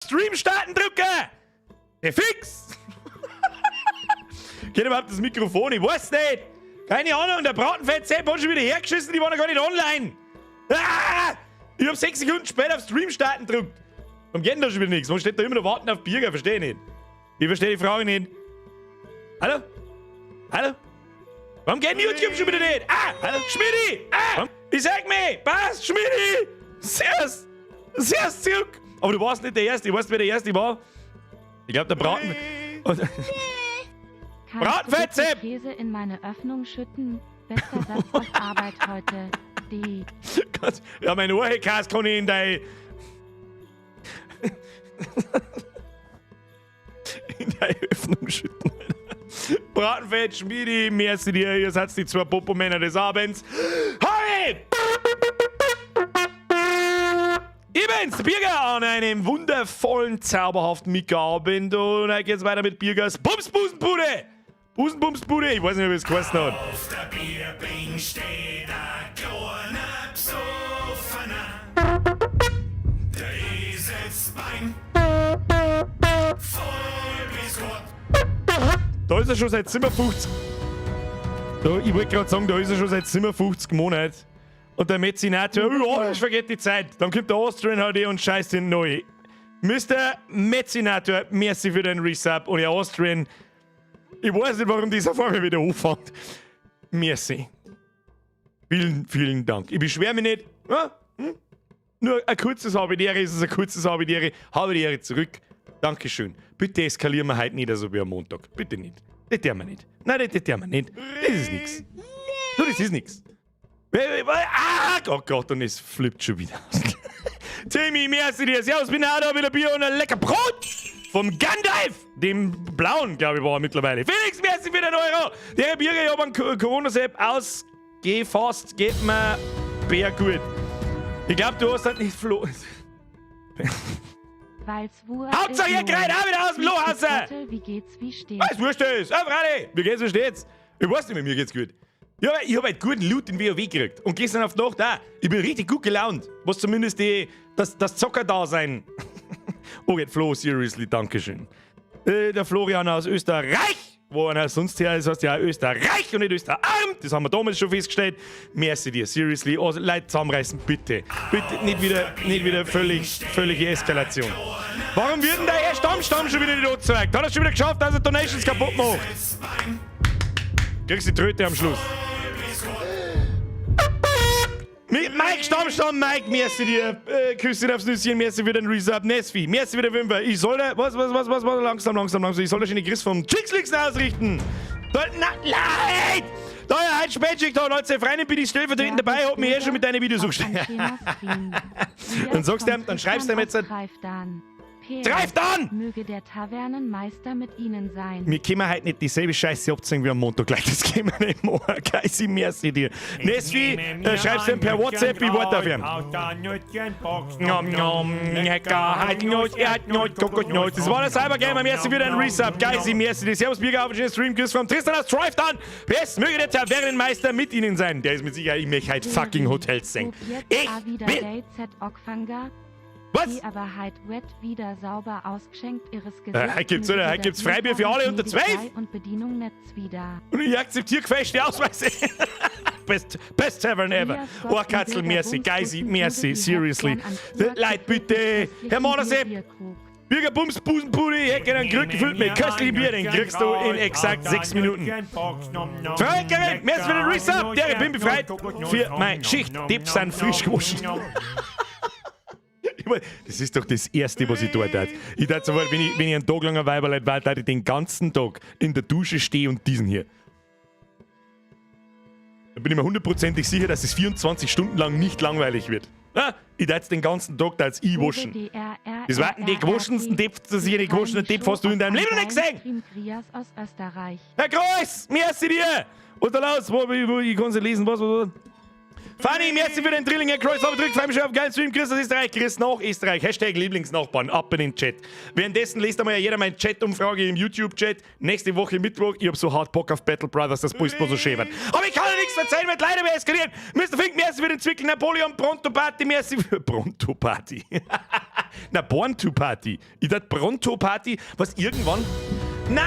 Stream starten drücken! Ja, fix! Geht überhaupt das Mikrofon? Ich weiß nicht! Keine Ahnung, der Bratenfett-Sepp hat schon wieder hergeschissen, die waren noch gar nicht online! Ah! Ich hab 6 Sekunden später auf Stream starten gedrückt. Warum geht denn da schon wieder nichts? Warum steht da immer noch warten auf Birger? Verstehe ich nicht. Ich verstehe die Frage nicht. Hallo? Hallo? Warum geht denn YouTube schon wieder nicht? Ah! Hallo? Schmidi! Ah! Ich sag mir! Passt, Schmidi! Servus! Servus zurück! Aber du warst nicht der Erste. Ich weiß, wer der Erste war. Ich glaube, der Braten. Kannst du Bratenfett-Sepp! bitte Käse in meine Öffnung schütten? Bester Satz auf Arbeit heute. D. Ja, mein Ohrhekas kann ich in deine Öffnung schütten. Bratenfett, Schmiedi, merci dir, ihr seid die zwei Popomänner des Abends. Hi! Ich bin's, der Birger, an einem wundervollen, zauberhaften Mittagabend und heute geht's weiter mit Birgers Bumsbusenbude! Busenbumsbude, ich weiß nicht, wie es geheißen hat. Auf der Bierbänk steht ein kleiner Besoffener. Der ist jetzt beim voll bis Gott. Da ist er schon seit 57. Da, ich wollte gerade sagen, da ist er schon seit 57 Monaten. Und der Metzinator, ja, ich vergeht die Zeit. Dann kommt der Austrian HD und scheißt ihn neu. Mr. Metzinator, merci für den Resub. Und der Austrian, ich weiß nicht, warum dieser vor mir wieder anfängt. Merci. Vielen, vielen Dank. Ich beschwere mich nicht. Ja? Hm? Nur ein kurzes Habe die Ehre ist es, ein kurzes Habe die Ehre. Habe die Ehre zurück. Dankeschön. Bitte eskalieren wir heute nicht so wie am Montag. Bitte nicht. Das tun wir nicht. Nein, das tun wir nicht. Das ist nix. Du, das ist nix. Ah, oh Gott, und es flippt schon wieder aus. Timmy, merci dir. Servus, bin auch da wieder Bier und ein lecker Brot vom Gandalf, dem blauen, glaube ich, war er mittlerweile. Felix, merci für den Euro. Der Bier, ich hab einen Corona-Sepp ausgefasst, geht mir bär gut. Ich glaube, du hast halt nicht Flo. Weil's Wur Hauptsache, ihr kräht auch wieder aus dem Loch raus. Wie geht's, wie steht's? Was wurscht ist? Ah, freilich. Wie geht's, wie steht's? Ich weiß nicht mehr, mir geht's gut. Ja, ich hab halt guten Loot in WoW gekriegt. Und gestern auf die Nacht auch. Ich bin richtig gut gelaunt. Was zumindest das Zocker-Dasein. Oh, geht Flo, seriously, Dankeschön. Der Florian aus Österreich, wo einer sonst her ist, heißt ja Österreich und nicht Österarm. Das haben wir damals schon festgestellt. Merci dir, seriously. Also, Leute zusammenreißen, bitte. Bitte nicht wieder völlige Eskalation. Warum wird denn der Herr Stammstamm schon wieder nicht angezeigt? Hat er schon wieder geschafft, dass er Donations kaputt macht? Kriegst die Tröte am Schluss. Mike Stammstamm, Mike, merci dir. Küsschen aufs Nüsschen, merci für den Resub. Nesfi, merci für den Fünfer. Ich soll da, was, was, was, was, was, langsam, langsam, langsam. Ich soll da schon die Grüß vom Chicks ausrichten. Da, na, leid! Da, ja, heute Spätschicht da, 19 Freundin bin ich stellvertretend dabei, hab mich eh schon mit deinen Videos zugestellt. Dann sagst du ihm, dann schreibst du ihm jetzt, Greif dann. Greif an! Möge der Tavernenmeister mit Ihnen sein. Wir können heute nicht dieselbe Scheiße abziehen wie am Montag gleich. Das können wir nicht machen. Geisi, merci dir. Nesfi, schreibst du ihm per WhatsApp, ich warte auf ihn. Nom, nom, lecker, Hacknuss, Erdnuss, Kokosnuss. Das war der Cybergamer. Merci für den Resub. Geisi, merci dir. Servus, Birger, auf den Stream. Grüß vom Tristan aus Drive dann. PS, möge der Tavernenmeister mit Ihnen sein. Der ist mit Sicherheit, ich möchte heute fucking Hotels singen. Ich will. Was? Die aber heit wett wieder sauber ausgeschenkt ihres Gesichts. Heute gibt's, oder? Heute gibt's Freibier für alle unter 12. Und Bedienung Netz wieder. Und ich akzeptiere gefälschte Ausweise. Best, best Tavern ever. Oh, Katzel, merci. Geisi, merci. Seriously. Leute, bitte. Herr Malersepp. Bürger Bums, Busen, Pudi, ich hätte gerne einen Krug gefüllt mit köstlichem Bier, den kriegst du in exakt 6 Minuten. Frankerin, merci für den Resub, der ich bin befreit für meine Schicht. Tipps sind frisch gewaschen. Ich mein, das ist doch das Erste, was ich tue. Ich dachte sofort, wenn ich einen Tag lang ein Weiberleid war, da ich den ganzen Tag in der Dusche stehe und diesen hier. Da bin ich mir hundertprozentig sicher, dass es 24 Stunden lang nicht langweilig wird. Ah, ich darf den ganzen Tag da als ich waschen. Das waren die gewaschensten Depp, dass ich die gewaschenen Depp hast du in deinem Leben noch nicht gesehen. Aus Österreich. Herr Kreuz, merci dir! Und da los, wo, ich kann sie lesen, was, was, was? Fanny, merci für den Drilling, Herr Kreuz, aber drückt mich auf geilen Stream. Chris aus Österreich, Chris nach Österreich. #Lieblingsnachbarn, ab in den Chat. Währenddessen liest einmal ja jeder meine Chat-Umfrage im YouTube-Chat. Nächste Woche Mittwoch, ich hab so hart Bock auf Battle Brothers, das Bus so schön wird. Aber ich kann ja nicht nichts verzeihen, wird leider mehr eskalieren. Mr. Fink, merci für den Zwickel, Napoleon, Pronto Party, merci für Pronto Party. Na, Born to Party. Ich dachte Pronto Party, was irgendwann. Na!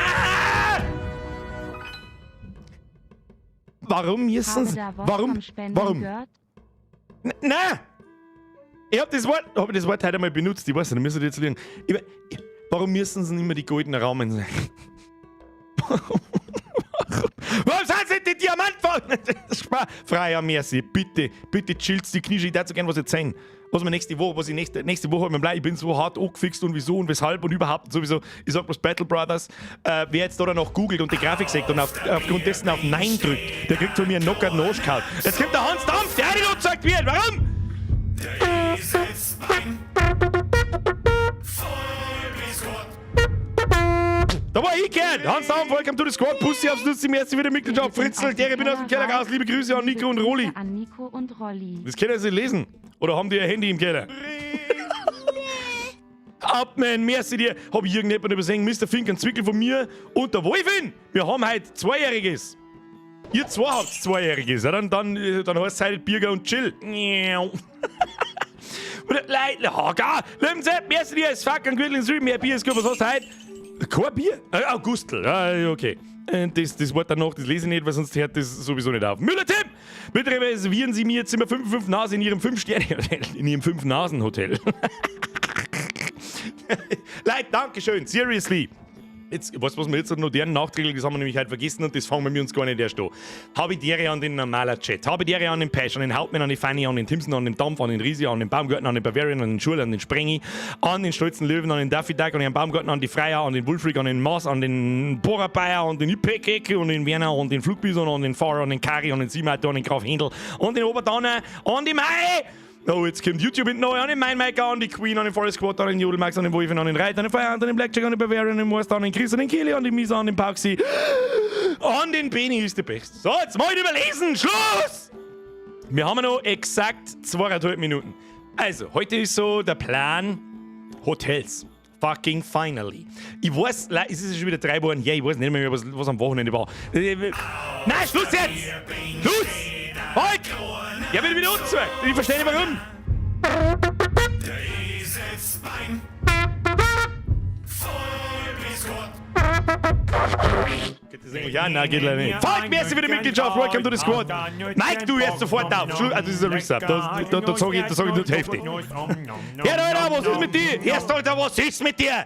Warum müssen Habe da Wort Warum? vom Spenden Warum? gehört? Na! Ich hab das Wort, hab ich das Wort heute einmal benutzt, ich weiß nicht, müssen jetzt liegen. Ich, warum müssen sie immer die goldenen Rahmen sein? Warum? Warum? Warum sind sie die Diamantfarben? Freier, merci, bitte, bitte chillst die Knie, ich darf so gern was erzählen. Was mir nächste Woche, was ich nächste Woche hab, ich bin so hart angefixt und wieso und weshalb und überhaupt und sowieso. Ich sag bloß Battle Brothers, wer jetzt da danach googelt und die Grafik sieht und aufgrund dessen auf Nein drückt, der kriegt von mir einen Knocker den Arsch gehauen. Jetzt kommt der Hans Dampf, der auch nicht angezeigt wird. Warum? Der Eselsbein. Voll bis Gott. Da war ich gehört. Hans Dampf, welcome to the squad. Pussy aufs Nutzi, merci für die Mitgliedschaft. Fritzel, der, ich bin aus dem Keller raus. Liebe Grüße an Nico und Roli. An Nico und Rolli. Das können sie lesen. Oder haben die ihr Handy im Keller? Abman, merci dir. Hab ich irgendjemand übersehen? Mr. Fink, ein Zwickel von mir und der Wolfin. Wir haben heute Zweijähriges. Ihr zwei habt Zweijähriges. Ja, dann heißt es heute Birger und Chill. Leute, Haga, Lieben Sie, merci dir, es fuck und Gürtel mehr Bier ist gut, was hast du heute? Kein Bier? Augustel, ah, okay. Das Wort danach, das lese ich nicht, weil sonst hört das sowieso nicht auf. Müller-Tipp! Bitte reservieren Sie mir Zimmer 5 Nase in Ihrem 5-Sterne-Hotel. In Ihrem 5-Nasen-Hotel. Leute, Dankeschön, seriously. Jetzt, weißt du, was wir jetzt noch deren nachträglich, das haben wir nämlich heute vergessen und das fangen wir uns gar nicht erst an. Habe die Ehre an den normaler Chat, habe die Ehre an den Pesch, an den Hauptmann, an die Fanny, an den Timson, an den Dampf, an den Risi, an den Baumgarten, an den Bavarian, an den Schul, an den Sprengi, an den stolzen Löwen, an den Daffy Duck, an den Baumgarten, an die Freier, an den Wulfric, an den Maas, an den Bohrer an den Ipekek, an den Werner, an den Flugbison, an den Fahrer, an den Kari, an den Siemator, an den Graf Händel, an den Oberdanner, an die Mai! Oh, jetzt kommt YouTube hinten neu, an den Mindmaker, an die Queen, an den Forest Squad, an den Jodelmax, an den Wolfen, an den Reiter, an den Feuer, an den Blackjack, an den Bavarian, an den Morst, an den Chris, an den Kili, an den Misa, an den Pauxi, an den Beni ist der Best. So, jetzt mal überlesen, Schluss! Wir haben noch exakt 2,5 Minuten. Also, heute ist so der Plan Hotels. Fucking finally. Ich weiß, es ist schon wieder 3 Wochen her, ich weiß nicht mehr, was am Wochenende war. Nein, Schluss jetzt! Schluss! Halt! Ja, bin wieder unzweck. Ich verstehe nicht, warum. Der Eselsbein. Voll bis Gott. Geht das eigentlich auch? Nein, geht leider nicht. Fuck, merci für die Mitgliedschaft. Welcome to the squad. Mike, du jetzt sofort auf. Also, das ist ein Resub. Da sag ich nur die Hälfte. Ja, Alter, was ist mit dir? Erst, Alter, was ist mit dir?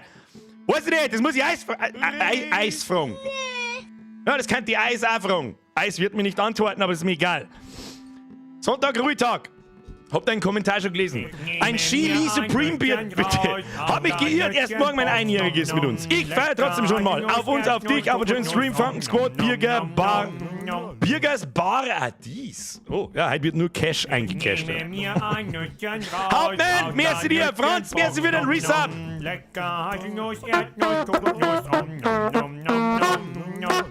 Weiß ich nicht, das muss ich Eis fragen. Ja, das kann die Eis auch fragen. Eis wird mir nicht antworten, aber ist mir egal. Sonntag, Ruhetag. Hab deinen Kommentar schon gelesen. Ein Chili Supreme Bier, bitte. Hab mich geirrt, erst morgen mein Einjähriges mit uns. Ich feiere trotzdem schon mal. Auf uns, auf dich, auf einen schönen Stream, Franken Squad, Birger, Bar. Birgers Paradies. Oh, ja, heute wird nur Cash eingecasht. Hauptmann, merci dir. Franz, merci für den Resub. Lecker Haselnuss, Erdnuss, Kokosnuss, om nom nom nom nom nom.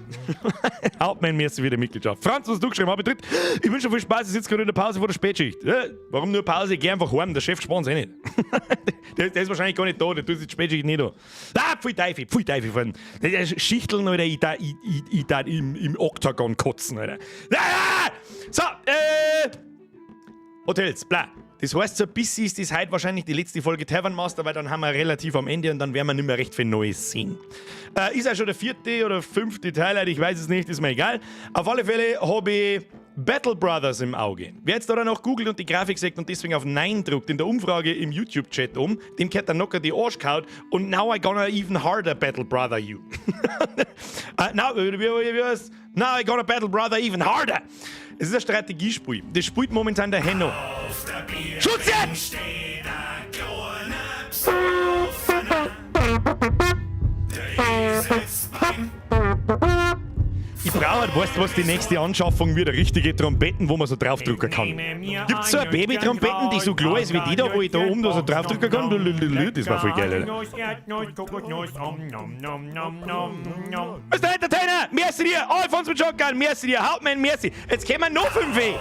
Hauptmann, merci für die Mitgliedschaft. Franz, was du geschrieben hast, betritt. Ich wünsche dir viel Spaß, ich sitze gerade in der Pause vor der Spätschicht. Ja, warum nur Pause? Ich geh einfach heim, der Chef spannt eh nicht. Der ist wahrscheinlich gar nicht da, der tut sich die Spätschicht nicht da. Ah, pfui Teufel, pfui Teufel. Von. Der ist Schichteln, Alter, ich da im Oktagon kotzen, Alter. Ah! So, Hotels, bla. Das heißt, so ein bisschen ist das heute wahrscheinlich die letzte Folge Tavern Master, weil dann haben wir relativ am Ende und dann werden wir nicht mehr recht viel Neues sehen. Ist auch schon der vierte oder fünfte Teil, heute, ich weiß es nicht, ist mir egal. Auf alle Fälle habe ich Battle Brothers im Auge. Wer jetzt da noch googelt und die Grafik sieht und deswegen auf Nein druckt in der Umfrage im YouTube-Chat um, dem gehört der Nocker die Arsch gehaut und now I gonna even harder Battle Brother you. Now, wie heißt? Now I gonna Battle Brother even harder. Es ist ein Strategiespiel. Das spielt momentan der Henno. Auf der Bier Schluss jetzt! steht ein kleiner Psoffener. Der Eselsbein. Ich brauche halt, weißt du, was die nächste Anschaffung wird? Richtige Trompeten, wo man so draufdrücken kann. Gibt's so eine Baby-Trompeten, die so klar ist wie die da, wo ich da oben da so draufdrücken kann? Das war voll geil, Alter. Erdnuss, Erdnuss, Kokosnuss, om nom nom nom nom nom. Mr. Entertainer, merci dir! Alfons mit Shotgun, merci dir! Hauptmann, merci! Jetzt kommen noch fünf weh!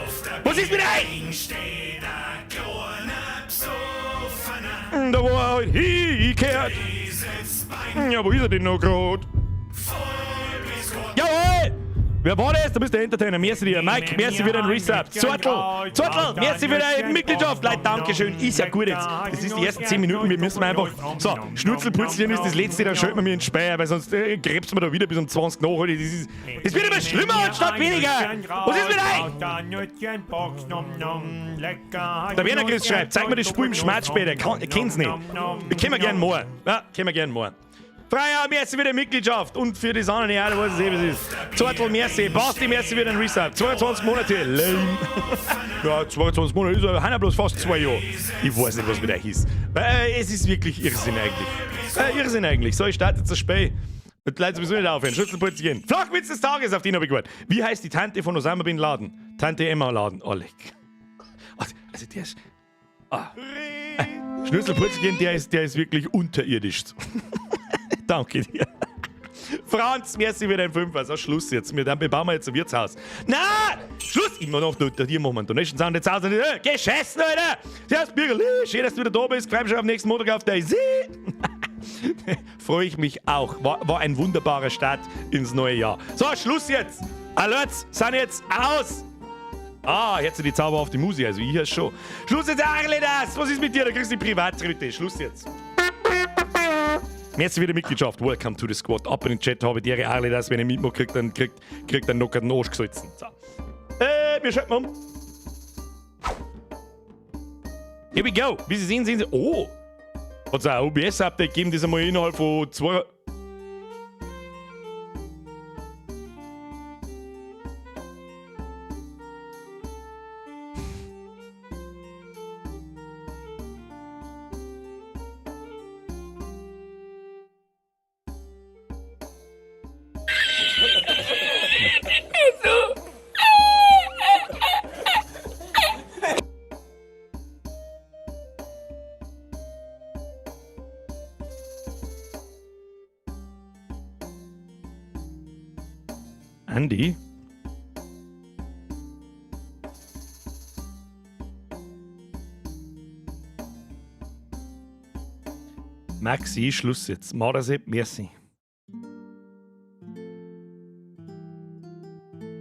Was ist mit euch? Steht ein kleiner Psoffener. Da wo er halt hingekehrt. Eselsbein. Ja, wo ist er denn noch grad? Voll bis Gott. Jawohl! Wer war das? Du bist der Entertainer. Merci dir. Mike, merci für den Resub. Zurtel, Zurtel, merci für deine Mitgliedschaft. Leute, Dankeschön. Ist ja gut jetzt. Das ist die ersten 10 Minuten. Wir müssen einfach. So, Schnutzelputzchen ist das letzte, dann schalten wir mir in den Speier, weil sonst krebsen wir da wieder bis um 20 nach. Das ist, das wird immer schlimmer anstatt weniger. Was ist mit euch? Der Werner Chris schreibt, zeig mir das Spiel im Schmerz später. Ich kenn's nicht. Ich können wir gern more. Ja, können wir gern more. Freier, merci für die Mitgliedschaft und für die anderen, ja, du weißt es eh, was es ist. Zortel, merci. Basti, merci für den Resub. 22 Monate. Lame. Ja, 22 Monate ist ja bloß fast 2 Jahre. Ich weiß nicht, was mit euch ist. Es ist wirklich Irrsinn eigentlich. Irrsinn eigentlich. So, ich starte jetzt das Spiel. Die Leute sowieso nicht aufhören. Schlüsselputz gehen. Flachwitz des Tages, auf den habe ich gewartet. Wie heißt die Tante von Osama Bin Laden? Tante Emma Laden. Oh, leck. Also der ist. Ah. Schnitzelputzelchen, der ist wirklich unterirdisch. Danke dir. Franz, merci für den Fünfer. So, Schluss jetzt. Wir bauen wir jetzt ein Wirtshaus. Na, Schluss! Immer noch, hier machen wir Donation Sound jetzt aus. Geh scheißen, Alter! Servus, Bürgerli. Schön, dass du wieder da bist. Freue mich schon auf nächsten Montag auf der See. Freue ich mich auch. War ein wunderbarer Start ins neue Jahr. So, Schluss jetzt. Alerts sind jetzt aus. Ah, jetzt die zauberhafte Musik, also ich hör's schon. Schluss jetzt, Arledas! Was ist mit dir? Da kriegst du die Privattröte. Schluss jetzt. Merci wieder Mitgliedschaft. Welcome to the squad. Ab in den Chat habe die Arledas. Wenn ich mitmache, kriegt, dann kriegt dann noch einen Arsch gesalzen. So. Wir schalten um. Here we go. Wie Sie sehen, sehen Sie. Oh! Hat es ein OBS-Update gegeben, das einmal innerhalb von 2. Andi? Maxi, Schluss jetzt. Marasep, merci.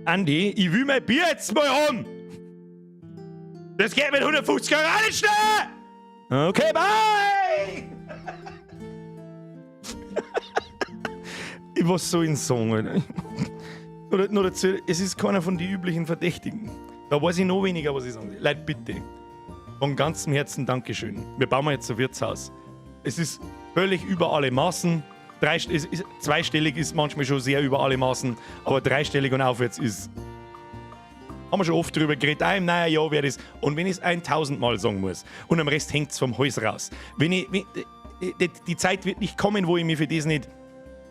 Andi, ich will mein Bier jetzt mal haben! Das geht mit 150 Euro nicht schnell! Okay, bye! Ich was soll ich sagen, Alter? Oder nur dazu, es ist keiner von den üblichen Verdächtigen. Da weiß ich noch weniger, was ich sagen soll. Leute, bitte. Von ganzem Herzen Dankeschön. Wir bauen jetzt ein Wirtshaus. Es ist völlig über alle Maßen. Drei, es ist, zweistellig ist manchmal schon sehr über alle Maßen, aber dreistellig und aufwärts ist. Haben wir schon oft drüber geredet. Auch im neuen Jahr wäre das. Und wenn ich es 1000 Mal sagen muss und am Rest hängt es vom Hals raus. Wenn ich, wenn, die Zeit wird nicht kommen, wo ich mich für das nicht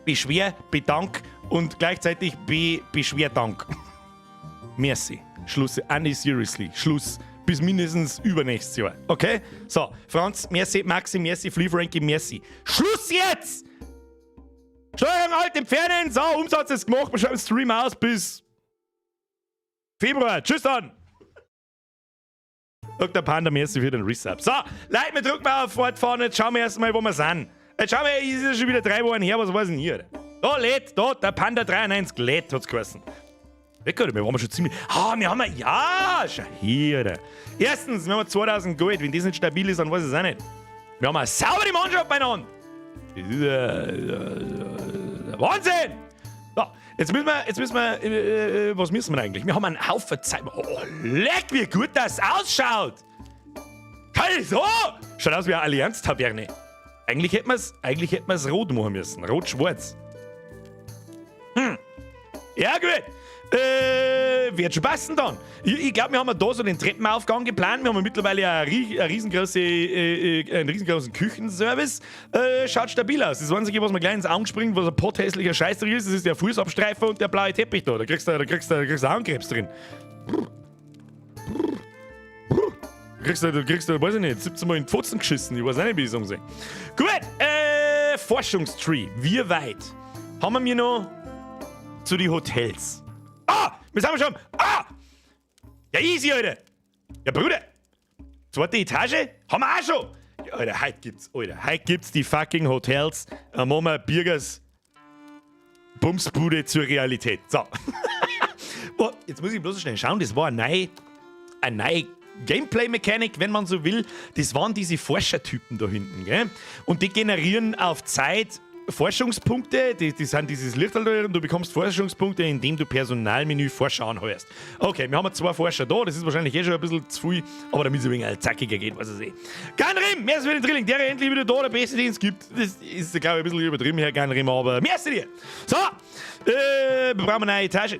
beschwer, bedank und gleichzeitig be beschwerdank. Merci. Schluss. Andi, seriously. Schluss. Bis mindestens übernächstes Jahr. Okay? So, Franz, merci, Maxi, merci, Flea Frankie, merci. Schluss jetzt! Steuerung Alt entfernen. So, Umsatz ist gemacht. Wir schalten Stream aus bis Februar. Tschüss dann! Dr. Panda, merci für den Resub. So, Leute, wir drücken mal auf Fortfahren. Jetzt schauen wir erstmal, wo wir sind. Jetzt schauen wir, ist ja schon wieder 3 Wochen her, was war denn hier? Da lädt, da, der Panda 93 lädt, hat's geheißen. Lecker, wir waren schon ziemlich. Ah, wir haben ja, schau hier. Alter. Erstens, wir haben 2000 Gold. Wenn das nicht stabil ist, dann weiß ich es auch nicht. Wir haben eine saubere Mannschaft beieinander. Das ist Wahnsinn! So, jetzt müssen wir, was müssen wir eigentlich? Wir haben einen Haufen Zeit. Oh, leck, wie gut das ausschaut! Kann so? Schaut aus wie eine Allianz-Taverne. Eigentlich hätten wir's rot machen müssen. Rot-schwarz. Ja, gut. Wird schon passen dann. Ich glaube, wir haben da so den Treppenaufgang geplant. Wir haben mittlerweile einen riesengroßen Küchenservice. Schaut stabil aus. Das Einzige, was mir gleich ins Auge springt, was ein potthässlicher Scheißdreck ist, das ist der Fußabstreifer und der blaue Teppich da. Da kriegst du Augenkrebs drin. Da kriegst du, weiß ich nicht, 17 Mal in die Pfotzen geschissen. Ich weiß auch nicht, wie ich sagen soll. Gut, Forschungstree. Wie weit haben wir mir noch zu den Hotels? Ah, wir sind schon. Ah! Ja, easy, Alter. Ja, Bruder. Zweite Etage haben wir auch schon. Ja, Alter, heute gibt's die fucking Hotels. Dann machen wir Birgers Bumsbude zur Realität. So. Oh, jetzt muss ich bloß schnell schauen, das war eine neue Gameplay-Mechanik, wenn man so will. Das waren diese Forschertypen da hinten, gell? Und die generieren auf Zeit Forschungspunkte, die sind dieses Licht da und du bekommst Forschungspunkte, indem du Personalmenü Forscher anheuerst. Okay, wir haben zwei Forscher da, das ist wahrscheinlich eh schon ein bisschen zu viel, aber damit es ein wenig zackiger geht, was ich sehe. Ganrim, merci für den Drilling, der endlich wieder da, der beste, den es gibt. Das ist, glaube ich, ein bisschen übertrieben, Herr Ganrim, aber merci dir. So, wir brauchen eine neue Etage.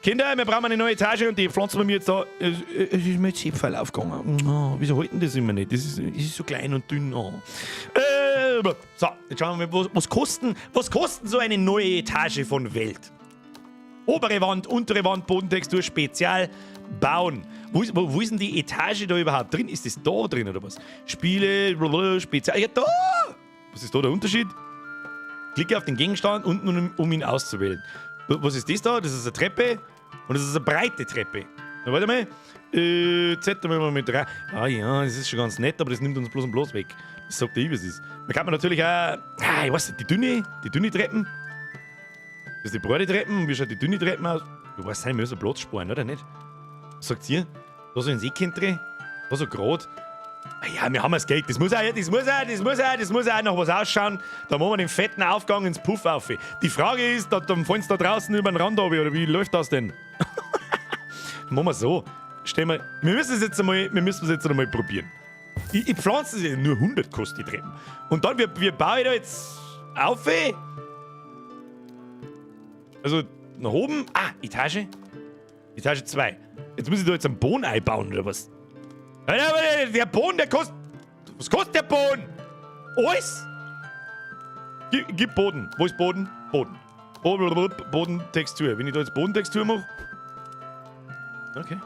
Kinder, wir brauchen eine neue Etage und die pflanzen wir mir jetzt da. Es ist mir jetzt Zipfel aufgegangen. Oh, wieso halten das immer nicht? Das ist so klein und dünn. Oh. So, jetzt schauen wir mal, was kostet so eine neue Etage von Welt? Obere Wand, untere Wand, Bodentextur, Spezial, bauen. Wo ist denn die Etage da überhaupt drin? Ist das da drin oder was? Spiele, blablabla, Spezial. Ja, da! Was ist da der Unterschied? Klicke auf den Gegenstand unten, um ihn auszuwählen. Was ist das da? Das ist eine Treppe und das ist eine breite Treppe. Na, warte mal. Z, da müssen wir mit drei. Ah ja, das ist schon ganz nett, aber das nimmt uns bloß und bloß weg. Das sagt der, wie es ist. Man kann man natürlich auch. Ah, ich weiß nicht, die dünne Treppen. Das ist die breite Treppen. Wie schaut die dünne Treppen aus? Du weißt, wir müssen Platz sparen, oder nicht? Was sagt ihr? Da so ins Eck drin, da so grad. Ah ja, wir haben das Geld. Das muss auch nach was ausschauen. Da machen wir den fetten Aufgang ins Puff auf. Die Frage ist, dann fallen sie da draußen über den Rand runter, oder wie läuft das denn? Machen wir so. Stellen wir müssen es jetzt einmal probieren. Ich pflanze es nur 100 kostet die Treppen. Und dann, wir bauen da jetzt auf. Also nach oben. Ah, Etage. Etage 2. Jetzt muss ich da jetzt einen Boden einbauen, oder was? Der Boden, der kostet. Was kostet der Boden? Alles? Gib Boden. Wo ist Boden? Boden. Boden, Bodentextur. Wenn ich da jetzt Bodentextur mache. Okay.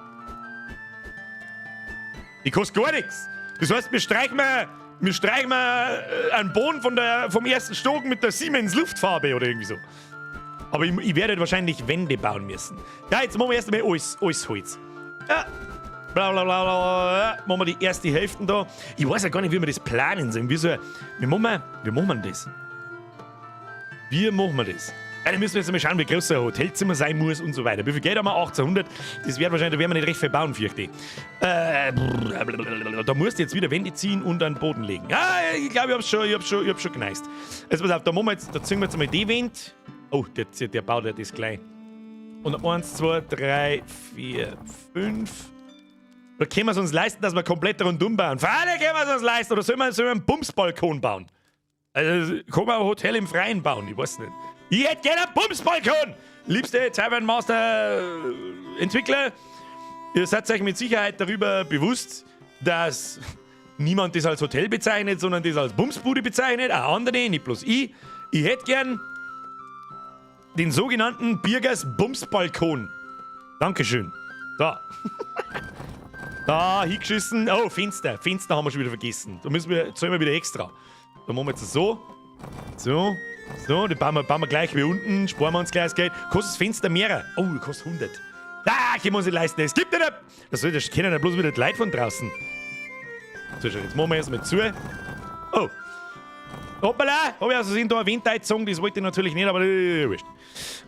Die kostet gar nichts. Das heißt, wir streichen mal einen Boden vom ersten Stock mit der Siemens Luftfarbe oder irgendwie so. Aber ich werde wahrscheinlich Wände bauen müssen. Ja, jetzt machen wir erst einmal alles Holz. Ja. Bla bla bla bla. Machen wir die erste Hälfte da. Ich weiß ja gar nicht, wie wir das planen sollen. Wie machen wir das? Wie machen wir das? Ja, dann müssen wir jetzt mal schauen, wie groß ein Hotelzimmer sein muss und so weiter. Wie viel Geld haben wir? 1800. Das wird wahrscheinlich, da werden wir nicht recht viel bauen, fürchte ich. Da musst du jetzt wieder Wände ziehen und einen Boden legen. Ja, ich glaube, ich hab's schon geneist. Also pass auf, da ziehen wir jetzt einmal die Wand. Oh, der baut ja das gleich. Und eins, zwei, drei, vier, fünf. Oder können wir es uns leisten, dass wir komplett rundum bauen? Freilich können wir es uns leisten. Oder sollen wir einen Bumsbalkon bauen? Also, kann man ein Hotel im Freien bauen? Ich weiß nicht. Ich hätte gerne einen Bumsbalkon! Liebste Tavern Master Entwickler, ihr seid euch mit Sicherheit darüber bewusst, dass niemand das als Hotel bezeichnet, sondern das als Bumsbude bezeichnet. Auch andere, nicht bloß ich. Ich hätte gern den sogenannten Birgers Bumsbalkon. Dankeschön. So. Da, hingeschissen. Oh, Fenster. Fenster haben wir schon wieder vergessen. Da zahlen wir wieder extra. Da machen wir jetzt so. So. So, die bauen wir gleich wie unten. Sparen wir uns gleich das Geld. Kostet das Fenster mehr? Oh, kostet 100. Ah, können wir uns nicht leisten. Es gibt ja nicht. Das kennen ja bloß wieder die Leute von draußen. So, schau, jetzt machen wir erstmal zu. Oh. Hoppala, hab ich aus Versehen da ein Wand eingezogen, das wollte ich natürlich nicht, aber wurscht.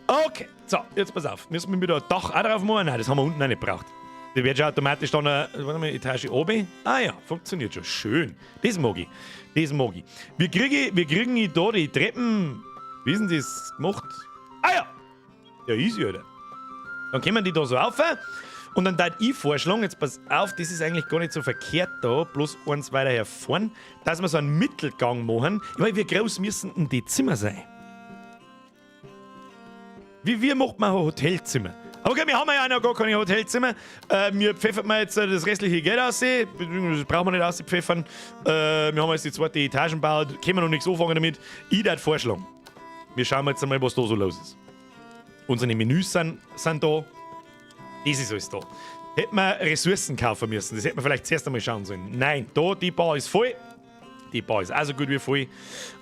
Okay, so, jetzt pass auf. Müssen wir wieder ein Dach auch drauf machen? Nein, das haben wir unten auch nicht gebraucht. Das wird schon automatisch dann eine, warte mal, Etage oben. Ah ja, funktioniert schon. Schön. Das mag ich. Das mag ich. Wir kriegen da die Treppen. Wie ist denn das gemacht? Ah ja! Ja, easy, Alter. Dann kommen die da so auf. Und dann tät ich vorschlagen, jetzt pass auf, das ist eigentlich gar nicht so verkehrt da, bloß eins weiter hier vorn, dass wir so einen Mittelgang machen. Ich meine, wie groß müssen denn die Zimmer sein? Wie macht man ein Hotelzimmer? Okay, wir haben ja auch noch gar keine Hotelzimmer. Wir pfeffern mal jetzt das restliche Geld aus. Das brauchen wir nicht auspfeffern. Wir haben jetzt die zweite Etage gebaut. Können wir noch nichts anfangen damit. Ich würde vorschlagen, wir schauen jetzt einmal, was da so los ist. Unsere Menüs sind da. Das ist alles da. Hätten wir Ressourcen kaufen müssen. Das hätten wir vielleicht zuerst einmal schauen sollen. Nein, da, die Bar ist voll. Die Bar ist auch so gut wie voll.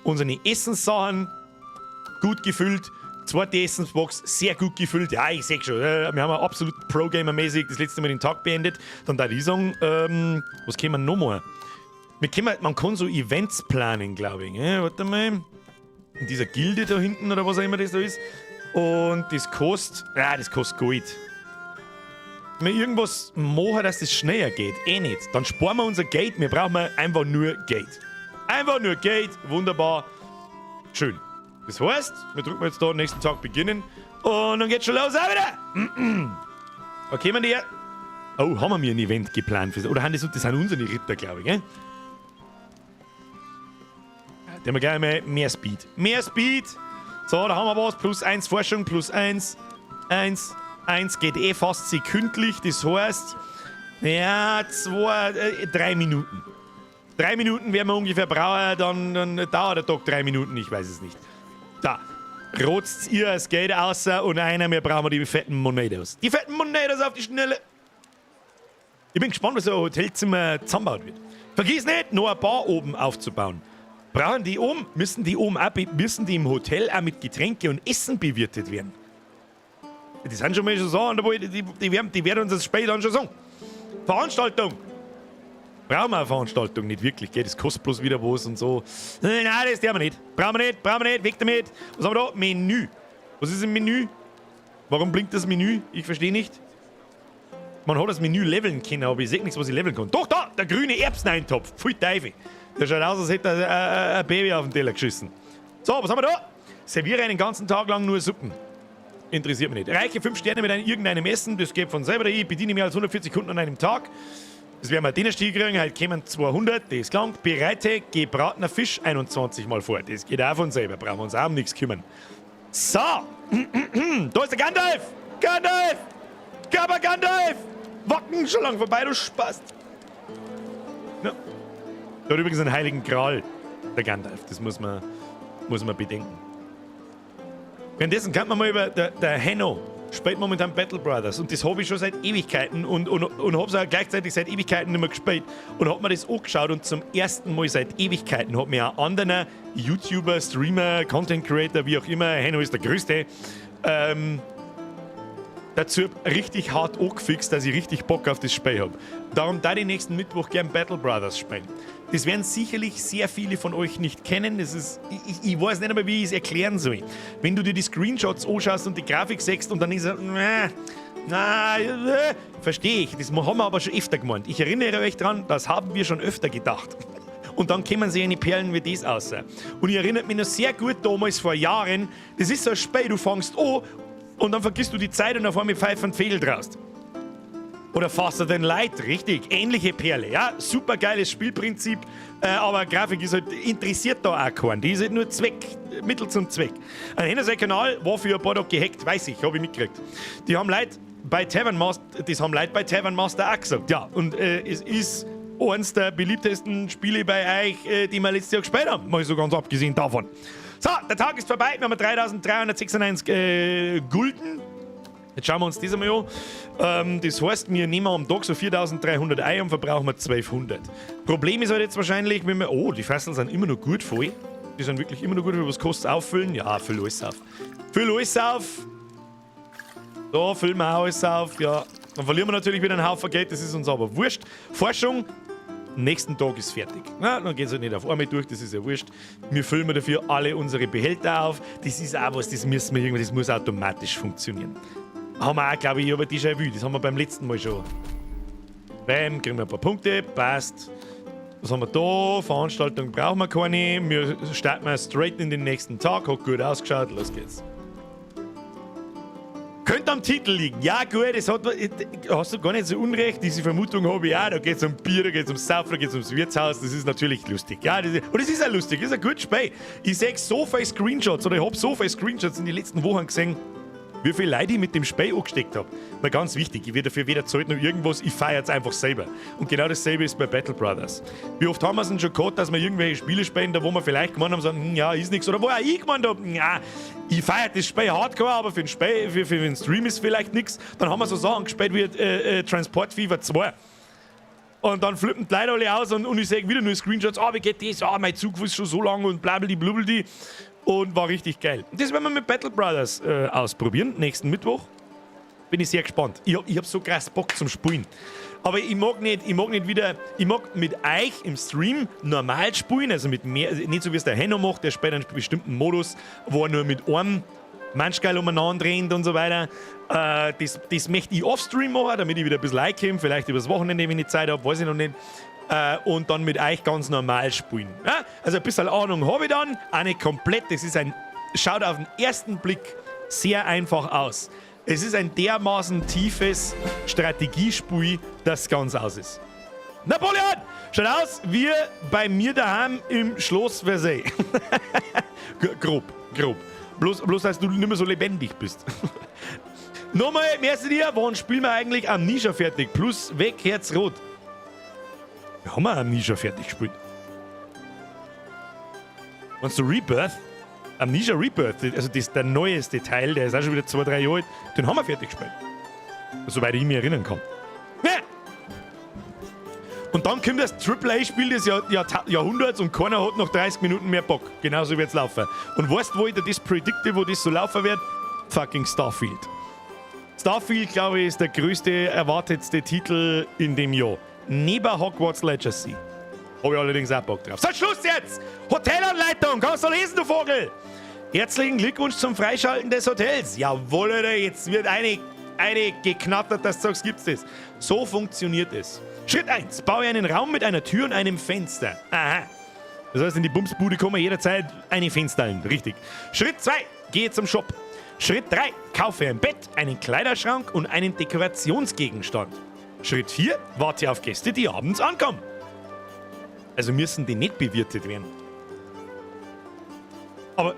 Unsere Essenssachen gut gefüllt. Zweite Essensbox sehr gut gefüllt. Ja, ich seh schon, wir haben ja absolut Pro-Gamer-mäßig das letzte Mal den Tag beendet. Dann da ich sagen, was können wir noch machen? Man kann so Events planen, glaube ich. Ja, warte mal. In dieser Gilde da hinten oder was auch immer das da ist. Und das kostet, ja, das kostet Gold. Wir irgendwas machen, dass das schneller geht? Eh nicht. Dann sparen wir unser Geld. Wir brauchen einfach nur Geld. Einfach nur Geld. Wunderbar. Schön. Das heißt, wir drücken jetzt da nächsten Tag beginnen. Und dann geht's schon los auch wieder. Okay, man die. Oh, haben wir mir ein Event geplant? Für, oder haben das, das sind unsere Ritter, glaube ich, gell? Die haben wir gleich mal mehr Speed. Mehr Speed! So, da haben wir was. Plus 1 Forschung, plus 1. 1, 1 geht eh fast sekündlich. Das heißt, ja, 2, 3 Minuten. 3 Minuten werden wir ungefähr brauchen, dann dauert der Tag 3 Minuten, ich weiß es nicht. Da, rotzt ihr das Geld außer und einer, wir brauchen die fetten Monedos. Die fetten Monedos auf die Schnelle. Ich bin gespannt, was so ein Hotelzimmer zusammenbaut wird. Vergiss nicht, noch ein Bar oben aufzubauen. Brauchen die oben, müssen die oben auch, müssen die im Hotel auch mit Getränke und Essen bewirtet werden? Das sind schon mal schon Sachen, die werden uns das später dann schon sagen. Veranstaltung! Brauchen wir eine Veranstaltung nicht wirklich, gell? Das kostet bloß wieder was und so. Nein, das tun wir nicht. Brauchen wir nicht, brauchen wir nicht, weg damit. Was haben wir da? Menü. Was ist im Menü? Warum blinkt das Menü? Ich verstehe nicht. Man hat das Menü leveln können, aber ich sehe nichts, was ich leveln kann. Doch, da! Der grüne Erbseneintopf. Pfui Teufel. Der schaut aus, als hätte er ein Baby auf den Teller geschissen. So, was haben wir da? Serviere einen ganzen Tag lang nur Suppen. Interessiert mich nicht. Erreiche 5 Sterne mit irgendeinem Essen, das geht von selber. Ich bediene mehr als 140 Kunden an einem Tag. Das werden wir den Stieg kriegen. Heute kommen 200, das gelangt. Bereite gebratener Fisch 21 Mal vor. Das geht auch von selber. Brauchen wir uns auch um nichts kümmern. So, da ist der Gandalf! Gandalf! Gabba Gandalf! Wacken schon lang vorbei, du Spast! Ja. Der hat übrigens einen heiligen Gral, der Gandalf. Das muss man bedenken. Währenddessen kann man mal über der Henno spielt momentan Battle Brothers und das habe ich schon seit Ewigkeiten und habe es auch gleichzeitig seit Ewigkeiten nicht mehr gespielt und habe mir das angeschaut und zum ersten Mal seit Ewigkeiten hat mir ein anderer YouTuber, Streamer, Content Creator, wie auch immer, Henno ist der Größte, dazu richtig hart angefixt, dass ich richtig Bock auf das Spiel habe. Darum da die nächsten Mittwoch gern Battle Brothers spielen. Das werden sicherlich sehr viele von euch nicht kennen. Das ist, ich weiß nicht einmal, wie ich es erklären soll. Wenn du dir die Screenshots anschaust und die Grafik siehst und dann ist er, na, na, verstehe ich. Das haben wir aber schon öfter gemeint. Ich erinnere euch dran, das haben wir schon öfter gedacht. Und dann kommen sie in die Perlen wie das aus. Und ich erinnere mich noch sehr gut damals vor Jahren, das ist so ein Spiel, du fängst an und dann vergisst du die Zeit und auf einmal pfeifen Vögel draus. Oder Faster Than Light, richtig. Ähnliche Perle, ja. Super geiles Spielprinzip, aber Grafik ist halt, interessiert da auch keinen. Die ist halt nur Zweck, Mittel zum Zweck. Ein Henno sein Kanal war für ein paar Tage gehackt, weiß ich, habe ich mitgekriegt. Die haben Leute bei Tavern Master, das haben Leute bei Tavern Master auch gesagt, ja. Und es ist eines der beliebtesten Spiele bei euch, die wir letztes Jahr gespielt haben, mal so ganz abgesehen davon. So, der Tag ist vorbei, wir haben 3396 Gulden. Jetzt schauen wir uns das einmal an. Das heißt, wir nehmen am Tag so 4300 ein und verbrauchen wir 1200. Problem ist halt jetzt wahrscheinlich, wenn wir. Oh, die Fässer sind immer noch gut voll. Die sind wirklich immer noch gut voll. Was kostet auffüllen? Ja, füll alles auf. Füll alles auf. So, füllen wir auch alles auf. Ja, dann verlieren wir natürlich wieder einen Haufen Geld, das ist uns aber wurscht. Forschung, nächsten Tag ist fertig. Na, dann geht es halt nicht auf einmal durch, das ist ja wurscht. Wir füllen dafür alle unsere Behälter auf. Das ist auch was, das müssen wir irgendwie, das muss automatisch funktionieren. Haben wir auch, glaube ich, aber Déjà-vu, das haben wir beim letzten Mal schon. Bam, kriegen wir ein paar Punkte, passt. Was haben wir da? Veranstaltung brauchen wir keine. Wir starten mal straight in den nächsten Tag. Hat gut ausgeschaut, los geht's. Könnte am Titel liegen. Ja, gut, es hat, hast du gar nicht so unrecht. Diese Vermutung habe ich auch. Da geht es um Bier, da geht es ums Saufen, da geht es ums Wirtshaus. Das ist natürlich lustig. Ja, das ist, und es ist auch lustig, das ist ein gutes Spiel. Ich sehe so viele Screenshots oder ich habe so viele Screenshots in den letzten Wochen gesehen, wie viele Leute ich mit dem Spiel angesteckt habe. Mal ganz wichtig, ich werde dafür weder zahlt noch irgendwas, ich feiere es einfach selber. Und genau dasselbe ist bei Battle Brothers. Wie oft haben wir es denn schon gehabt, dass wir irgendwelche Spiele spielen, da wo wir vielleicht gemeint haben, sagen, ja, ist nichts. Oder wo auch ich gemeint habe, ja, ich feiere das Spiel hardcore, aber für den, Spiel, für den Stream ist vielleicht nichts. Dann haben wir so Sachen gespielt wie Transport Fever 2. Und dann flippen die Leute alle aus und ich sehe wieder nur Screenshots, ah, wie geht das? Ah, mein Zug ist schon so lang und blablabli blubbldi. Und war richtig geil. Und das werden wir mit Battle Brothers ausprobieren, nächsten Mittwoch. Bin ich sehr gespannt. Ich hab so krass Bock zum Spielen. Aber ich mag nicht, ich mag nicht wieder, ich mag mit euch im Stream normal spielen, also mit mehr, nicht so, wie es der Henno macht, der spielt einen bestimmten Modus, wo er nur mit einem Manchmal umeinander rennt und so weiter. Das möchte ich offstream machen, damit ich wieder ein bisschen reinkomme. Vielleicht übers Wochenende, wenn ich Zeit habe, weiß ich noch nicht. Und dann mit euch ganz normal spielen. Ja? Also ein bisschen Ahnung habe ich dann, auch nicht komplett. Das ist ein, schaut auf den ersten Blick sehr einfach aus. Es ist ein dermaßen tiefes Strategiespiel, das ganz aus ist. Napoleon! Schaut aus wie bei mir daheim im Schloss Versailles. Grob, grob. Bloß, dass du nicht mehr so lebendig bist. Nochmal, merci dir, wann spielen wir eigentlich Amnesia fertig? Plus weg, Herz rot. Wir haben Amnesia fertig gespielt. Meinst du Rebirth? Amnesia Rebirth, also das ist der neueste Teil, der ist auch schon wieder 2, 3 Jahre alt, den haben wir fertig gespielt. Soweit ich mich erinnern kann. Ja. Und dann kommt das Triple-A-Spiel des Jahrhunderts und keiner hat noch 30 Minuten mehr Bock. Genauso wird's laufen. Und weißt du, wo ich dir das predicte, wo das so laufen wird? Fucking Starfield. Starfield, glaube ich, ist der größte, erwartetste Titel in dem Jahr. Neben Hogwarts Legacy. Habe ich allerdings auch Bock drauf. So, Schluss jetzt! Hotelanleitung, kannst du lesen, du Vogel! Herzlichen Glückwunsch zum Freischalten des Hotels. Jawohl, Alter, jetzt wird eine geknattert, dass du sagst, gibt's das. So funktioniert es. Schritt 1. Baue einen Raum mit einer Tür und einem Fenster. Aha. Das heißt, in die Bumsbude kommen jederzeit eine Fenster. Richtig. Schritt 2. Gehe zum Shop. Schritt 3. Kaufe ein Bett, einen Kleiderschrank und einen Dekorationsgegenstand. Schritt 4. Warte auf Gäste, die abends ankommen. Also müssen die nicht bewirtet werden. Aber.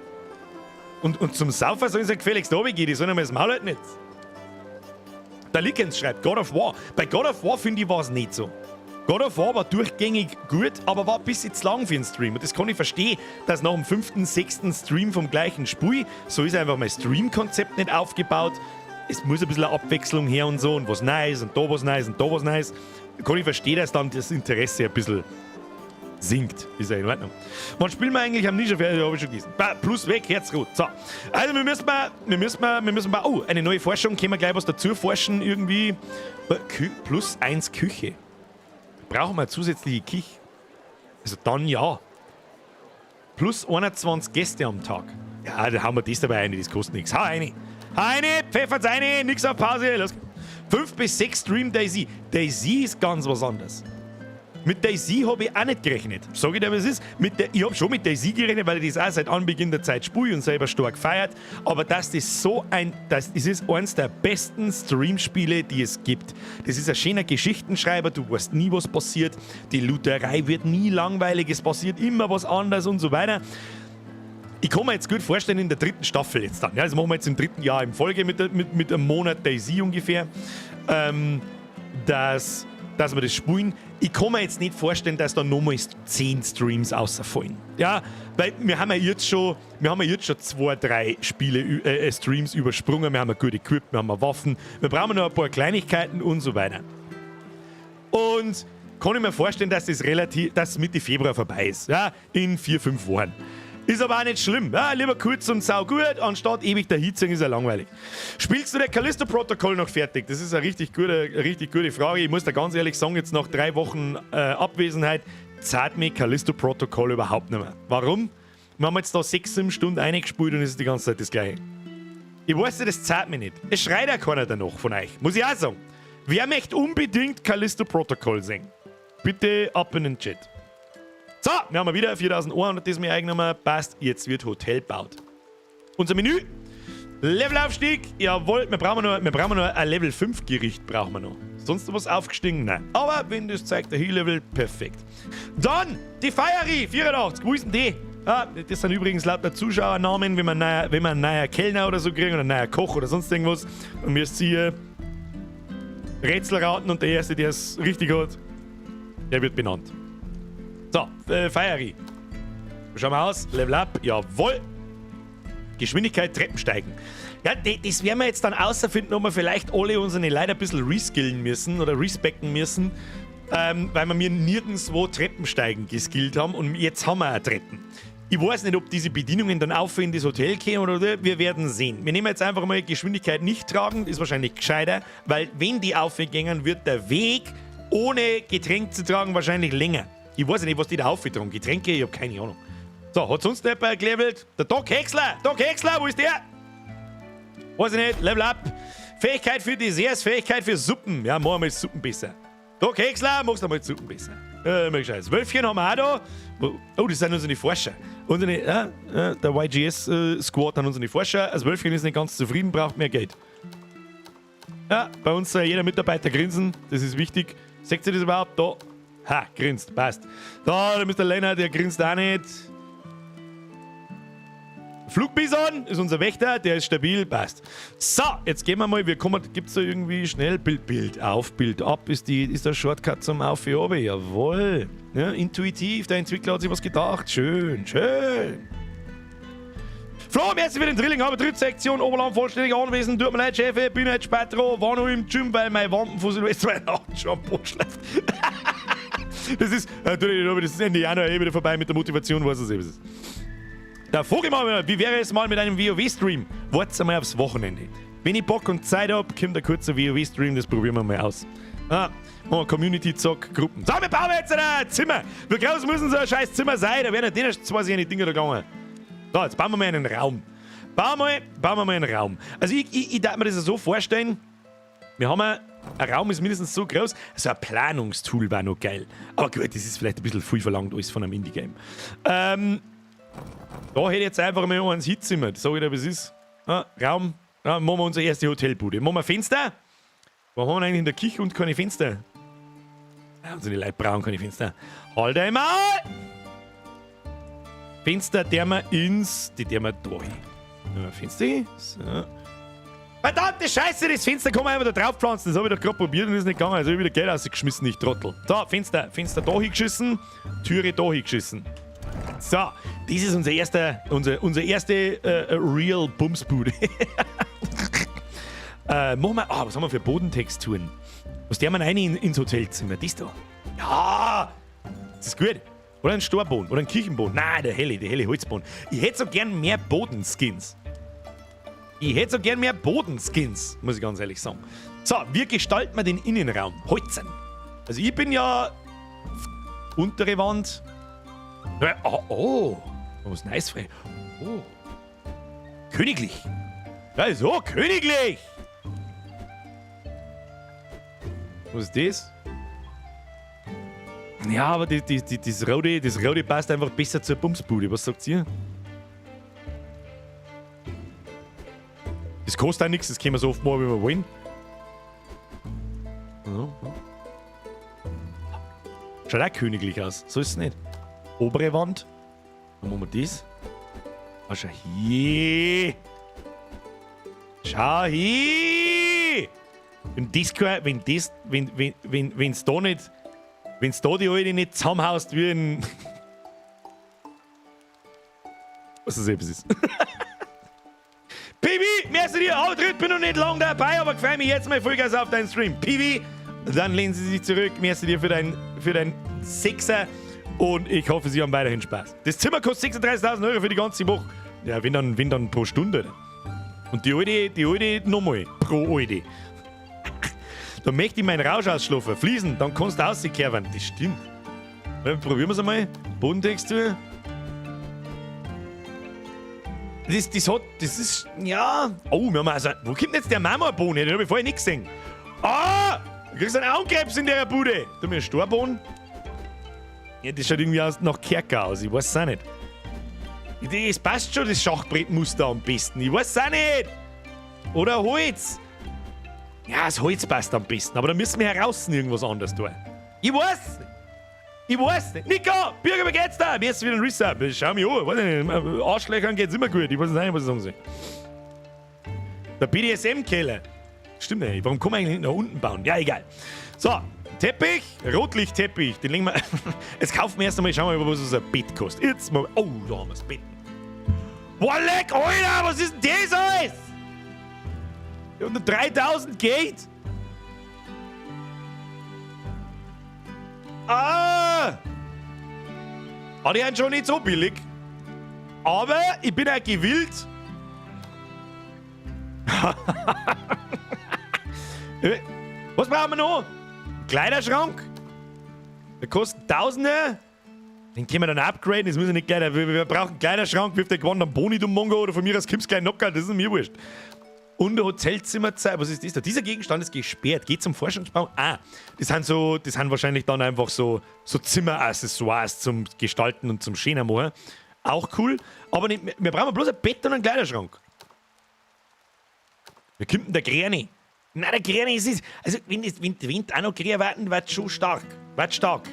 Und zum Saufen sollen sie gefälligst runtergehen, die sollen einmal das Maul halten jetzt. Der Lickens schreibt God of War. Bei God of War, finde ich, war es nicht so. God of War war durchgängig gut, aber war ein bisschen zu lang für einen Stream. Und das kann ich verstehen, dass nach dem fünften, sechsten Stream vom gleichen Spiel, so ist einfach mein Stream-Konzept nicht aufgebaut. Es muss ein bisschen eine Abwechslung her und so und was Neues und da was Neues und da was Neues. Kann ich verstehen, dass dann das Interesse ein bisschen sinkt. Ist ja in Ordnung. Wann spielen wir eigentlich Amnesia fertig? Habe ich schon gelesen. Plus weg, Herz rot. So. Also wir müssen mal, oh, eine neue Forschung, können wir gleich was dazu forschen irgendwie. Plus eins Küche. Brauchen wir zusätzliche Küche? Also dann ja. Plus 21 Gäste am Tag. Ja, da hauen wir das dabei rein, das kostet nichts. Hau rein. Hau rein, pfeffert's rein, nix auf Pause. Los. 5 bis 6 Stream DayZ. DayZ ist ganz was anderes. Mit DayZ habe ich auch nicht gerechnet. Sag ich dir, was es ist? Ich habe schon mit DayZ gerechnet, weil ich das auch seit Anbeginn der Zeit spiele und selber stark feiert. Aber dass das so ein, das ist eines der besten Streamspiele, die es gibt. Das ist ein schöner Geschichtenschreiber, du weißt nie, was passiert. Die Looterei wird nie langweilig, es passiert immer was anderes und so weiter. Ich kann mir jetzt gut vorstellen, in der dritten Staffel jetzt dann. Ja, das machen wir jetzt im dritten Jahr in Folge mit einem Monat DayZ ungefähr, dass wir das spielen. Ich kann mir jetzt nicht vorstellen, dass da nochmals 10 Streams außerfallen. Ja, weil wir haben ja jetzt schon zwei, drei Spiele, Streams übersprungen, wir haben ja gut Equip, wir haben ja Waffen, wir brauchen noch ein paar Kleinigkeiten und so weiter. Und kann ich mir vorstellen, dass das relativ, dass Mitte Februar vorbei ist. Ja, in 4, 5 Wochen. Ist aber auch nicht schlimm. Ja, lieber kurz und sau gut, anstatt ewig dahinziehen, ist ja langweilig. Spielst du der Callisto Protocol noch fertig? Das ist eine richtig gute Frage. Ich muss da ganz ehrlich sagen, jetzt nach 3 Wochen Abwesenheit zahlt mir Callisto Protocol überhaupt nicht mehr. Warum? Wir haben jetzt da 6, 7 Stunden eingespielt und es ist die ganze Zeit das Gleiche. Ich weiß nicht, das zahlt mir nicht. Es schreit ja keiner danach von euch. Muss ich auch sagen. Wer möchte unbedingt Callisto Protocol sehen? Bitte ab in den Chat. So, wir haben wieder 4100 das mir eingenommen. Passt, jetzt wird Hotel baut. Unser Menü. Levelaufstieg. Jawohl, wir brauchen noch ein Level 5 Gericht. Brauchen wir noch. Sonst noch was aufgestiegen? Nein. Aber wenn das zeigt, der Heal-Level, perfekt. Dann die Feierie, 84. Wo ist denn die? Ah, das sind übrigens lauter Zuschauernamen, wenn wir einen neuen Kellner oder so kriegen oder einen neuen Koch oder sonst irgendwas. Und wir hier Rätsel raten und der Erste, der es richtig hat, der wird benannt. So, Feierie. Schauen wir aus. Level up. Jawohl. Geschwindigkeit, Treppensteigen. Ja, das werden wir jetzt dann außerfinden, ob wir vielleicht alle unsere Leute ein bisschen reskillen müssen oder respecken müssen, weil wir mir nirgendwo Treppensteigen geskillt haben und jetzt haben wir auch Treppen. Ich weiß nicht, ob diese Bedienungen dann auf in das Hotel gehen oder wir werden sehen. Wir nehmen jetzt einfach mal Geschwindigkeit nicht tragen, ist wahrscheinlich gescheiter, weil, wenn die aufgängen, wird der Weg ohne Getränk zu tragen wahrscheinlich länger. Ich weiß nicht, was die da auftragen. Getränke, ich habe keine Ahnung. So, hat sonst jemand gelevelt? Der Doc Häcksler! Doc Häcksler, wo ist der? Weiß ich nicht, Level up. Fähigkeit für Desserts, Fähigkeit für Suppen. Ja, machen wir mal Suppen besser. Da, Keksler, machst du mal Suppen besser. Mal Scheiß. Wölfchen haben wir auch da. Oh, das sind unsere Forscher. Unsere, der YGS-Squad haben unsere Forscher. Das Wölfchen ist nicht ganz zufrieden, braucht mehr Geld. Ja, bei uns jeder Mitarbeiter grinsen, das ist wichtig. Seht ihr das überhaupt? Da. Ha, grinst, passt. Da, der Mr. Lennart, der grinst auch nicht. Flugbison ist unser Wächter, der ist stabil, passt. So, jetzt gehen wir mal, wir kommen, gibt's da irgendwie schnell Bild, Bild auf, Bild ab, ist der Shortcut zum Auf und Ab, jawohl. Ja, intuitiv, der Entwickler hat sich was gedacht, schön, schön. Flo, merci für den Drilling, habe Drittsektion, Oberland vollständig anwesend, tut mir leid, Chef, bin heute spät dran, war noch im Gym, weil mein Wampen von Silvester Weihnachten schon am Boden schläft. Das ist, natürlich, aber das ist Ende Januar eh wieder vorbei mit der Motivation, weiß es eh, was ist. Der Vogelmann, wie wäre es mal mit einem WoW-Stream? Wart's einmal aufs Wochenende. Wenn ich Bock und Zeit hab, kommt ein kurzer WoW-Stream, das probieren wir mal aus. Ah, oh, Community-Zock-Gruppen. So, wir bauen jetzt ein Zimmer. Wie groß muss denn so ein scheiß Zimmer sein? Da werden ja zwei sich Dinger da gegangen. So, jetzt bauen wir mal einen Raum. Bauen wir mal einen Raum. Also ich darf mir das so vorstellen, wir haben ein Raum ist mindestens so groß, also ein Planungstool war noch geil. Aber gut, das ist vielleicht ein bisschen viel verlangt alles von einem Indie-Game. Da hätte ich jetzt einfach mal eins hinzimmert, sag ich dir, was ist. Ja, Raum, ja, machen wir unsere erste Hotelbude. Machen wir Fenster. Warum haben wir eigentlich in der Küche und keine Fenster? Ja, unsere Leute brauchen keine Fenster. Halt einmal! Fenster, der wir ins. Die der wir da hin. Ja, Fenster hin. So. Verdammte Scheiße, das Fenster kann man einfach da drauf pflanzen. Das habe ich doch gerade probiert und ist nicht gegangen. Also habe ich wieder Geld rausgeschmissen, ich Trottel. So, Fenster da hingeschissen, Türe da hingeschissen. So, das ist unser erster, unser erste Real Bumsbude. Machen wir, was haben wir für Bodentexturen? Was der man rein ins Hotelzimmer? Das da. Ja, das ist gut. Oder ein Storboden oder ein Kirchenboden. Nein, der helle Holzboden. Ich hätte so gern mehr Bodenskins. Ich hätte so gern mehr Bodenskins, muss ich ganz ehrlich sagen. So, wie gestalten wir den Innenraum? Holzern. Also ich bin ja untere Wand. Oh, oh. Was nice frei. Oh. Königlich. Ja, so, königlich. Was ist das? Ja, aber das Rote passt einfach besser zur Bumsbude. Was sagt ihr? Das kostet auch nichts, das können wir so oft machen, wie wir wollen. Ja, ja. Schaut auch königlich aus, so ist es nicht. Obere Wand. Dann machen wir das. Ah, schau hier. Schau hier. Wenn das, wenn das, wenn, wenn, wenn, wenn's da nicht, wenn's da die Alte nicht zusammenhaust wie ein. Was das eben ist. Piwi, merci dir, Auftritt, bin noch nicht lang dabei, aber freue mich jetzt mal Vollgas auf deinen Stream. Piwi, dann lehnen Sie sich zurück, merci dir für dein Sechser und ich hoffe, Sie haben weiterhin Spaß. Das Zimmer kostet 36.000 Euro für die ganze Woche. Ja, wenn dann pro Stunde. Und die Alte nochmal pro Alte. Da möchte ich meinen Rausch ausschlafen. Fliesen, dann kannst du rauskehren. Das stimmt. Dann probieren wir es einmal. Bodentextur. Das ist, ja. Oh, wir haben also, wo kommt denn jetzt der Marmorboden her? Den hab ich vorher nicht gesehen. Ah! Du kriegst einen Augenkrebs in der Bude. Da haben wir einen Storboden. Ja, das schaut irgendwie nach Kerker aus. Ich weiß es auch nicht. Das passt schon, das Schachbrettmuster am besten. Ich weiß es auch nicht. Oder Holz. Ja, das Holz passt am besten. Aber da müssen wir heraus irgendwas anderes tun. Ich weiß nicht. Ich weiß nicht. Nico, Bürger, wie geht's da? Mir ist wieder ein Resub. Schau mich an. Weiß ich nicht. Arschlöchern geht's immer gut. Ich weiß nicht, was ich sagen soll. Der BDSM-Keller. Stimmt nicht. Warum kann man eigentlich nicht nach unten bauen? Ja, egal. So, Teppich. Rotlichtteppich. Den legen wir. Jetzt kaufen wir erst einmal. Schauen wir mal, was unser Bett kostet. Jetzt mal. Oh, da haben wir das Bett. Boah, leck, Alter, was ist denn das alles? Und 3000 geht. Ah! Ah, die sind schon nicht so billig. Aber ich bin auch gewillt. Was brauchen wir noch? Kleiderschrank? Der kostet Tausende. Den können wir dann upgraden. Das muss ja nicht gleich. Wir brauchen einen Kleiderschrank. Wirft der gewonnen, dann Boni, du Mongo. Oder von mir aus kommst du gleich knocker. Das ist mir wurscht. Und ein Hotelzimmer Zeit. Was ist das da? Dieser Gegenstand ist gesperrt. Geht zum Forschungsbaum. Ah, das sind wahrscheinlich dann einfach so Zimmeraccessoires zum Gestalten und zum Schöner machen. Auch cool. Aber nicht, wir brauchen bloß ein Bett und einen Kleiderschrank. Wie kommt denn der Grüne? Nein, der Grüne ist es. Also, wenn auch noch grün warten, wird schon stark. Wird stark.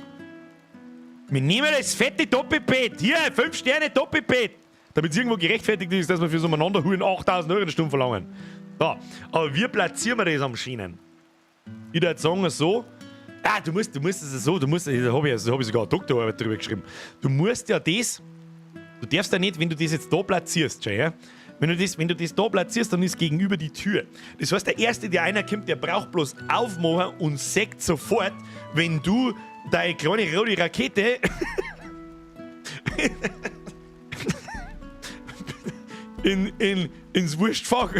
Wir nehmen das fette Doppelbett. Hier, 5 Sterne Doppelbett. Damit es irgendwo gerechtfertigt ist, dass wir für so umeinander Huren 8000 € in der Stunde verlangen. So, aber wie platzieren wir das am Schienen? Ich würde sagen, so. Ah, du musst es so, du musst, da hab ich sogar eine Doktorarbeit drüber geschrieben. Du musst ja das, du darfst ja nicht, wenn du das jetzt da platzierst, schau, ja? Wenn du das da platzierst, dann ist gegenüber die Tür. Das heißt, der Erste, der einer kommt, der braucht bloß aufmachen und sagt sofort, wenn du deine kleine rote Rakete ins Wurstfach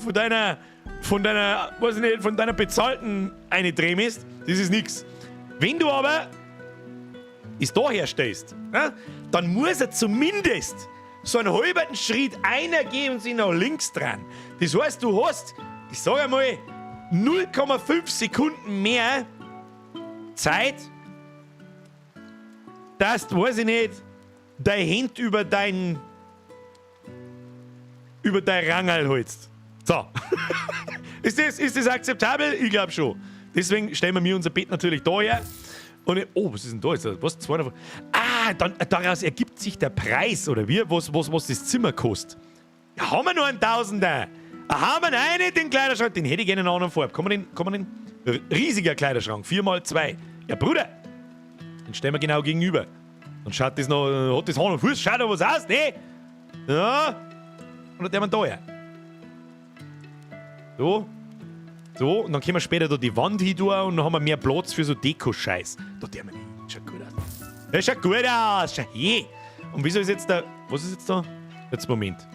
von deiner, weiß ich nicht, von deiner bezahlten eine drehst, das ist nix. Wenn du aber es da herstellst, ja, dann muss er zumindest so einen halben Schritt einer gehen und sich nach links dran. Das heißt, du hast, ich sag einmal, 0,5 Sekunden mehr Zeit, dass du, weiß ich nicht, dein Hand über dein Rangerl holst. So. Ist das akzeptabel? Ich glaube schon. Deswegen stellen wir mir unser Bett natürlich da her. Und, oh, was ist denn da jetzt? Was? 200? Ah, dann, daraus ergibt sich der Preis, oder wie? Was das Zimmer kostet. Ja, haben wir nur einen Tausender. Ah, haben wir einen, den Kleiderschrank, den hätte ich gerne in einer anderen Farbe. Kann man den? Riesiger Kleiderschrank, 4x2. Ja, Bruder, den stellen wir genau gegenüber. Dann schaut das noch, hat das Hand und Fuß, schaut da was aus, ne? Ja. Und dann der man da her. So. So, und dann können wir später da die Wand hin tun und dann haben wir mehr Platz für so Deko-Scheiß. Da der man schaut gut aus. Das schaut gut aus. Schau her. Und wieso ist jetzt da. Was ist jetzt da? Jetzt Moment.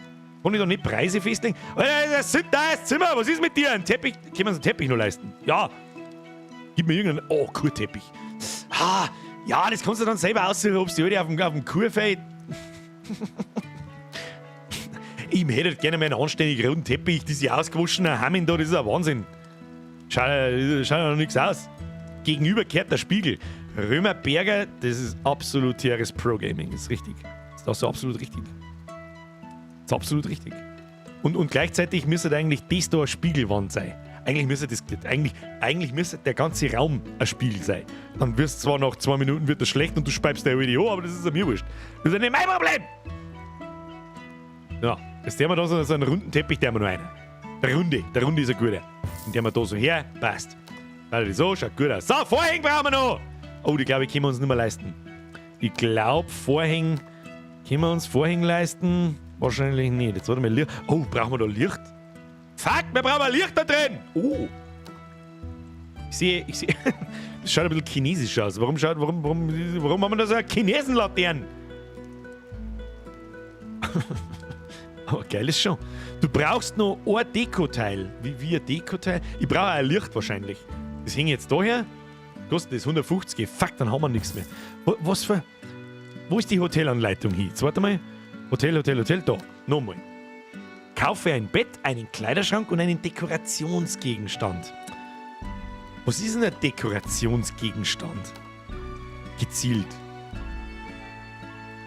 Kann ich da nicht Preise festlegen? Alter, das ist das Zimmer. Was ist mit dir? Ein Teppich? Können wir uns einen Teppich noch leisten? Ja. Gib mir irgendeinen. Oh, Kurteppich. Ah, ja, das kannst du dann selber aussuchen, ob du die auf dem Kurfeld. Ich hätte gerne mal einen anständigen roten Teppich, diese ausgewaschenen Hammen da, das ist ein Wahnsinn. Schaut ja noch nichts aus. Gegenüber kehrt der Spiegel. Römer Berger, das ist absolut TRS Pro Gaming, das ist richtig. Das ist auch so absolut richtig. Das ist absolut richtig. Und gleichzeitig müsste eigentlich das da eine Spiegelwand sein. Eigentlich müsste der ganze Raum ein Spiegel sein. Dann wirst zwar nach 2 Minuten wird das schlecht und du speibst der Video, aber das ist ja mir wurscht. Das ist ja nicht mein Problem! Ja, jetzt der wir da so einen runden Teppich, der haben wir noch einen. Der runde ist ein guter. Und der wir da so her, passt. Also so, schaut gut aus. So, Vorhänge brauchen wir noch! Oh, die, glaube ich, können wir uns nicht mehr leisten. Ich glaube, Vorhänge, können wir uns Vorhänge leisten? Wahrscheinlich nicht. Jetzt warte mal, Licht. Oh, brauchen wir da Licht? Fuck, wir brauchen ein Licht da drin! Oh. Ich sehe, das schaut ein bisschen chinesisch aus. Warum haben wir da so eine Chinesenlaternen? Aber geil ist schon. Du brauchst noch ein Dekoteil. Wie ein Dekoteil? Ich brauche ein Licht wahrscheinlich. Das hängt jetzt da her. Kostet das 150. Fuck, dann haben wir nichts mehr. Was für. Wo ist die Hotelanleitung hin? Jetzt warte mal. Hotel, Hotel, Hotel. Da. Nochmal. Kaufe ein Bett, einen Kleiderschrank und einen Dekorationsgegenstand. Was ist denn ein Dekorationsgegenstand? Gezielt.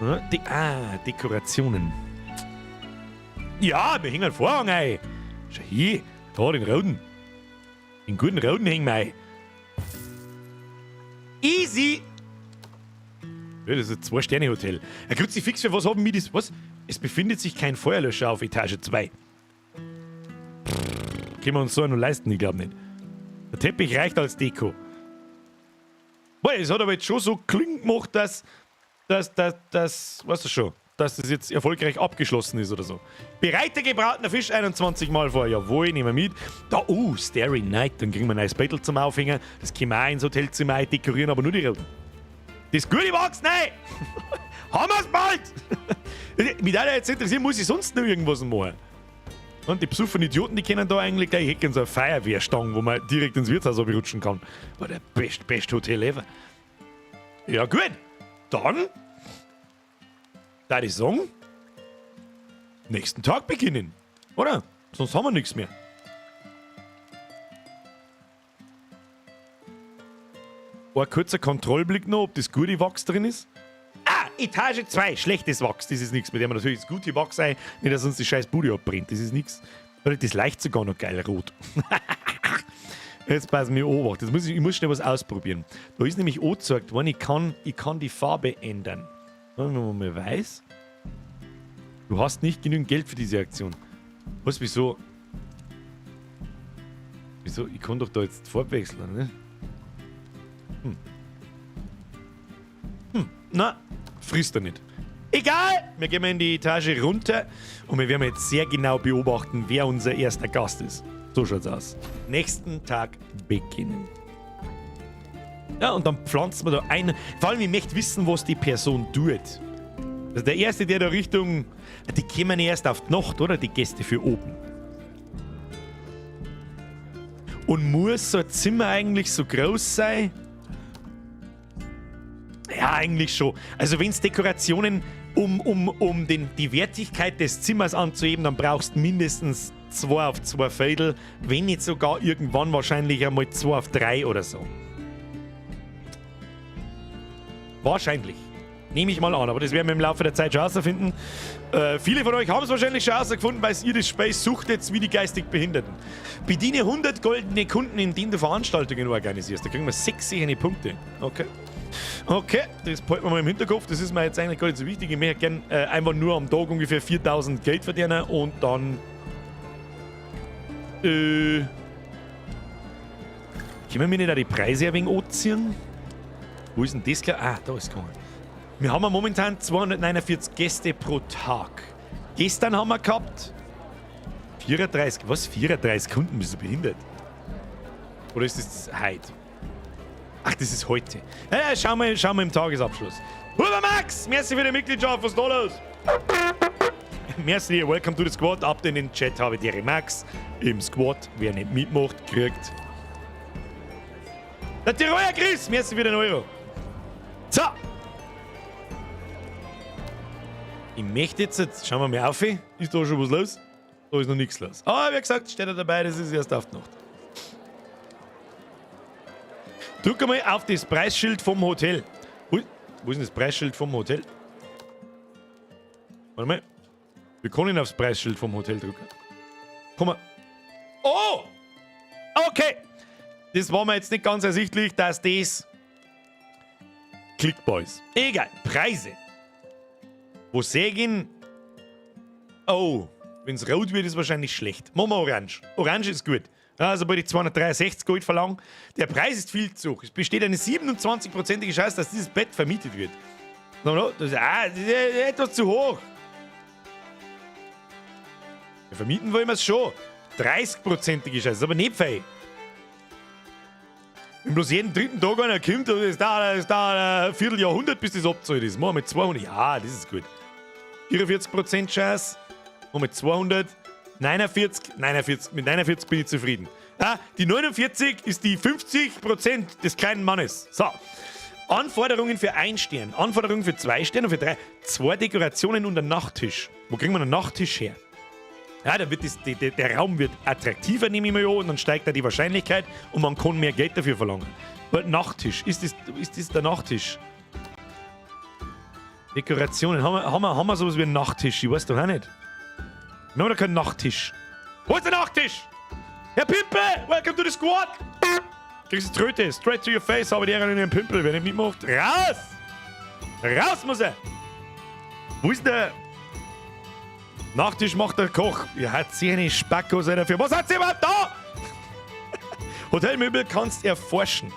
De ah, Dekorationen. Ja, wir hängen einen Vorhang ein. Schau hier, da den roten. Den guten roten hängen wir ein. Easy! Ja, das ist ein Zwei-Sterne-Hotel. Herr Kruzifix, für was haben wir das? Was? Es befindet sich kein Feuerlöscher auf Etage 2. Können wir uns so einen leisten? Ich glaube nicht. Der Teppich reicht als Deko. Boah, es hat aber jetzt schon so kling gemacht, dass, weißt du schon, dass das jetzt erfolgreich abgeschlossen ist oder so. Bereite gebratener Fisch 21 Mal vor. Jawohl, nehmen wir mit. Da, oh, Starry Night, dann kriegen wir ein neues Bettel zum Aufhängen. Das können wir auch ins Hotelzimmer dekorieren, aber nur die roten. Das gute wächst, nein! Haben wir's bald! Mich würde jetzt interessieren, muss ich sonst noch irgendwas machen? Und die besoffenen Idioten, die können da eigentlich gleich hecken, so eine Feuerwehrstange, wo man direkt ins Wirtshaus rutschen kann. War der best, best Hotel ever. Ja, gut. Dann da ich sagen, nächsten Tag beginnen. Oder? Sonst haben wir nichts mehr. Ein kurzer Kontrollblick noch, ob das gute Wachs drin ist. Ah, Etage 2, schlechtes Wachs. Das ist nichts. Mit dem wir natürlich das gute Wachs ein, nicht, dass uns die scheiß Bude abbrennt. Das ist nichts. Das leicht sogar noch geil rot. Jetzt pass mir Obacht. Jetzt muss ich muss schnell was ausprobieren. Da ist nämlich angezeigt worden, ich kann die Farbe ändern. Wenn man mal weiß. Du hast nicht genügend Geld für diese Aktion. Was, wieso? Wieso? Ich kann doch da jetzt Farbe wechseln, ne? Na, frisst er nicht. Egal! Wir gehen mal in die Etage runter und wir werden jetzt sehr genau beobachten, wer unser erster Gast ist. So schaut's aus. Nächsten Tag beginnen. Ja, und dann pflanzen wir da ein. Vor allem, ich möchte wissen, was die Person tut. Also der Erste, der da Richtung... Die kommen erst auf die Nacht, oder? Die Gäste für oben. Und muss so ein Zimmer eigentlich so groß sein? Ja, eigentlich schon. Also wenn's Dekorationen, um die Wertigkeit des Zimmers anzuheben, dann brauchst du mindestens 2 auf 2 Viertel, wenn nicht sogar irgendwann wahrscheinlich einmal 2 auf 3 oder so. Wahrscheinlich. Nehme ich mal an, aber das werden wir im Laufe der Zeit schon herausfinden. Viele von euch haben es wahrscheinlich schon herausgefunden, weil ihr das Spiel sucht jetzt wie die geistig Behinderten. Bediene 100 goldene Kunden, indem du Veranstaltungen organisierst. Da kriegen wir 6 sichere Punkte. Okay. Okay, das behalten wir mal im Hinterkopf. Das ist mir jetzt eigentlich gar nicht so wichtig. Ich möchte gern einfach nur am Tag ungefähr 4000 Geld verdienen und dann... können wir mir nicht auch die Preise ein wenig anziehen? Wo ist denn das gleich? Ah, da ist es gegangen. Wir haben ja momentan 249 Gäste pro Tag. Gestern haben wir gehabt 34. Was? 34 Kunden? Bist du behindert? Oder ist das heute? Ach, das ist heute. Ja, ja, schauen wir im Tagesabschluss. Huber Max! Merci für die Mitgliedschaft. Was ist da los? Merci, welcome to the squad. Ab in den Chat habe ich die Max. Im Squad, wer nicht mitmacht, kriegt. Der Tiroler Chris! Merci für den Euro. So! Ich möchte jetzt schauen wir mal auf. Ist da schon was los? Da ist noch nichts los. Aber wie gesagt, steht er dabei, das ist erst auf die Nacht. Drück einmal auf das Preisschild vom Hotel. Ui, wo ist denn das Preisschild vom Hotel? Warte mal. Wir können aufs Preisschild vom Hotel drücken. Komm mal. Oh! Okay! Das war mir jetzt nicht ganz ersichtlich, dass das klickbar ist. Egal. Preise. Wo sehen? Oh, wenn's rot wird, ist wahrscheinlich schlecht. Machen wir orange. Orange ist gut. Ja, also bei die 263 Gold verlangen. Der Preis ist viel zu hoch. Es besteht eine 27-prozentige Chance, dass dieses Bett vermietet wird. No, no, das ist, das ist etwas zu hoch. Ja, vermieten wollen wir's schon. 30-prozentige Chance, ist aber nicht fein. Wenn bloß jeden dritten Tag einer kommt, dann ist da ein Vierteljahrhundert, bis das abgezahlt ist. Machen wir mit 200. Ja, das ist gut. 44% Chance. Machen wir mit 200. 49, 49, mit 49 bin ich zufrieden. Ja, die 49 ist die 50% des kleinen Mannes. So. Anforderungen für 1 Stern, Anforderungen für 2 Sterne und für 3. 2 Dekorationen und ein Nachttisch. Wo kriegen wir einen Nachttisch her? Ja, dann wird das, die, die, der Raum wird attraktiver, nehme ich mal an, und dann steigt da die Wahrscheinlichkeit und man kann mehr Geld dafür verlangen. Aber Nachttisch, ist das der Nachttisch? Dekorationen, haben wir sowas wie einen Nachttisch? Ich weiß doch auch nicht. Wir haben doch keinen Nachttisch. Wo ist der Nachttisch? Herr Pimpel, welcome to the squad! Kriegst du Tröte, straight to your face, aber die in den Pimpel, wer nicht mitmacht, raus! Raus muss er! Wo ist der? Nachtisch macht der Koch. Ja, hat sie eine Spackos dafür. Was hat sie überhaupt da? Hotelmöbel kannst erforschen.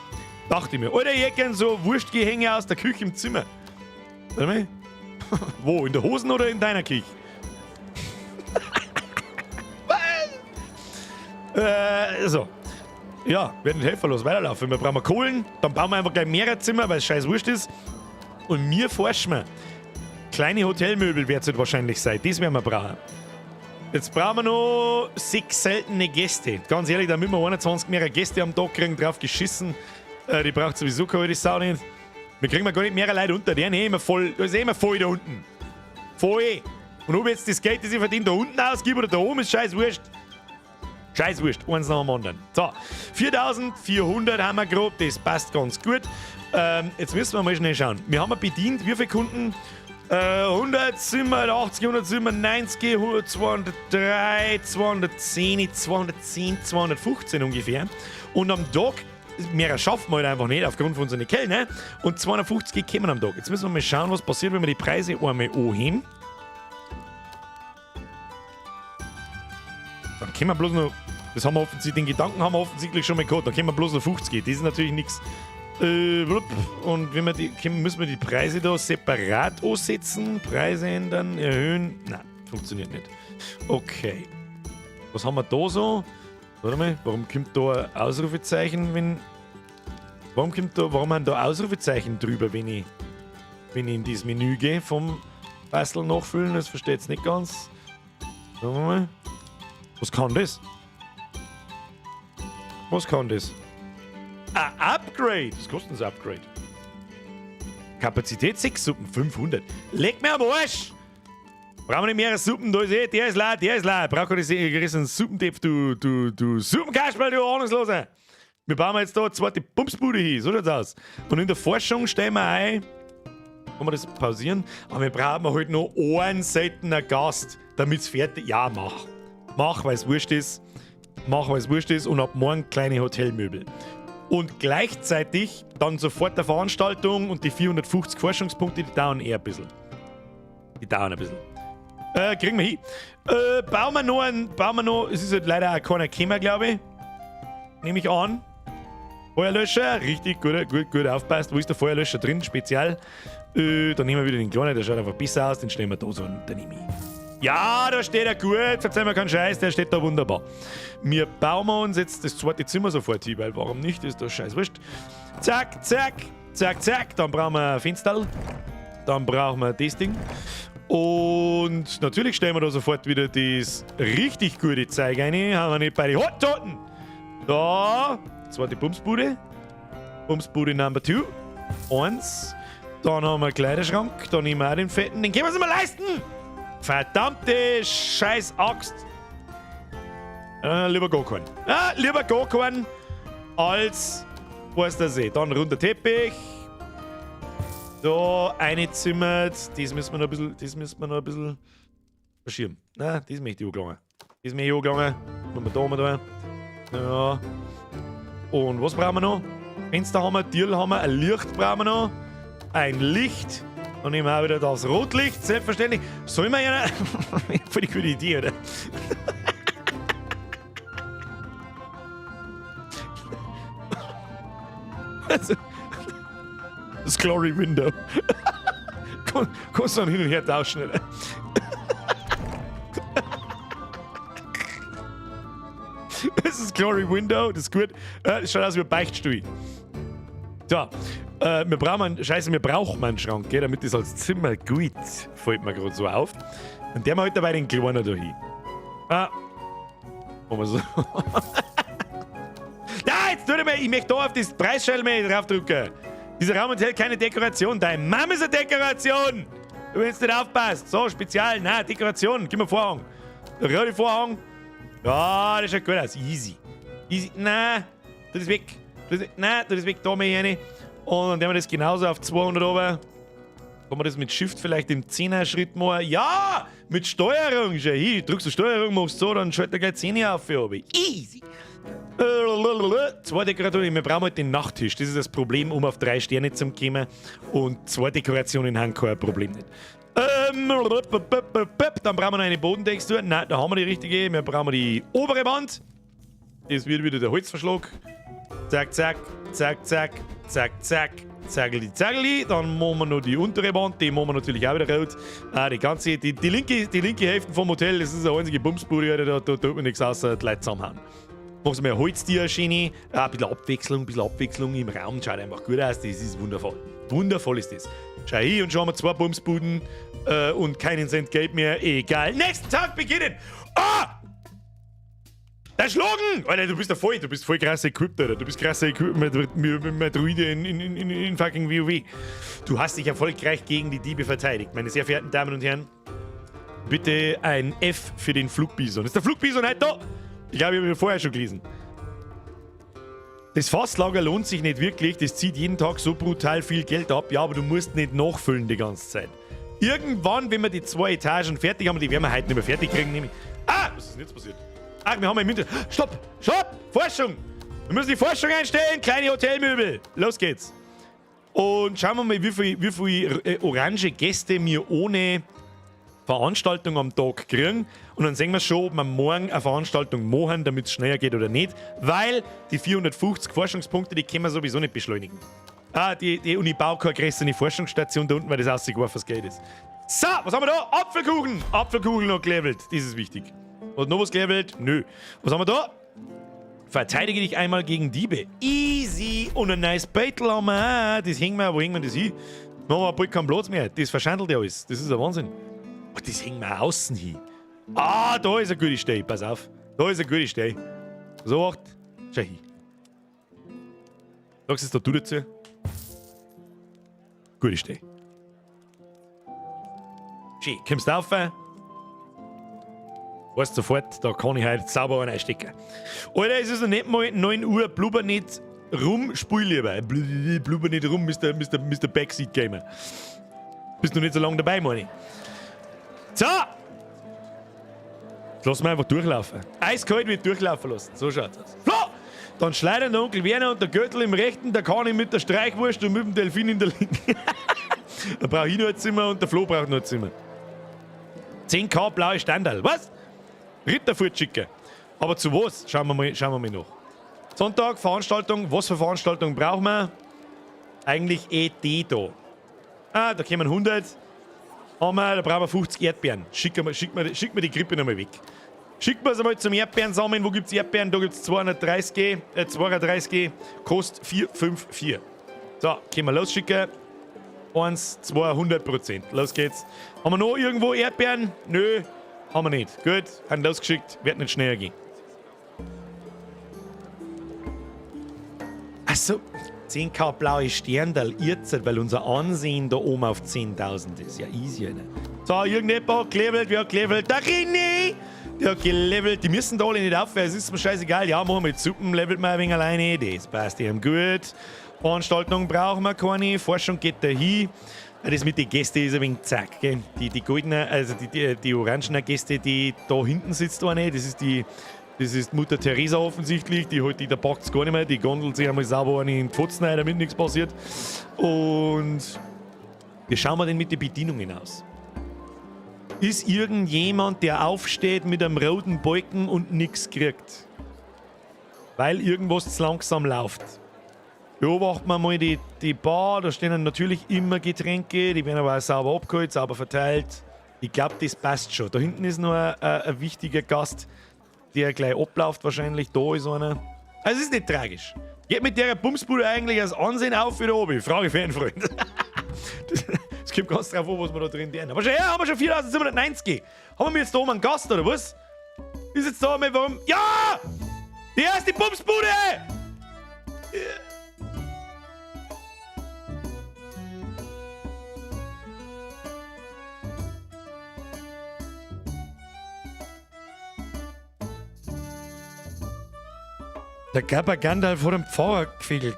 Dachte ich mir. Alter, ich hätte gern so Wurstgehänge aus der Küche im Zimmer. Warte mal. Wo? In der Hosen oder in deiner Küche? Was? So. Ja, werden helferlos weiterlaufen. Wir brauchen Kohlen, dann bauen wir einfach gleich mehrere Zimmer, weil es scheiß wurscht ist. Und mir forschen wir. Kleine Hotelmöbel wird es halt wahrscheinlich sein. Das werden wir brauchen. Jetzt brauchen wir noch 6 seltene Gäste. Ganz ehrlich, damit wir 21 mehrere Gäste am Tag kriegen, drauf geschissen. Die braucht sowieso keine Sau nicht. Wir kriegen gar nicht mehrere Leute unter. Der ist eh immer voll, da ist eh immer voll da unten. Voll. Und ob jetzt das Geld, das ich verdiene, da unten ausgebe oder da oben, ist scheiß wurscht. Scheiß wurscht, eins nach dem anderen. So, 4400 haben wir grob, das passt ganz gut. Jetzt müssen wir mal schnell schauen. Wir haben bedient, wie viele Kunden? 187, 197, 203, 210, 210, 215 ungefähr. Und am Tag, mehr schaffen wir halt einfach nicht, aufgrund von unseren Kellner. Und 250 kommen am Tag. Jetzt müssen wir mal schauen, was passiert, wenn wir die Preise einmal anheben. Dann können wir bloß noch, das haben wir offensichtlich, den Gedanken haben wir offensichtlich schon mal gehabt, da können wir bloß noch 50. Das ist natürlich nichts. Und wenn wir die, müssen wir die Preise da separat ansetzen? Preise ändern, erhöhen? Nein, funktioniert nicht. Okay. Was haben wir da so? Warte mal, warum kommt da ein Ausrufezeichen, wenn. Warum kommt da, warum haben da Ausrufezeichen drüber, wenn ich in dieses Menü gehe vom Basteln nachfüllen? Das verstehe ich jetzt nicht ganz. Schauen wir mal. Was kann das? Was kann das? Ah, Upgrade! Was kostet denn das Upgrade? Kapazität 6 Suppen, 500. Leck mir am Arsch! Brauchen wir nicht mehrere Suppen, da ist eh, der ist leer, der ist leer. Brauch keine riesen Suppentopf, du Suppenkasperl, du Ahnungsloser! Wir bauen jetzt da eine zweite Bumsbude hin, so schaut's aus. Und in der Forschung stellen wir ein, kann man das pausieren? Aber wir brauchen halt noch einen seltenen Gast, damit's fertig. Ja, mach. Mach, weil's wurscht ist. Mach, weil's wurscht ist. Und ab morgen kleine Hotelmöbel. Und gleichzeitig dann sofort der Veranstaltung und die 450 Forschungspunkte, die dauern eher ein bisschen. Die dauern ein bisschen. Kriegen wir hin. Bauen wir noch einen, bauen wir noch, es ist halt leider auch keiner gekommen, glaube ich. Nehme ich an. Feuerlöscher, richtig, gut, gut, gut aufpasst. Wo ist der Feuerlöscher drin? Spezial. Dann nehmen wir wieder den kleinen, der schaut einfach besser aus. Den stellen wir da so und dann nehme ich. Ja, da steht er gut, verzeih mir keinen Scheiß, der steht da wunderbar. Wir bauen uns jetzt das zweite Zimmer sofort hin, weil warum nicht, ist doch scheiß wurscht. Zack, zack, zack, zack, dann brauchen wir ein Fensterl. Dann brauchen wir das Ding. Und natürlich stellen wir da sofort wieder das richtig gute Zeug rein. Haben wir nicht bei den Hottoten. Da, zweite Bumsbude. Bumsbude Number 2. 1. Dann haben wir einen Kleiderschrank. Da nehmen wir auch den fetten. Den können wir uns mal leisten. Verdammte scheiß Axt. Lieber gar keinen. Ja, lieber gar keinen als weiß der See. Dann runder Teppich. Da eingezimmert. Das müssen wir noch ein bisschen, das müssen wir noch ein bisschen verschieben. Nein, das möchte ich angelangen. Das möchte ich angelangen. Machen wir da mal da. Ja. Und was brauchen wir noch? Fenster haben wir, Tür haben wir, ein Licht brauchen wir noch. Ein Licht. Dann nehmen wir auch wieder das Rotlicht, selbstverständlich. Sollen wir ja. Voll die gute Idee, oder? Das Glory Window. Kannst du dann hin und her tauschen, oder? Das ist Glory Window, das ist gut. Das schaut aus wie ein Beichtstuhl. So, wir brauchen einen, Scheiße, wir brauchen einen Schrank, gell, damit das als Zimmer gut, fällt mir gerade so auf. Und der macht halt dabei den Kleinen da hin. Ah. Machen wir so. Da, jetzt tut er mir, ich möchte da auf das Preisscheld mehr draufdrücken. Dieser Raum enthält keine Dekoration. Deine Mama ist eine Dekoration! Wenn du nicht aufpasst. So, Spezial, nein, Dekoration. Gib mir Vorhang. Rote Vorhang. Ja, das schaut gut aus. Easy. Easy. Nein, das ist weg. Das ist, nein, das ist weg. Da mal rein. Und dann nehmen wir das genauso auf 200 runter. Kann man das mit Shift vielleicht im 10er-Schritt machen? Ja! Mit Steuerung! Schau hin, drückst du Steuerung, machst so, dann schaltet er gleich 10 auf. Easy! Zwei Dekorationen, wir brauchen halt den Nachttisch. Das ist das Problem, um auf 3 Sterne zu kommen. Und 2 Dekorationen haben kein Problem nicht. Dann brauchen wir noch eine Bodentextur. Nein, da haben wir die richtige. Wir brauchen die obere Wand. Das wird wieder der Holzverschlag. Zack, zack, zack, zack, zack, zack. Zageli, zageli. Dann machen wir noch die untere Wand, die machen wir natürlich auch wieder rot. Ah, die ganze, die linke Hälfte vom Hotel, das ist eine einzige Bumsbude, da tut man nichts außer die Leute zusammenhauen. Machen wir Holztier-Schiene, ah, ein bisschen Abwechslung im Raum, schaut einfach gut aus, das ist wundervoll. Wundervoll ist das. Schau hin und schauen wir 2 Bumsbuden und keinen Cent Geld mehr, egal. Nächsten Tag beginnen! Ah! Der Schlagen! Alter, du bist voll krass equipped, Alter. Du bist krass equipped mit Druide in fucking WoW. Du hast dich erfolgreich gegen die Diebe verteidigt, meine sehr verehrten Damen und Herren. Bitte ein F für den Flugbison. Ist der Flugbison heute da? Ich glaube, ich habe ihn vorher schon gelesen. Das Fasslager lohnt sich nicht wirklich. Das zieht jeden Tag so brutal viel Geld ab. Ja, aber du musst nicht nachfüllen die ganze Zeit. Irgendwann, wenn wir die 2 Etagen fertig haben, die werden wir heute nicht mehr fertig kriegen, nämlich. Ah, was ist denn jetzt passiert? Ah, wir haben im Hintergrund. Stopp! Stopp! Forschung! Wir müssen die Forschung einstellen! Kleine Hotelmöbel! Los geht's! Und schauen wir mal, wie viel orange Gäste wir ohne Veranstaltung am Tag kriegen. Und dann sehen wir schon, ob wir morgen eine Veranstaltung machen, damit es schneller geht oder nicht. Weil die 450 Forschungspunkte, die können wir sowieso nicht beschleunigen. Ah, die Uni baut keine größere Forschungsstation da unten, weil das ausgeworfen was Geld ist. So, was haben wir da? Apfelkuchen! Apfelkuchen noch gelevelt. Das ist wichtig. Und noch was gelevelt? Nö. Was haben wir da? Verteidige dich einmal gegen Diebe. Easy. Und ein nice Beutel haben wir auch. Das hängen wir, wo hängen wir das hin? Dann haben wir bald keinen Platz mehr. Das verschandelt ja alles. Das ist ein Wahnsinn. Oh, das hängen wir außen hin. Ah, da ist eine gute Stelle. Pass auf. Da ist eine gute Stelle. So, acht. Schau hin. Sagst du es da du dazu? Gute Stelle. Schön. Kommst du auf? Weißt sofort, da kann ich heute sauber einen einstecken. Alter, es ist noch nicht mal 9 Uhr, blubber nicht rum, spiel lieber. Blubber nicht rum, Mister Backseat Gamer. Bist du nicht so lange dabei, meine ich. So! Jetzt lass mal einfach durchlaufen. Eiskalt wird durchlaufen lassen. So schaut's aus. Flo! Dann schleudern der Onkel Werner und der Göttl im rechten, der Kani mit der Streichwurst und mit dem Delfin in der linken. Da brauch ich noch ein Zimmer und der Flo braucht noch ein Zimmer. 10k blaue Standal. Was? Ritter fortschicken. Aber zu was? Schauen wir mal nach. Sonntag, Veranstaltung. Was für Veranstaltung brauchen wir? Eigentlich eh die da. Ah, da kommen 100. Haben wir, da brauchen wir 50 Erdbeeren. Schick mir die Grippe nochmal weg. Schick mir's einmal zum Erdbeeren sammeln. Wo gibt's Erdbeeren? Da gibt's 32 Kostet 4,54. So, können wir losschicken. 1, 2, 100%. Los geht's. Haben wir noch irgendwo Erdbeeren? Nö, haben wir nicht. Gut, haben losgeschickt. Wird nicht schneller gehen. Achso, 10k blaue Sterndal irrt, weil unser Ansehen da oben auf 10.000 ist. Ja, easy, ne? So, irgendjemand hat gelevelt, wer hat gelevelt? Der René! Der hat gelevelt. Die müssen da alle nicht aufhören, es ist mir scheißegal. Ja, machen wir mit Suppen, levelt man ein wenig alleine. Das passt ihm gut. Veranstaltung brauchen wir keine. Forschung geht da hin. Das mit den Gästen ist ein wenig zack, gell? Die goldenen, also die orangenen Gäste, die da hinten sitzt, eine, das ist Mutter Teresa offensichtlich, die holt die, da packt's gar nicht mehr, die gondelt sich einmal sauber eine in die Pfotzen rein, damit nichts passiert. Und wie schauen wir denn mit den Bedienungen aus? Ist irgendjemand, der aufsteht mit einem roten Balken und nix kriegt? Weil irgendwas zu langsam läuft. Beobachten wir mal die Bar, da stehen natürlich immer Getränke, die werden aber auch sauber abgeholt, sauber verteilt. Ich glaub, das passt schon. Da hinten ist noch ein wichtiger Gast, der gleich abläuft wahrscheinlich. Da ist einer. Also es ist nicht tragisch. Geht mit der Bumsbude eigentlich das Ansehen auf wieder oben? Frage für einen Freund. Das kommt ganz drauf an, was wir da drin tun. Aber schon her, haben wir schon 4790. Haben wir jetzt da oben einen Gast oder was? Ist jetzt da mal warum? Ja! Die erste Bumsbude! Der Gabber Gandalf hat dem Pfarrer gefegelt.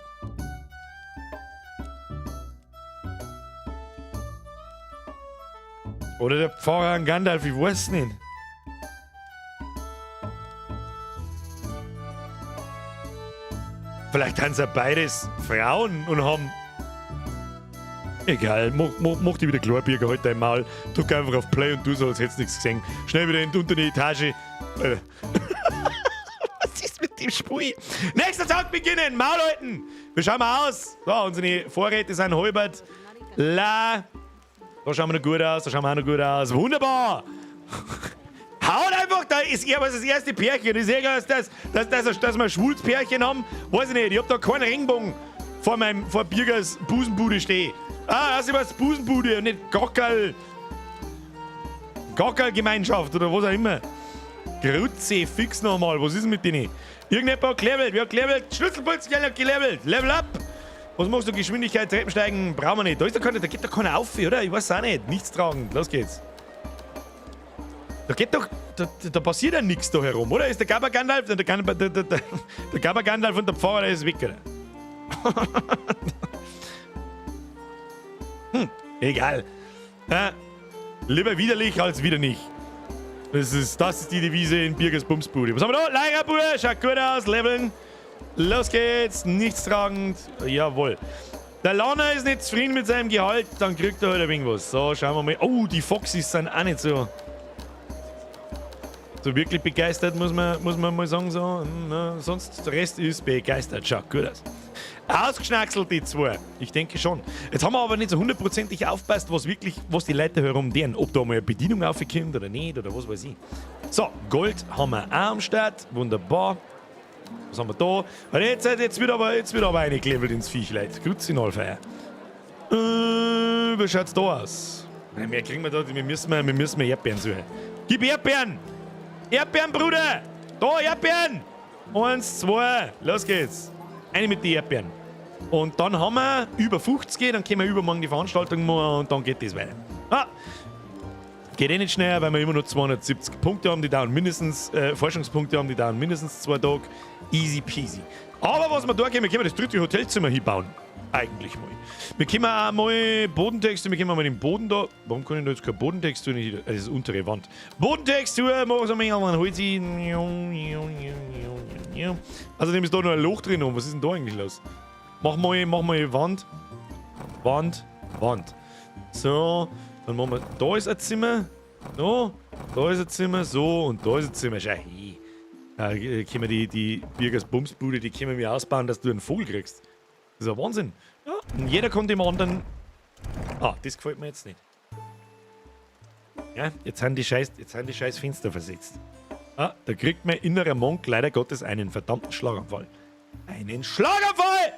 Oder der Pfarrer an Gandalf, ich weiß nicht. Vielleicht haben sie ja beides Frauen und haben... Egal, mach dich wieder klar, Birger, halt dein Maul. Drück einfach auf Play und du so, als hättest du nichts gesehen. Schnell wieder in die untere Etage. Was ist mit dem Spiel? Nächster Tag beginnen! Maul halten! Wir schauen mal aus. So, unsere Vorräte sind halbert. La. Da schauen wir noch gut aus, da schauen wir auch noch gut aus. Wunderbar! Haut einfach, da ist eher was das erste Pärchen. Das ist egal, dass wir ein schwules Pärchen haben. Weiß ich nicht, ich hab da keinen Regenbogen vor Birgers Busenbude stehen. Ah, das ist was Busenbude und nicht Gockerl. Gockerl-Gemeinschaft oder was auch immer. Grütze, fix nochmal, was ist denn mit denen? Irgendjemand hat gelevelt, wer hat gelevelt? Schlüsselputz, hat gelevelt. Level up! Was machst du? Geschwindigkeit, Treppensteigen, brauchen wir nicht. Da ist doch keiner, da geht doch keiner auf, oder? Ich weiß auch nicht. Nichts tragend. Los geht's. Da geht doch, da passiert ja nichts da herum, oder? Ist der Gabber Gandalf, der Gabber Gandalf und der Pfarrer, der ist weg, oder? Egal. Ja, lieber widerlich als wieder nicht. Das ist die Devise in Birgers Bumsbude. Was haben wir da? Leierbude, schaut gut aus, leveln. Los geht's, nichtstragend. Jawohl. Der Lana ist nicht zufrieden mit seinem Gehalt, dann kriegt er halt ein wenig was. So, schauen wir mal. Oh, die Foxys sind auch nicht so wirklich begeistert, muss man mal sagen. So. Na, sonst, der Rest ist begeistert. Schaut gut aus. Ausgeschnackselt, die zwei. Ich denke schon. Jetzt haben wir aber nicht so hundertprozentig aufgepasst, was die Leute herumderen. Ob da mal eine Bedienung aufkommt oder nicht oder was weiß ich. So, Gold haben wir auch am Start. Wunderbar. Was haben wir da? Und jetzt wird aber reingelevelt ins Viech, Leute. Grüezi, wie schaut's da aus? Mehr kriegen wir da, wir müssen Erdbeeren suchen. Gib Erdbeeren! Erdbeeren, Bruder! Da, Erdbeeren! 1, 2, los geht's. Eine mit den Erdbeeren. Und dann haben wir über 50, dann können wir übermorgen die Veranstaltung machen und dann geht das weiter. Ah! Geht eh nicht schneller, weil wir immer nur 270 Punkte haben, die dauern mindestens, Forschungspunkte haben, die dauern mindestens 2 Tage. Easy peasy. Aber was wir da können, wir können das dritte Hotelzimmer hinbauen. Eigentlich mal. Wir können auch mal Bodentextur, wir können mal den Boden da. Warum kann ich da jetzt keine Bodentextur nicht? Das ist untere Wand. Bodentextur, machen wir mal einen Holz. Außerdem ist da noch ein Loch drin. Was ist denn da eigentlich los? Mach mal Wand. Wand, Wand. So, dann machen wir. Da ist ein Zimmer. So, da ist ein Zimmer. So, und da ist ein Zimmer. Schau, hey. Da können wir die Birgers Bumsbude, die können wir ausbauen, dass du einen Vogel kriegst. Das ist ein Wahnsinn. Ja, und jeder kommt dem anderen. Ah, das gefällt mir jetzt nicht. Ja, jetzt sind die scheiß Fenster versetzt. Ah, da kriegt mein innerer Monk leider Gottes einen verdammten Schlaganfall. Einen Schlaganfall!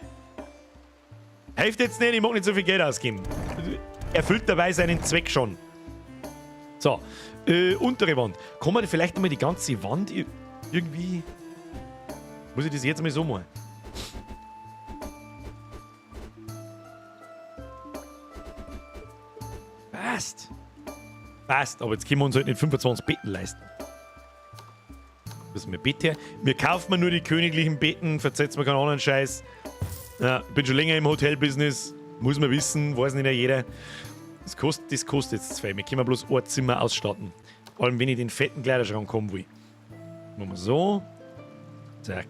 Hilft jetzt nicht, ich mag nicht so viel Geld ausgeben. Erfüllt dabei seinen Zweck schon. So, untere Wand. Kann man vielleicht nochmal die ganze Wand irgendwie... Muss ich das jetzt mal so machen? Passt. Passt, aber jetzt können wir uns halt nicht 25 Betten leisten. Was ist mir Bett her? Wir kaufen nur die königlichen Betten, verzeiht mir keinen anderen Scheiß. Ja, bin schon länger im Hotelbusiness, muss man wissen, weiß nicht jeder. Das kostet jetzt zu viel. Wir können bloß ein Zimmer ausstatten. Vor allem, wenn ich den fetten Kleiderschrank haben will. Machen wir so. Zack.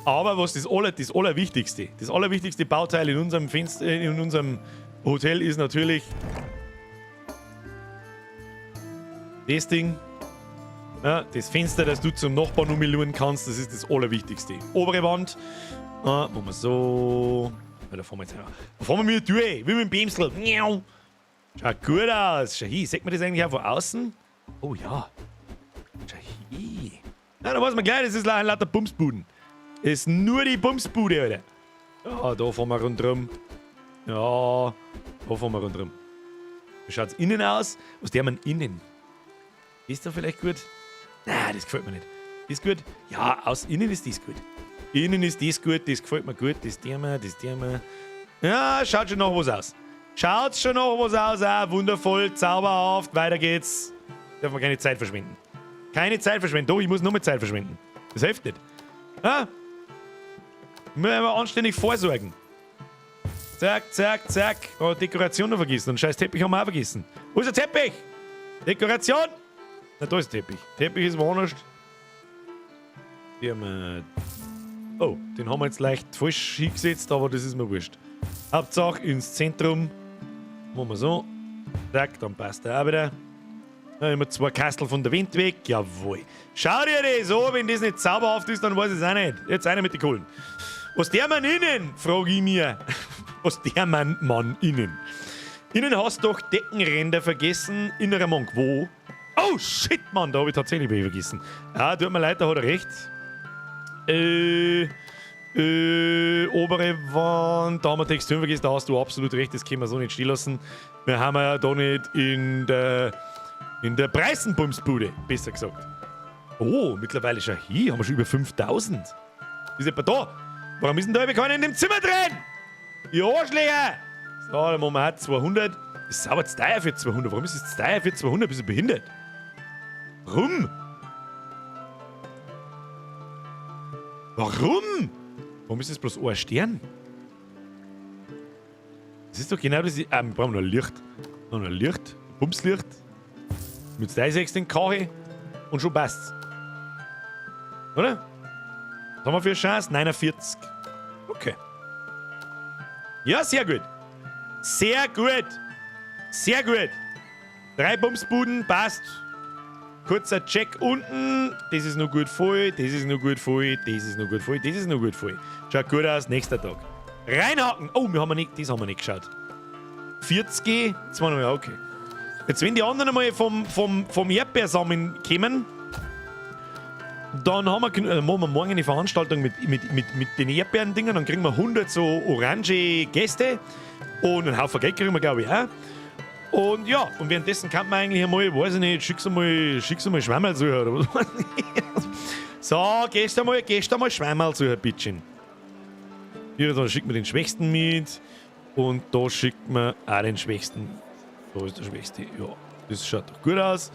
Aber was das allerwichtigste Bauteil in unserem Fenster, in unserem Hotel ist natürlich das Ding. Ja, das Fenster, das du zum Nachbarn umluren kannst, das ist das Allerwichtigste. Obere Wand. Ah, machen wir so. Ja, da fahren wir jetzt her. Da fahren wir mit der Tür, wie mit dem Bämsel. Schaut gut aus. Schau hier, sieht man das eigentlich auch von außen? Oh ja. Schau hier. Ja, da weiß man gleich, das ist ein lauter Bumsbuden. Das ist nur die Bumsbude, Alter. Ja, da fahren wir rundherum. Ja, da fahren wir rundherum. Wie schaut's innen aus? Was der man innen? Ist da vielleicht gut? Nein, das gefällt mir nicht. Ist gut? Ja, aus innen ist das gut. Innen ist das gut, das gefällt mir gut, das Thema, das Thema. Ja, schaut schon noch was aus. Schaut schon noch was aus, ah, wundervoll, zauberhaft, weiter geht's. Darf man keine Zeit verschwenden. Keine Zeit verschwenden. Doch, ich muss nur mit Zeit verschwenden. Das hilft nicht. Ah? Müssen wir anständig vorsorgen. Zack, zack, zack. Oh, Dekoration noch vergessen. Und scheiß Teppich haben wir auch vergessen. Wo ist der Teppich? Dekoration! Na, da ist der Teppich. Teppich ist woanders. Die haben wir... Oh, den haben wir jetzt leicht falsch hingesetzt, aber das ist mir wurscht. Hauptsache ins Zentrum. Machen wir so. Zack, dann passt der auch wieder. Da haben wir 2 Kastel von der Wind weg. Jawohl. Schau dir das an, wenn das nicht zauberhaft ist, dann weiß ich es auch nicht. Jetzt einer mit den Kohlen. Was der Mann innen, frage ich mir. Was der Mann innen? Innen hast du doch Deckenränder vergessen. Innerer Monk, wo? Oh shit, Mann, da habe ich tatsächlich welche vergessen. Ja, tut mir leid, da hat er recht. Obere Wand, da haben wir Texturen vergessen, da hast du absolut recht, das können wir so nicht stehen lassen. Wir haben ja da nicht in der Preisenbumsbude, besser gesagt. Oh, mittlerweile schon hier, haben wir schon über 5000. Ist etwa da. Warum ist denn da keiner in dem Zimmer drin? Die Arschlöcher! So, dann machen wir auch 200. Das ist aber zu teuer für 200. Warum ist es zu teuer für 200? Bist du behindert? Warum? Warum? Warum ist das bloß ein Stern? Das ist doch genau das. Ah, wir brauchen noch Licht. Noch ein Licht. Bumslicht. Mit 3,6 den Kache. Und schon passt's. Oder? Was haben wir für eine Chance? 49. Okay. Ja, sehr gut. Sehr gut. Sehr gut. 3 Bumsbuden, passt. Kurzer Check unten. Das ist noch gut voll, das ist noch gut voll, das ist noch gut voll, das ist noch gut voll. Schaut gut aus, nächster Tag. Reinhaken. Oh, wir haben nicht, das haben wir nicht geschaut. 40, 2, okay. Jetzt, wenn die anderen einmal vom Erdbeersamen kommen, dann haben wir, machen wir morgen eine Veranstaltung mit den Erdbeeren-Dingern, dann kriegen wir 100 so orange Gäste und einen Haufen Geld kriegen wir, glaube ich, auch. Und ja, und währenddessen kann man eigentlich einmal, weiß ich nicht, schick's einmal Schwammerl suchen oder was weiß ich. So, gehst einmal Schwammerl suchen, bitteschön. Hier, da schickt man den Schwächsten mit und da schickt man auch den Schwächsten. Da ist der Schwächste, ja, das schaut doch gut aus.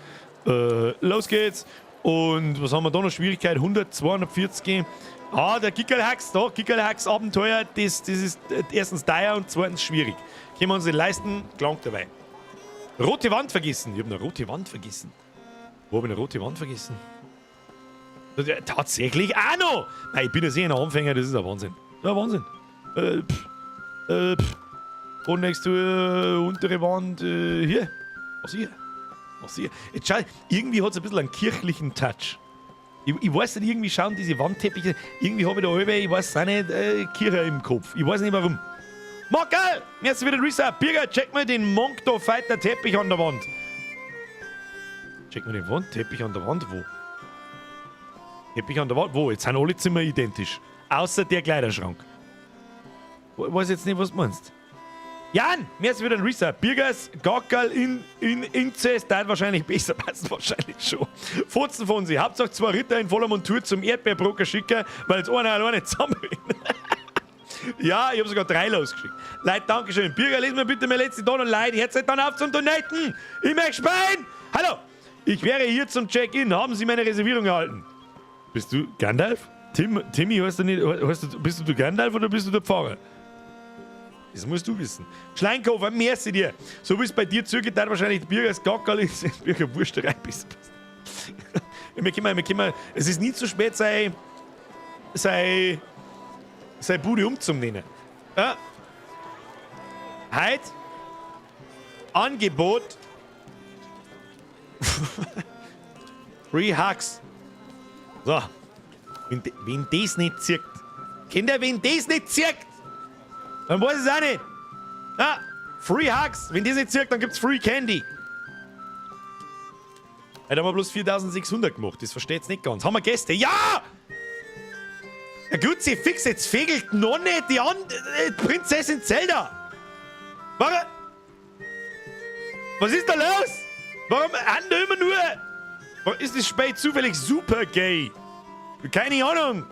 Los geht's. Und was haben wir da noch? Schwierigkeit 100, 240. Ah, der Gickerlhacks, da, Gickerlhacks Abenteuer, das ist erstens teuer und zweitens schwierig. Können wir uns nicht leisten, klangt dabei. Rote Wand vergessen. Ich habe eine rote Wand vergessen. Wo habe ich eine rote Wand vergessen? Tatsächlich auch noch! Nein, ich bin ja sehr ein Anfänger, das ist ein Wahnsinn. Ja, Wahnsinn. Und nächste untere Wand, hier. Was hier? Was hier? Jetzt schau, irgendwie hat es ein bisschen einen kirchlichen Touch. Ich weiß nicht, irgendwie schauen diese Wandteppiche, irgendwie habe ich da alle, ich weiß auch nicht, Kirche im Kopf. Ich weiß nicht warum. Mockerl! Mir ist wieder Risa. Birger, check mal den Monkto Fighter Teppich an der Wand. Check mal den Wandteppich an der Wand, wo? Teppich an der Wand, wo? Jetzt sind alle Zimmer identisch. Außer der Kleiderschrank. Ich weiß jetzt nicht, was du meinst. Jan, mir ist wieder ein Risa. Birgers Gackerl in Inzest, das wahrscheinlich besser, passt wahrscheinlich schon. Fotzen von sie. Hauptsache 2 Ritter in voller Montur zum Erdbeerbrocker schicken, weil jetzt einer alleine zusammen. Ja, ich habe sogar 3 losgeschickt. Leute, dankeschön. Birger, lesen wir bitte meine letzte Don und Leute, hört dann auf zum Donaten. Ich möchte spielen. Hallo, ich wäre hier zum Check-in. Haben Sie meine Reservierung erhalten? Bist du Gandalf? Timmy, heißt du nicht, bist du Gandalf oder bist du der Pfarrer? Das musst du wissen. Schleinkofer, merci dir. So wie es bei dir zugeht, dann wahrscheinlich Birgers Gackerl ist, Birger Wursterei bist. Wir können, es ist nie zu spät, sei Bude umzunennen. Ja. Heute Angebot Free Hugs. So. Wenn das nicht zirkt. Kinder, wenn das nicht zirkt, dann weiß ich es auch nicht. Ja, Free Hugs. Wenn das nicht zirkt, dann gibt's Free Candy. Heute haben wir bloß 4600 gemacht. Das versteht's nicht ganz. Haben wir Gäste? Ja! Ja gut, sie fix, jetzt fegelt noch nicht die Prinzessin Zelda. Warum? Was ist da los? Warum andere immer nur... Warum ist das Spiel zufällig super gay? Keine Ahnung.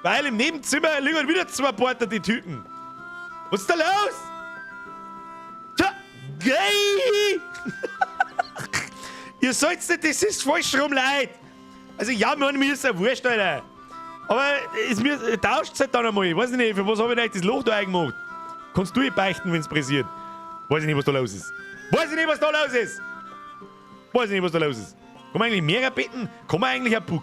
Weil im Nebenzimmer liegen wieder 2 Porter, die Typen. Was ist da los? Tja, gay! Ihr sollt's nicht, das ist falsch rum, Leute. Also ja, man, mir ist ja wurscht, Alter. Aber es mir tauscht halt dann einmal. Ich weiß nicht, für was habe ich eigentlich das Loch da eingemacht? Kannst du ihr beichten, wenn's pressiert? Weiß ich nicht, was da los ist. Weiß ich nicht, was da los ist! Weiß ich nicht, was da los ist. Kann man eigentlich mehrere Betten? Kann man eigentlich ein Puck?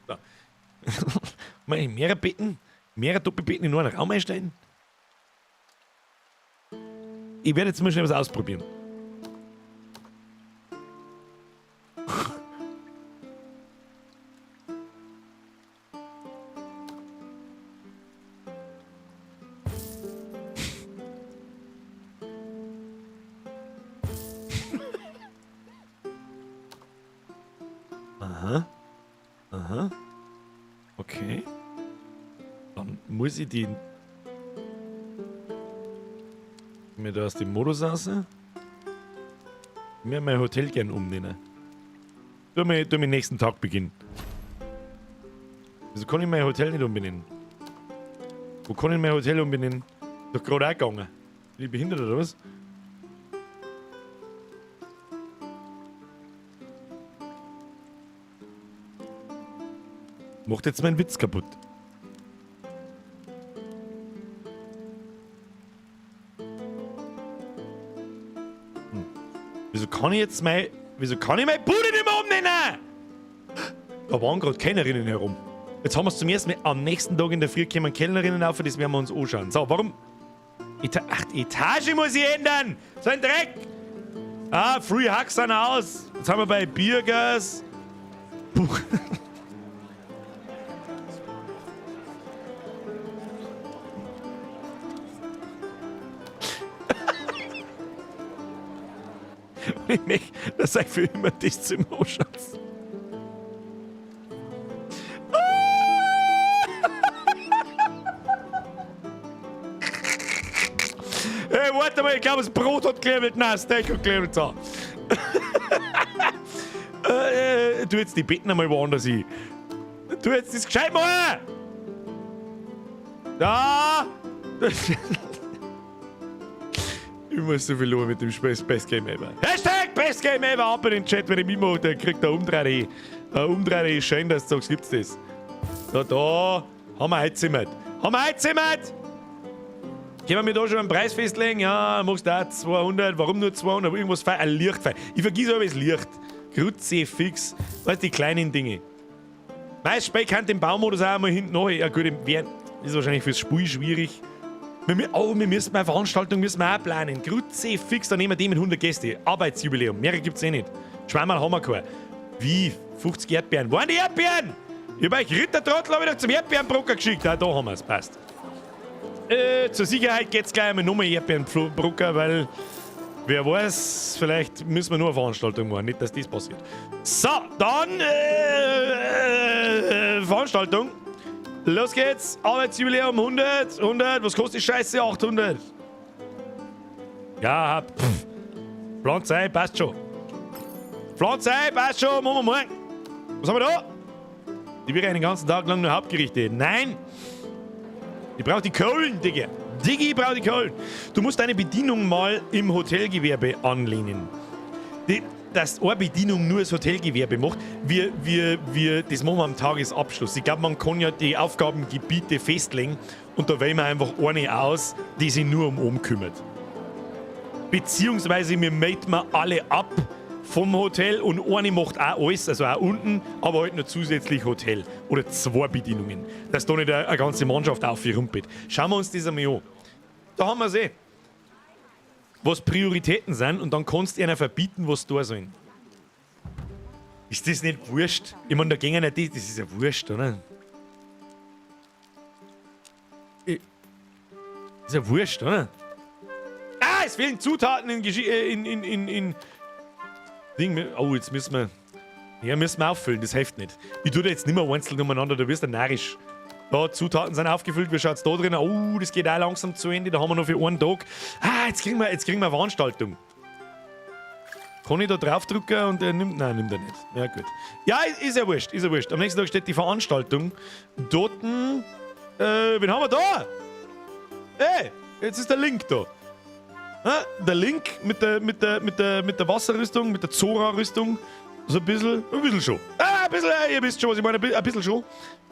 So. Kann man eigentlich mehrere Betten? Mehrere Doppelbetten in einen Raum einstellen? Ich werde jetzt mal schnell was ausprobieren. Aha. Aha. Okay. Dann muss ich die... Mir da aus dem Modus raus. Mir mein Hotel gern umnennen. Tu mir nächsten Tag beginnen. Wieso kann ich mein Hotel nicht umbenennen? Wo kann ich mein Hotel umbenennen? Ist doch gerade auch gegangen. Bin ich behindert oder was? Macht jetzt meinen Witz kaputt. Wieso kann ich jetzt mein. Wieso kann ich meine Bude nicht mehr umnennen? Da waren gerade Kellnerinnen herum. Jetzt haben wir es zum ersten Mal am nächsten Tag in der Früh kommen Kellnerinnen auf, das werden wir uns anschauen. So, warum? Ach, die Etage muss ich ändern! So ein Dreck! Ah, Free Hugs sind aus. Jetzt haben wir bei Biergas. Buch. Ich möchte, dass euch für immer das Zimmer anschaut. Hey, warte mal, ich glaube, das Brot hat geklebt. Nein, das Steak hat geklebt. So. Tu jetzt die Betten einmal woanders hin. Tu jetzt das gescheit machen! Da! Ich muss so viel lohnen mit dem Space Best Game Ever. Hashtag Best Game Ever! Ab in den Chat, wenn ich mitmache, der kriegt eine Umdreh. Eine Umdreh ist schön, dass du sagst, gibt's das. Da, da. Haben wir eingezimmert. Haben wir eingezimmert! Können wir mir da schon einen Preis festlegen? Ja, machst du auch 200. Warum nur 200? Irgendwas fein. Ein Licht fein. Ich vergiss aber das Licht. Kruzifix. Weißt du, die kleinen Dinge. Meist Speck kann den Baumodus auch einmal hinten nach. Ja, gut, ist wahrscheinlich fürs Spiel schwierig. Wir müssen eine Veranstaltung müssen wir auch planen. Kruzifix, da nehmen wir die mit 100 Gäste. Arbeitsjubiläum. Mehr gibt's eh nicht. Schwammerl haben wir keinen. Wie? 50 Erdbeeren. Wo waren die Erdbeeren? Ich hab euch Rittertrottel hab ich doch zum Erdbeerenbrucker geschickt. Ah, da haben wir's. Passt. Zur Sicherheit geht's gleich einmal nochmal Erdbeerenbrucker, weil wer weiß, vielleicht müssen wir nur eine Veranstaltung machen. Nicht, dass das passiert. So, dann Veranstaltung. Los geht's. Arbeitsjubiläum 100. 100. Was kostet die Scheiße? 800. Ja, pff. Pflanze ein, passt schon. Pflanze ein, passt schon. Machen wir morgen. Was haben wir da? Die wäre einen ganzen Tag lang nur Hauptgerichte. Nein! Ich brauch die Kohlen, Digga. Diggi, ich brauch die Kohlen. Du musst deine Bedienung mal im Hotelgewerbe anlehnen. Dass eine Bedienung nur das Hotelgewerbe macht, das machen wir am Tagesabschluss. Ich glaub, man kann ja die Aufgabengebiete festlegen und da wählen wir einfach eine aus, die sich nur um oben kümmert. Beziehungsweise wir melden wir alle ab vom Hotel und eine macht auch alles, also auch unten, aber halt noch zusätzlich Hotel. Oder zwei Bedienungen, dass da nicht eine ganze Mannschaft auf ihr rumpelt. Schauen wir uns das einmal an. Da haben wir's eh. Was Prioritäten sind und dann kannst du einer verbieten, was da sollen. Ist das nicht wurscht? Ich mein, da gehen ja nicht die, das ist ja wurscht, oder? Ist ja wurscht, oder? Ah, es fehlen Zutaten in Geschi-, in, in, in, in Ding. Oh, jetzt müssen wir. Ja, müssen wir auffüllen, das hilft nicht. Ich tue da jetzt nicht mehr einzeln umeinander, da wirst du narrisch. Da, Zutaten sind aufgefüllt, wie schaut's da drin? Oh, das geht auch langsam zu Ende, da haben wir noch für einen Tag. Ah, jetzt kriegen wir eine Veranstaltung. Kann ich da draufdrücken und er nimmt. Nein, nimmt er nicht. Ja, gut. Ja, ist ja wurscht, ist ja wurscht. Am nächsten Tag steht die Veranstaltung. Dorten. Wen haben wir da? Ey, jetzt ist der Link da. Ah, der Link mit der Wasserrüstung, mit der Zora-Rüstung. So ein bisschen schon. Ah, ein bisschen, ihr wisst schon, was ich meine, ein bisschen schon.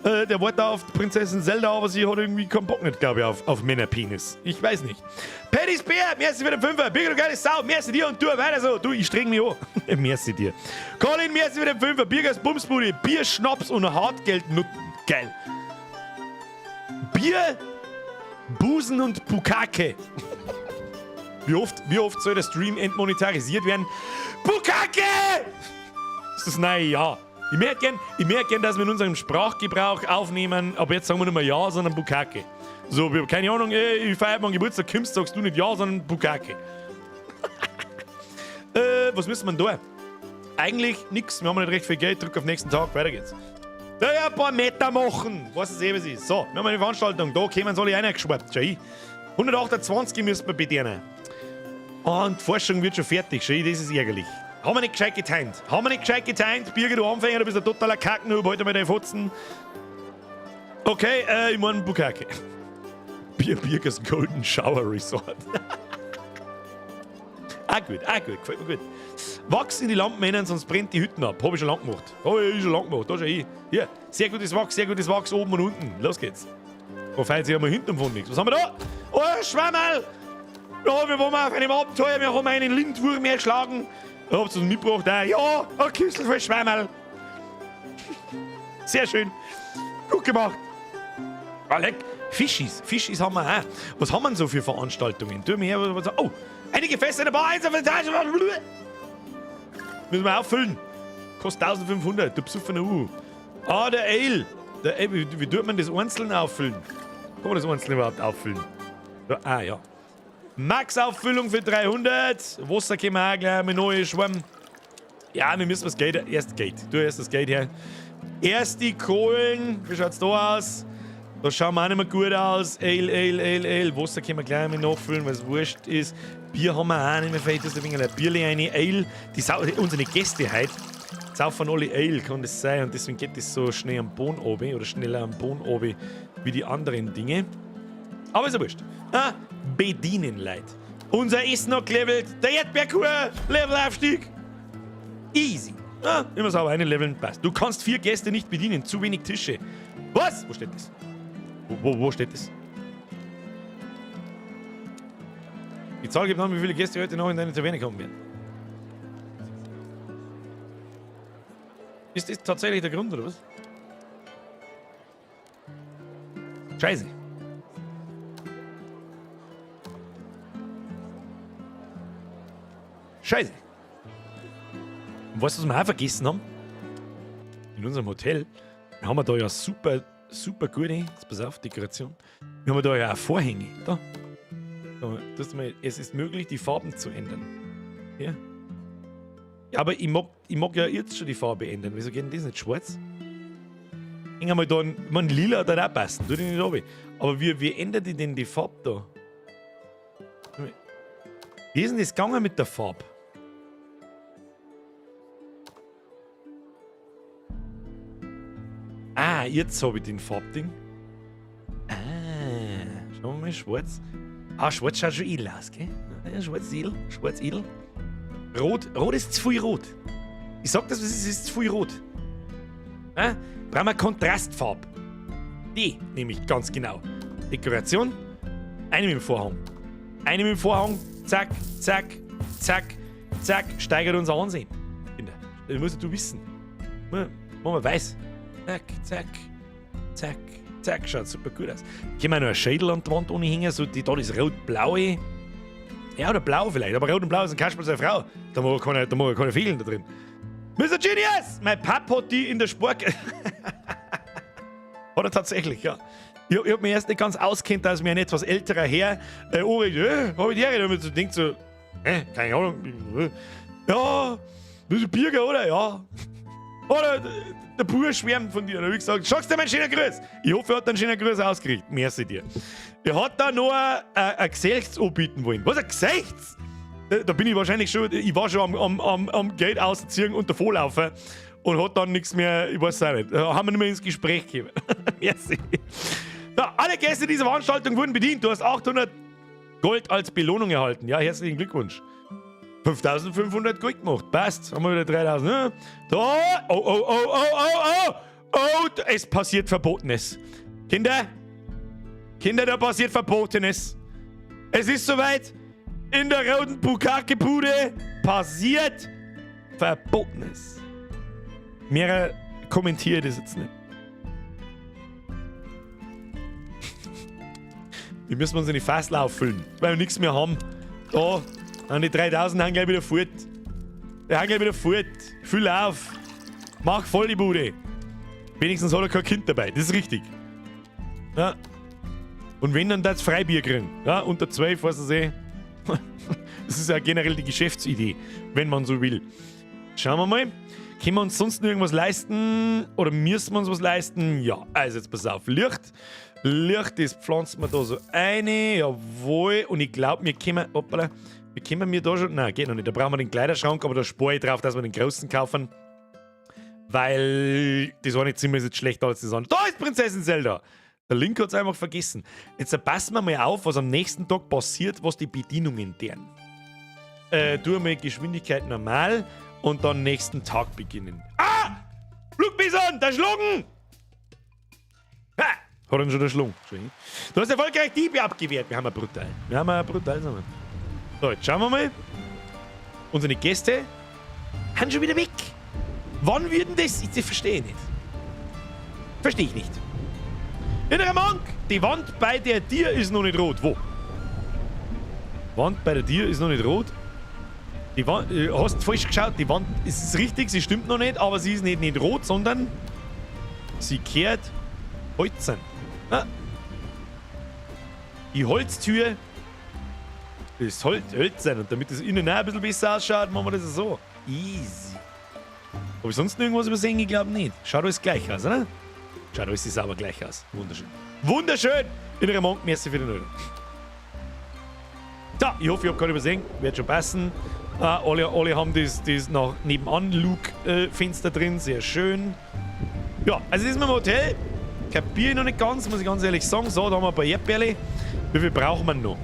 Der wollte auf Prinzessin Zelda, aber sie hat irgendwie keinen Bock nicht, glaub ich, auf Männerpenis. Ich weiß nicht. Paddy's Bär, merci für den Fünfer. Birgit, du geile Sau, merci dir und du, weiter so. Du, ich streng mich an. Merci dir. Colin, merci für den Fünfer. Birgers Bumsbude, Bier, Schnaps und Hartgeldnutten. Geil. Bier, Busen und Bukake. Wie oft soll der Stream entmonetarisiert werden? Bukake! Das ist das neue Jahr. Ich möchte gern, dass wir in unserem Sprachgebrauch aufnehmen, aber jetzt sagen wir nicht mehr Ja, sondern Bukake. So, wir haben keine Ahnung, ey, ich feiere meinen Geburtstag, kommst, sagst du nicht Ja, sondern Bukake. Was müssen wir denn da? Eigentlich nix, wir haben nicht recht viel Geld, drück auf den nächsten Tag, weiter geht's. Da ja, ein paar Meter machen, was es eben ist. So, wir haben eine Veranstaltung, da kommen sie alle reingeschwappt, schau hin. 128 müssen wir bedienen. Und die Forschung wird schon fertig, schau hin, das ist ärgerlich. Haben wir nicht gescheit getimt? Haben wir nicht gescheit getimt? Birgit, du Anfänger, du bist ein totaler Kacknoob, heute mal deine Fotzen. Okay, ich mein Bukake. Birgers Golden Shower Resort. Auch gut, auch gut, gefällt mir gut. Wachs in die Lampen rein, sonst brennt die Hütten ab. Hab ich schon lang gemacht. Hab ich schon lang gemacht. Da schau ich. Hier, sehr gutes Wachs oben und unten. Los geht's. Da feiert sich einmal hinten von nichts. Was haben wir da? Oh, Schwammerl! Ja, wir waren auf einem Abenteuer, wir haben einen Lindwurm erschlagen. Habt ihr was mitgebracht? Ah, ja, ein Küssel voll Schwammerl. Sehr schön. Gut gemacht. Ah, leck. Fischis. Fischis haben wir auch. Was haben wir denn so für Veranstaltungen? Tu mir her, was, oh, einige Fässer in der Bar, eins auf der Tasche. Müssen wir auffüllen. Kostet 1500, du besoffener U. Ah, der Ale. Der Ale, wie tut man das einzeln auffüllen? Kann man das einzeln überhaupt auffüllen? Ja, ah, ja. Max-Auffüllung für 300. Wasser können wir auch gleich mit neu schwimmen. Ja, wir müssen das Geld. Erst Geld. Du erst das Geld her. Erst die Kohlen. Wie schaut's da aus? Da schauen wir auch nicht mehr gut aus. Ale, Ale, Ale, Ale. Wasser können wir gleich mal nachfüllen, weil es wurscht ist. Bier haben wir auch nicht mehr. Vielleicht ist ein wenig ein Bierli rein. Ale. Unsere Gäste heute saufen alle Ale, kann das sein. Und deswegen geht das so schnell am Boden runter oder schneller am Boden runter wie die anderen Dinge. Aber ist ja wurscht. Ah, bedienen, Leute. Unser Essen noch gelevelt. Der Erdbeerkuchen, Levelaufstieg. Easy. Ah, immer sauber einen leveln, passt. Du kannst 4 Gäste nicht bedienen, zu wenig Tische. Was? Wo steht das? Wo steht das? Die Zahl gibt an, wie viele Gäste heute noch in deine Taverne kommen werden. Ist das tatsächlich der Grund, oder was? Scheiße. Scheiße. Und weißt du, was wir auch vergessen haben? In unserem Hotel haben wir da ja super, super gute, jetzt pass auf, Dekoration. Wir haben da ja auch Vorhänge. Da. Da, das ist mal, es ist möglich, die Farben zu ändern. Ja. Ja, aber ich mag ja jetzt schon die Farbe ändern. Wieso geht denn das nicht schwarz? Häng einmal da ein, ich mein, lila hat auch passen, tut ich nicht runter. Aber wie ändert die denn die Farbe da? Wie ist denn das gegangen mit der Farbe? Ah, jetzt hab ich den Farbding. Ah, schauen wir mal, schwarz. Ah, schwarz schaut schon edel aus, gell? Ja, schwarz edel, schwarz edel. Rot, rot ist zu viel rot. Ich sag das, es ist zu viel rot. Ja? Brauchen wir Kontrastfarbe. Die nehme ich ganz genau. Dekoration. Eine mit dem Vorhang. Eine mit dem Vorhang. Zack, zack, zack, zack. Steigert unser Ansehen. Kinder, das musst du wissen. Machen wir weiß. Zack, zack, zack, zack. Schaut super gut aus. Können wir noch ein Schädel an die Wand hängen, so die, da das rot-blaue. Ja, oder blau vielleicht. Aber rot und blau ist ein Kasperl seine Frau. Da mag ich keine Fehlen da drin. Mister Genius! Mein Pap hat die in der Spork. Hat er tatsächlich, ja. Ich hab mich erst nicht ganz auskennt, dass mir ein etwas älterer Herr, oh, hab ich die Ehre, da hab ich so gedacht, so, keine Ahnung, ja, bist du Birger, oder? Ja. Oder der Bub schwärmt von dir. Da hab ich gesagt, schaust dir meinen schönen Gruß. Ich hoffe, er hat einen schönen Gruß ausgerichtet. Merci dir. Er hat da noch ein Gesicht anbieten wollen. Was, ein Gesicht? Da bin ich wahrscheinlich schon, ich war schon am Geld ausziehen und davonlaufen und hat dann nichts mehr, ich weiß auch nicht. Da haben wir nicht mehr ins Gespräch gekommen. Merci. So, alle Gäste dieser Veranstaltung wurden bedient. Du hast 800 Gold als Belohnung erhalten. Ja, herzlichen Glückwunsch. 5500 Gold gemacht. Passt. Haben wir wieder 3000. Ne? Da. Oh, oh, oh, oh, oh, oh. Oh, es passiert Verbotenes. Kinder. Kinder, da passiert Verbotenes. Es ist soweit. In der roten Bukake-Bude passiert Verbotenes. Mehrer kommentiert das jetzt nicht. Wir müssen uns in die Fassel auffüllen, weil wir nichts mehr haben. Da, an die 3000 haben gleich wieder fort. Die haben gleich wieder fort. Füll auf. Mach voll die Bude. Wenigstens hat er kein Kind dabei. Das ist richtig. Ja. Und wenn, dann das Freibier kriegen. Ja, unter 12, weißt du eh. Das ist ja generell die Geschäftsidee, wenn man so will. Schauen wir mal. Können wir uns sonst noch irgendwas leisten? Oder müssen wir uns was leisten? Ja, also jetzt pass auf. Licht. Licht, das pflanzen wir da so eine. Jawohl. Und ich glaub, wir können, hoppala, wir können mir da schon. Nein, geht noch nicht. Da brauchen wir den Kleiderschrank, aber da spare ich drauf, dass wir den großen kaufen. Weil das eine Zimmer ist jetzt schlechter als das andere. Da ist Prinzessin Zelda! Der Link hat's einfach vergessen. Jetzt passen wir mal auf, was am nächsten Tag passiert, was die Bedienungen deren. Tu mal Geschwindigkeit normal und dann nächsten Tag beginnen. Ah! Flugbison, der Schlungen! Ha! Hat ihn schon erschlungen. Schön. Du hast erfolgreich Diebe abgewehrt. Wir haben ja brutal. Wir haben ja brutal. Zusammen. So, jetzt schauen wir mal. Unsere Gäste sind schon wieder weg. Wann würden das? Ich verstehe nicht. Verstehe ich nicht. Innerer Monk, die Wand bei der Tier ist noch nicht rot. Wo? Wand bei der Tier ist noch nicht rot. Die Wand, hast falsch geschaut, die Wand ist richtig, sie stimmt noch nicht, aber sie ist nicht rot, sondern sie kehrt hölzern. Ah. Die Holztür ist hölzern und damit das innen auch ein bisschen besser ausschaut, machen wir das so. Easy. Hab ich sonst noch irgendwas übersehen? Ich glaube nicht. Schaut alles gleich aus, oder? Schaut alles sauber gleich aus. Wunderschön. Wunderschön! Innerer Monk, merci für den Euro. So, ich hoffe, ich hab gerade übersehen. Wird schon passen. Alle haben das nach nebenan Luke-Fenster drin. Sehr schön. Ja, also das ist mit dem Hotel. Kapiere ich noch nicht ganz, muss ich ganz ehrlich sagen. So, da haben wir ein paar Erdbeerle. Wie viel brauchen wir noch?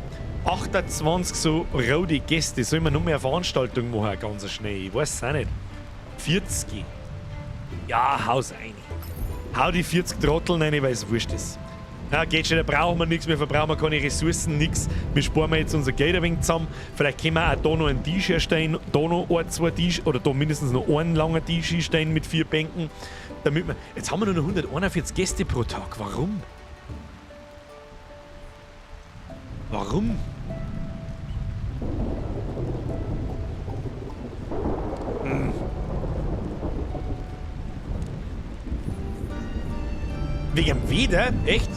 28 so rote Gäste. Sollen wir noch mehr Veranstaltungen machen? Ganz schnell. Ich weiß es auch nicht. 40. Ja, hau's rein. Hau die 40 Trotteln rein, weil es wurscht ist. Ja, geht schon, da brauchen wir nichts, wir verbrauchen keine Ressourcen, nichts. Wir sparen jetzt unser Geld ein wenig zusammen. Vielleicht können wir auch da noch einen Tisch herstellen, da noch ein, zwei Tisch oder da mindestens noch einen langen Tisch hinstellen mit 4 Bänken. Damit wir, jetzt haben wir nur noch 141 Gäste pro Tag. Warum? Warum? Hm. Wegen dem Wetter? Echt?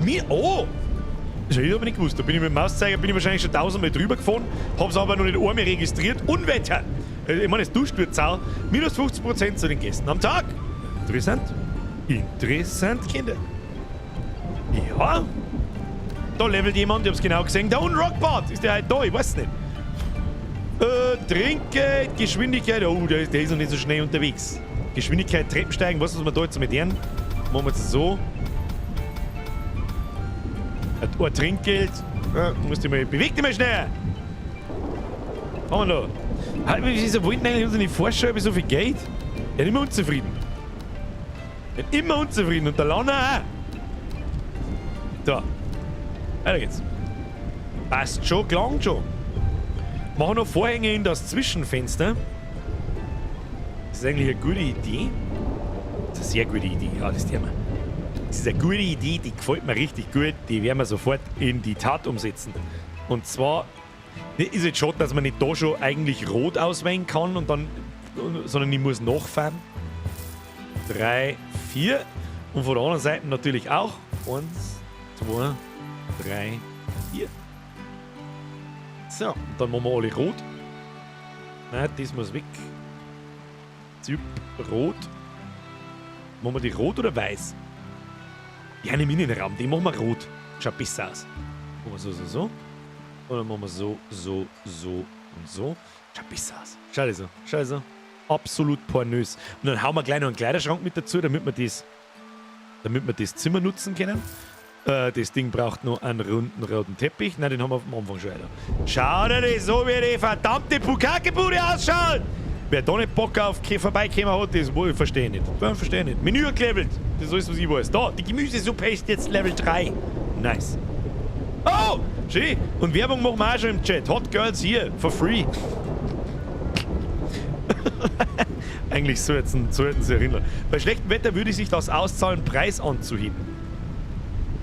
Mir? Oh! Das hab ich aber nicht gewusst. Da bin ich mit dem Mauszeiger bin ich wahrscheinlich schon 1000-mal drüber gefahren, hab's aber noch nicht einmal registriert. Unwetter! Ich meine, es duscht wird sau. Minus 50% zu den Gästen am Tag. Interessant. Interessant, Kinder. Ja. Da levelt jemand, ich hab's genau gesehen. Da unten Rockbart! Ist der halt da? Ich weiß nicht. Trinkgeld, Geschwindigkeit. Oh, der ist noch nicht so schnell unterwegs. Geschwindigkeit, Treppensteigen. Was muss man da jetzt mit deren? Machen wir jetzt so. Ein Trinkgeld. Ja, musst du mal, beweg dich mal schnell! Haben wir noch. Wieso wollten eigentlich unsere Forscher über so viel Geld? Der ist immer unzufrieden. Der ist immer unzufrieden und der Lana auch. So. Weiter geht's. Passt schon, klang schon. Machen noch Vorhänge in das Zwischenfenster. Das ist eigentlich eine gute Idee. Das ist eine sehr gute Idee, ja, das Thema. Das ist eine gute Idee, die gefällt mir richtig gut. Die werden wir sofort in die Tat umsetzen. Und zwar ist es schade, dass man nicht da schon eigentlich rot auswählen kann, und dann, sondern ich muss nachfahren. 3, 4. Und von der anderen Seite natürlich auch. 1, 2, 3, 4. So, und dann machen wir alle rot. Nein, das muss weg. Typ rot. Machen wir die rot oder weiß? Ja, im Innenraum, die machen wir rot. Schaut besser aus. Machen wir so, so, so. Und dann machen wir so, so, so und so. Schaut besser aus. Schau so, schau so. Absolut pornös. Und dann hauen wir gleich noch einen Kleiderschrank mit dazu, damit wir das Zimmer nutzen können. Das Ding braucht noch einen runden roten Teppich. Nein, den haben wir am Anfang schon wieder. Schau dir das so, wie die verdammte Bukakebude ausschaut! Wer da nicht Bock auf vorbeikommen hat, das verstehe ich nicht. Das verstehe ich nicht. Menü gelevelt. Das ist alles, was ich weiß. Da, die Gemüsesuppe ist jetzt Level 3. Nice. Oh, schön. Und Werbung machen wir auch schon im Chat. Hot Girls hier, for free. Eigentlich sollten sie erinnern. Bei schlechtem Wetter würde sich das auszahlen, Preis anzuheben.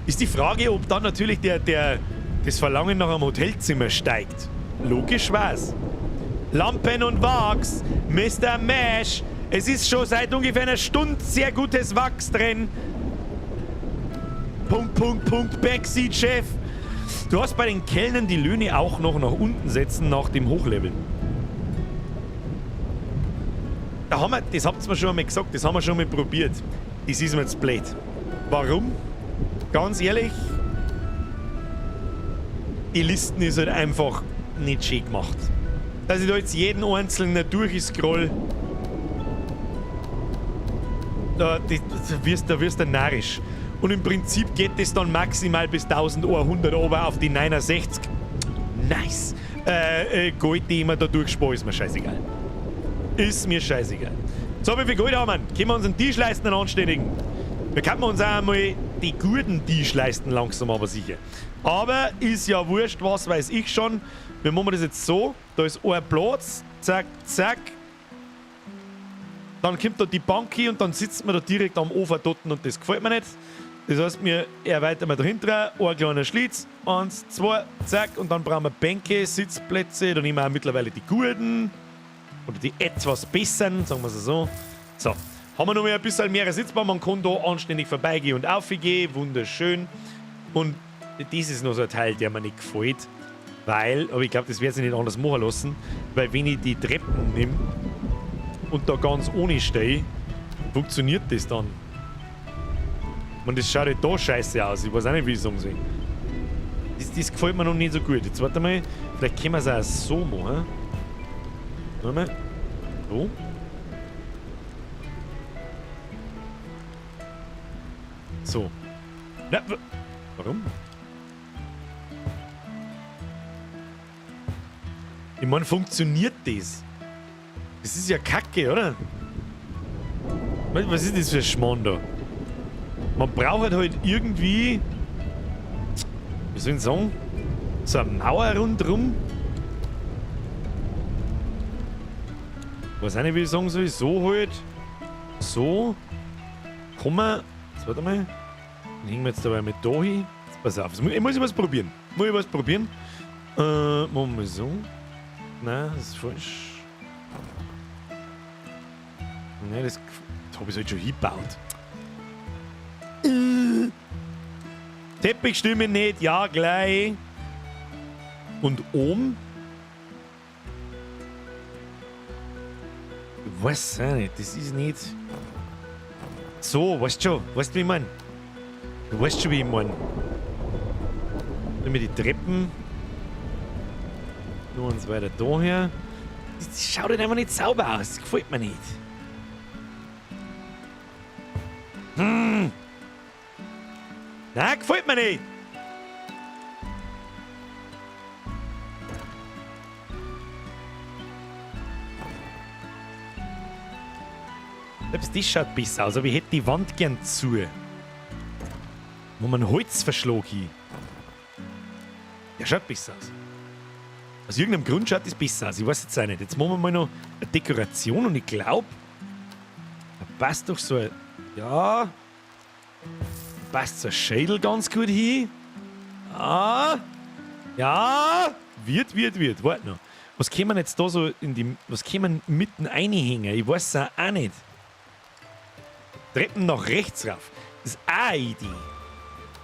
Ist die Frage, ob dann natürlich das Verlangen nach einem Hotelzimmer steigt. Logisch war's. Lampen und Wachs, Mr. Mash. Es ist schon seit ungefähr einer Stunde sehr gutes Wachs drin. Punkt, Punkt, Punkt, Backseat, Chef. Du hast bei den Kellnern die Löhne auch noch nach unten setzen nach dem Hochleveln. Da haben wir, das habt ihr mir schon einmal gesagt, das haben wir schon mal probiert. Das ist mir jetzt blöd. Warum? Ganz ehrlich, die Listen ist halt einfach nicht schön gemacht. Dass ich da jetzt jeden einzelnen durchscroll, da wirst du narrisch. Und im Prinzip geht das dann maximal bis 1100 ober auf die 69. Nice. Gold, die ich mir da durchspare, ist mir scheißegal. Ist mir scheißegal. So, wie viel Gold haben wir? Können wir uns einen Tisch leisten, einen anständigen? Wir können uns auch einmal die guten Tisch leisten, langsam aber sicher. Aber ist ja wurscht, was weiß ich schon. Wir machen das jetzt so. Da ist ein Platz. Zack, zack. Dann kommt da die Bank hin und dann sitzt man da direkt am Ofen dort und das gefällt mir nicht. Das heißt, wir erweitern wir dahinter, ein kleiner Schlitz, 1, 2, zack, und dann brauchen wir Bänke, Sitzplätze, da nehmen wir auch mittlerweile die guten oder die etwas besseren, sagen wir es so. So, haben wir noch mal ein bisschen mehr Sitzbank, man kann da anständig vorbeigehen und aufgehen, wunderschön. Und das ist noch so ein Teil, der mir nicht gefällt, weil, aber ich glaube, das wird sich nicht anders machen lassen, weil wenn ich die Treppen nehme und da ganz ohne stehe, funktioniert das dann. Und das schaut halt da scheiße aus. Ich weiß auch nicht, wie ich sagen soll. Das gefällt mir noch nicht so gut. Jetzt warte mal, vielleicht können wir es auch so machen. Warte mal. So. So. Na, warum? Ich mein, funktioniert das? Das ist ja Kacke, oder? Was ist das für ein Schmarrn da? Man braucht halt irgendwie, wie soll ich sagen, so eine Mauer rundherum. Weiß auch nicht, wie ich sagen soll. So halt. So. Kommen wir. Jetzt warte mal. Dann hängen wir jetzt dabei mit da hin. Jetzt pass auf. Ich muss was probieren. Muss ich was probieren? Machen wir so. Nein, das ist falsch. Nein, das hab ich halt schon hingebaut. Teppich stimmen nicht, ja gleich. Und oben? Ich weiß auch nicht, das ist nicht. So, weißt du schon, weißt du, wie ich mein? Du weißt schon, wie ich mein. Nehmen wir die Treppen. Nur uns weiter daher. Das schaut halt einfach nicht sauber aus, das gefällt mir nicht. Nein, gefällt mir nicht! Selbst das schaut besser aus, aber ich hätte die Wand gern zu. Wo man Holzverschlag hin. Der schaut besser aus. Aus irgendeinem Grund schaut das besser aus. Ich weiß jetzt auch nicht. Jetzt machen wir mal noch eine Dekoration und ich glaub, da passt doch so ein. Ja. Passt so ein Schädel ganz gut hin. Ah. Ja. Wird, wird, wird. Warte noch. Was kann man jetzt da so in die. Was kann man mitten reinhängen? Ich weiß es auch nicht. Treppen nach rechts rauf. Das ist auch eine Idee.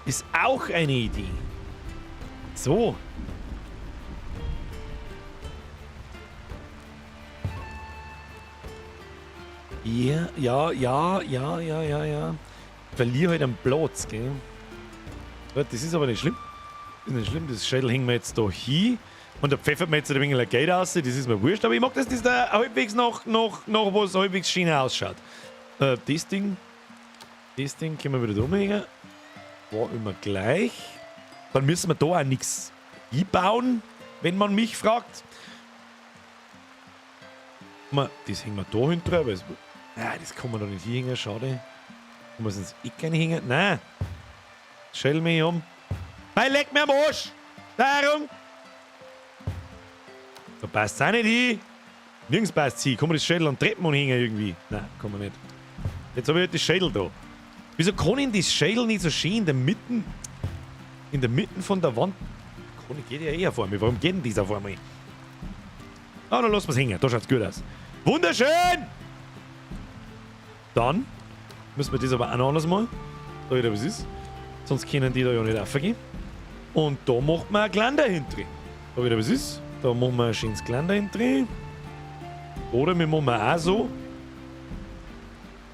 Ist auch eine Idee. So. Ja, ja, ja, ja, ja, ja, ja. Ich verliere halt einen Platz, gell? Warte, das ist aber nicht schlimm. Das ist nicht schlimm, das Schädel hängen wir jetzt da hin. Und da pfeffert mir jetzt ein wenig Geld raus, das ist mir wurscht, aber ich mag, dass das da halbwegs noch was halbwegs schöner ausschaut. Das Ding können wir wieder da rumhängen. War immer gleich. Dann müssen wir da auch nichts einbauen, wenn man mich fragt. Das hängen wir da hinten drüber. Nein, das kann man doch nicht hinhängen, schade. Kann man es ins Eck reinhängen? Nein. Schäl mich um. Nein, leck mir am Arsch! Darum! Da passt's auch nicht hin. Nirgends passt's hin. Kann man das Schädel an Treppen anhängen irgendwie? Nein, kann man nicht. Jetzt hab ich halt das Schädel da. Wieso kann ich das Schädel nicht so schön in der Mitte, in der Mitte von der Wand? Kann ich, geht ja eher vor mir. Warum geht denn dieser vor mir? Ah, dann lassen wir's hängen. Da schaut's gut aus. Wunderschön! Dann müssen wir das aber auch noch anders machen. Da wieder was ist. Sonst können die da ja nicht raufgehen. Und da macht man ein Geländer hinten. Da wieder was ist. Da machen wir ein schönes Geländer hinten. Oder wir machen auch so.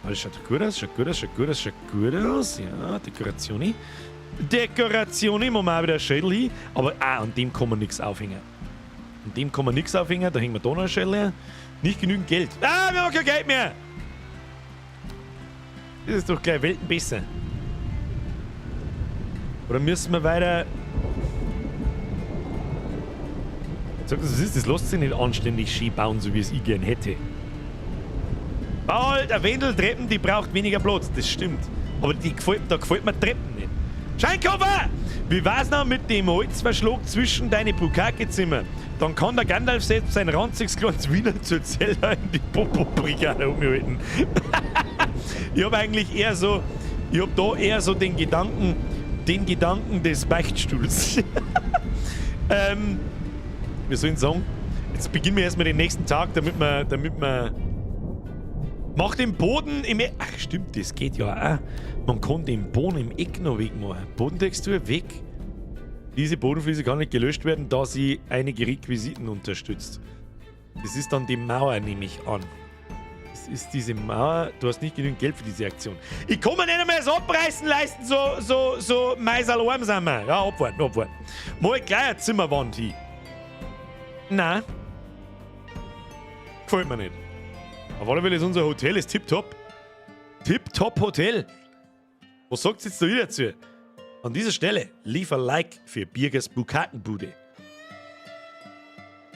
Ah, das schaut gut aus, schaut gut aus, schaut gut aus, schaut gut aus. Ja, Dekoration. Dekoration, machen wir auch wieder ein Schädel hin. Aber an dem kann man nichts aufhängen. An dem kann man nichts aufhängen, da hängen wir da noch ein Schädel her. Nicht genügend Geld. Ah, wir haben kein Geld mehr! Das ist doch gleich Welten besser. Oder müssen wir weiter. Sag, was ist das? Lasst sich nicht anständig schön bauen, so wie es ich gern hätte. Bau halt eine Wendeltreppen, die braucht weniger Platz. Das stimmt. Aber die gefällt, da gefällt mir Treppen nicht. Scheinkoffer! Wie war's noch mit dem Holzverschlag zwischen deine Bukake-Zimmer? Dann kann der Gandalf selbst sein ranziges kleines Wiener zur Zelle in die Popo-Brigade umhalten. Ich hab eigentlich eher so, ich hab da eher so den Gedanken des Beichtstuhls. Wir sollen sagen, jetzt beginnen wir erstmal den nächsten Tag, damit wir. Mach den Boden im Eck. Ach, stimmt, das geht ja auch. Man kann den Boden im Eck noch wegmachen. Bodentextur weg. Diese Bodenfliese kann nicht gelöscht werden, da sie einige Requisiten unterstützt. Das ist dann die Mauer, nehme ich an. Das ist diese Mauer. Du hast nicht genügend Geld für diese Aktion. Ich kann mir nicht einmal das Abreißen leisten, so meiserlarm sind wir. Ja, abwarten, abwarten. Mal gleich eine Zimmerwand hin. Nein. Gefällt mir nicht. Auf alle Fälle ist unser Hotel ist tipptopp. Tipptopp Hotel. Was sagt jetzt da wieder dazu? An dieser Stelle leave a Like für Birgers Bukakenbude.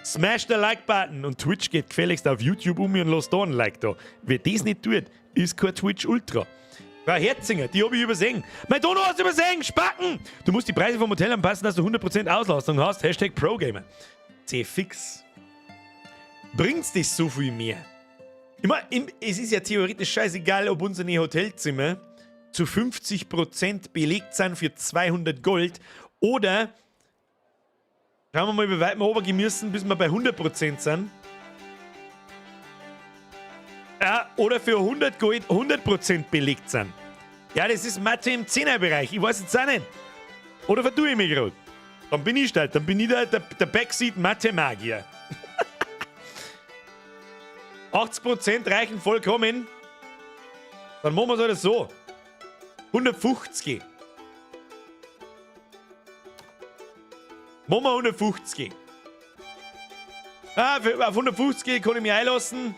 Smash the Like-Button und Twitch geht gefälligst auf YouTube um und lasst da ein Like da. Wer das nicht tut, ist kein Twitch Ultra. Frau Herzinger, die habe ich übersehen. Mein Dono hast du übersehen, Spacken! Du musst die Preise vom Hotel anpassen, dass du 100% Auslastung hast. #ProGamer. C-Fix. Bringt's dich so viel mehr? Ich mein, es ist ja theoretisch scheißegal, ob unsere Hotelzimmer zu 50% belegt sind für 200 Gold oder schauen wir mal, wie weit wir runtergehen müssen, bis wir bei 100% sind. Ja, oder für 100 Gold 100% belegt sind. Ja, das ist Mathe im 10er-Bereich. Ich weiß jetzt auch nicht. Oder vertue ich mich gerade? Dann bin ich halt, dann bin ich der Backseat Mathe-Magier. 80% reichen vollkommen. Dann machen wir es halt so. 150. Machen wir 150. Ah, auf 150 kann ich mich einlassen.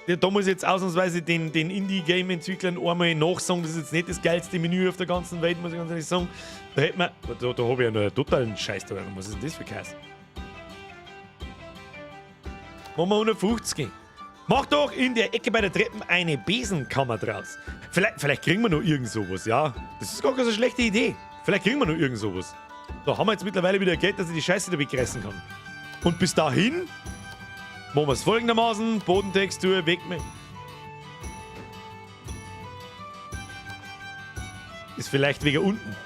Ja, da muss ich jetzt ausnahmsweise den Indie-Game-Entwicklern einmal nachsagen, das ist jetzt nicht das geilste Menü auf der ganzen Welt, muss ich ganz ehrlich sagen. Da hätte man, da habe ich ja noch einen totalen Scheiß da. Was ist denn das für Käse? Machen wir 150. Mach doch in der Ecke bei der Treppe eine Besenkammer draus. Vielleicht kriegen wir noch irgend sowas, ja. Das ist gar keine so schlechte Idee. Vielleicht kriegen wir noch irgend sowas. Da haben wir jetzt mittlerweile wieder Geld, dass ich die Scheiße da wegreißen kann. Und bis dahin machen wir es folgendermaßen: Bodentextur weg mit. Ist vielleicht wegen unten.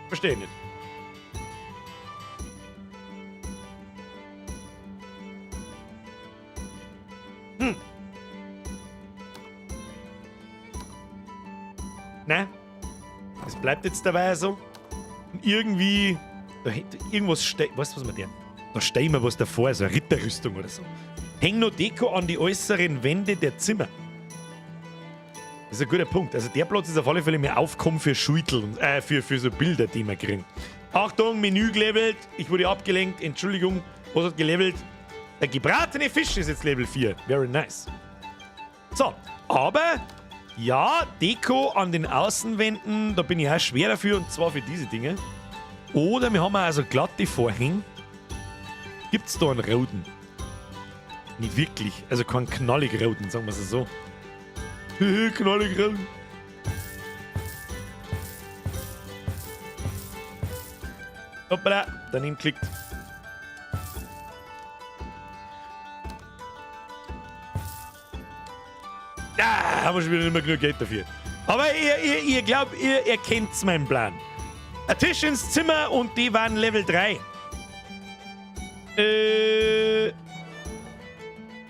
Verstehe nicht. Ne? Es bleibt jetzt dabei so. Und irgendwie. Da, irgendwas steht. Weißt du, was wir denn? Da stellen wir was davor, so eine Ritterrüstung oder so. Häng noch Deko an die äußeren Wände der Zimmer. Das ist ein guter Punkt. Also der Platz ist auf alle Fälle mehr Aufkommen für Schulteln, für so Bilder, die wir kriegen. Achtung, Menü gelevelt. Ich wurde abgelenkt. Entschuldigung. Was hat gelevelt? Der gebratene Fisch ist jetzt Level 4. Very nice. So, aber ja, Deko an den Außenwänden, da bin ich auch schwer dafür, und zwar für diese Dinge. Oder wir haben also glatte Vorhänge. Gibt es da einen roten? Nicht wirklich. Also keinen knallig roten, sagen wir es so. Knallig roten. Hoppala, daneben klickt. Ah, haben wir schon wieder nicht mehr genug Geld dafür. Aber ihr glaubt, ihr kennt meinen Plan. Ein Tisch ins Zimmer und die waren Level 3.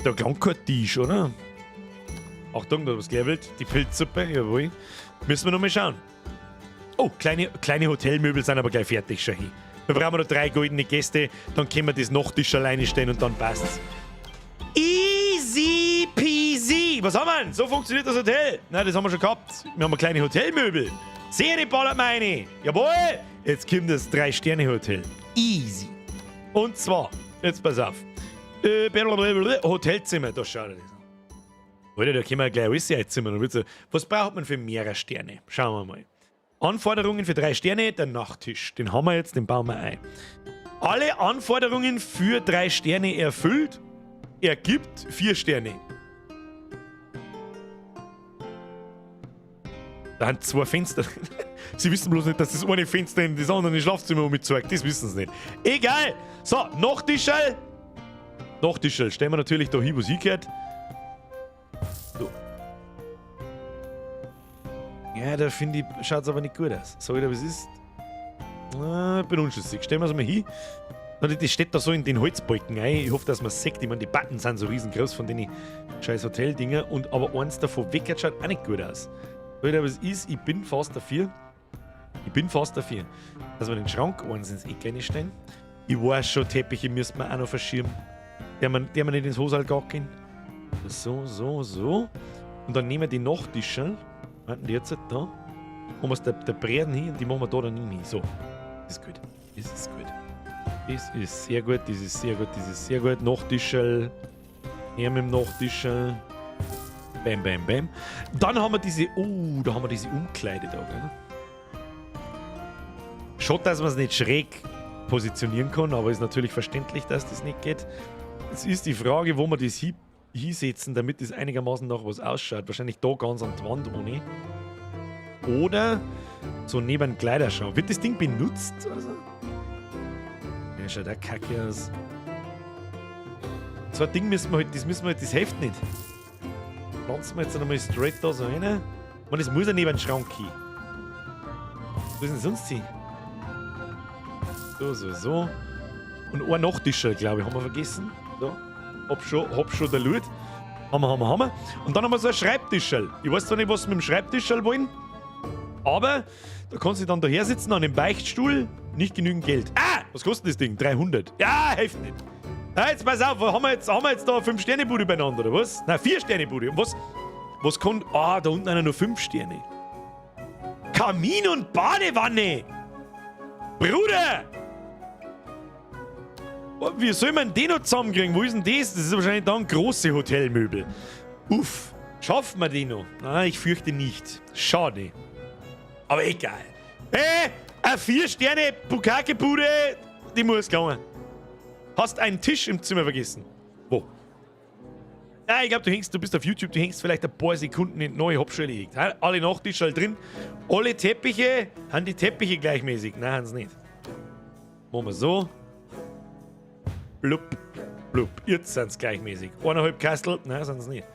Da klang kein Tisch, oder? Achtung, da hat was gelevelt. Die Pilzsuppe, jawohl. Müssen wir noch mal schauen. Oh, kleine Hotelmöbel sind aber gleich fertig, schau hin. Wir brauchen noch 3 goldene Gäste, dann können wir das Nachttisch alleine stellen und dann passt's. Easy peasy. Was haben wir denn? So funktioniert das Hotel. Na, das haben wir schon gehabt. Wir haben kleine Hotelmöbel. Serie ballert meine. Jawohl. Jetzt kommt das 3-Sterne-Hotel. Easy. Und zwar, jetzt pass auf. Hotelzimmer, da schaut er das an. Alter, da können wir gleich alles einzimmern. Was braucht man für mehrere Sterne? Schauen wir mal. Anforderungen für 3 Sterne, der Nachttisch. Den haben wir jetzt, den bauen wir ein. Alle Anforderungen für 3 Sterne erfüllt, ergibt 4 Sterne. Da sind 2 Fenster. Sie wissen bloß nicht, dass das eine Fenster in das andere Schlafzimmer mitzeigt. Das wissen sie nicht. Egal. So, Nachttischl. Nachttischl. Stellen wir natürlich da hin, wo sie gehört. So. Ja, da finde ich, schaut's aber nicht gut aus. Sag ich dir, was ist? Ah, bin unschlüssig. Stellen wir es mal hin. Na, das steht da so in den Holzbalken ein. Ich hoffe, dass man es sieht. Ich meine, die Batten sind so riesengroß von den scheiß Hoteldinger. Und aber eins davon weg schaut auch nicht gut aus. Sag ich dir, was ist? Ich bin fast dafür. Ich bin fast dafür, dass wir den Schrank eins ins Eck reinstellen. Ich weiß schon, Teppiche müsste man auch noch verschieben. Der man nicht ins Hosal gehen. So, so, so. Und dann nehmen wir die Nachttische. Warten die jetzt da. Machen wir es der Bräden hin und die machen wir da dann hin. So. Das ist gut. Das ist gut. Das ist sehr gut, das ist sehr gut, das ist sehr gut. Nachttischel. Her mit dem Nachttischel. Bam, bam, bam. Dann haben wir diese. Oh, da haben wir diese Umkleide da, gell? Schade, dass man es nicht schräg positionieren kann, aber ist natürlich verständlich, dass das nicht geht. Es ist die Frage, wo wir das hinsetzen, damit das einigermaßen nach was ausschaut. Wahrscheinlich da ganz an die Wand ohne. Oder so neben dem Kleiderschrank. Wird das Ding benutzt oder so? Ja, schaut auch kacke aus. So ein Ding müssen wir halt, das müssen wir halt, das hilft nicht. Pflanzen wir jetzt nochmal straight da so rein. Ich meine, das muss ja neben den Schrank hin. Wo ist denn sonst hin? So, so, so. Und ein Nachttischerl, glaube ich, haben wir vergessen. So. Hab schon der Lut. Haben wir. Und dann haben wir so ein Schreibtischerl. Ich weiß zwar nicht, was wir mit dem Schreibtischerl wollen, aber da kannst du dann daher sitzen an dem Beichtstuhl. Nicht genügend Geld. Ah! Was kostet das Ding? 300. Ja, hilft nicht. Ja, jetzt pass auf, haben wir jetzt da eine 5-Sterne-Bude beieinander, oder was? Nein, 4-Sterne-Bude. Und was? Was kommt? Ah, da unten einer nur 5 Sterne. Kamin und Badewanne! Bruder! Wie soll man den noch zusammenkriegen? Wo ist denn das? Das ist wahrscheinlich dann große Hotelmöbel. Uff, schaffen wir den noch? Ah, ich fürchte nicht. Schade. Aber egal. Hey, eine 4-Sterne-Bukake-Bude, die muss gegangen. Hast einen Tisch im Zimmer vergessen. Wo? Ja, ich glaube, du bist auf YouTube, du hängst vielleicht ein paar Sekunden in neue hab schon erledigt. Alle Nachttische halt drin. Alle Teppiche, haben die Teppiche gleichmäßig? Nein, haben sie nicht. Machen wir so. Blub, blub. Jetzt sind sie gleichmäßig. 1,5 Kastel, nein, sind sie nicht.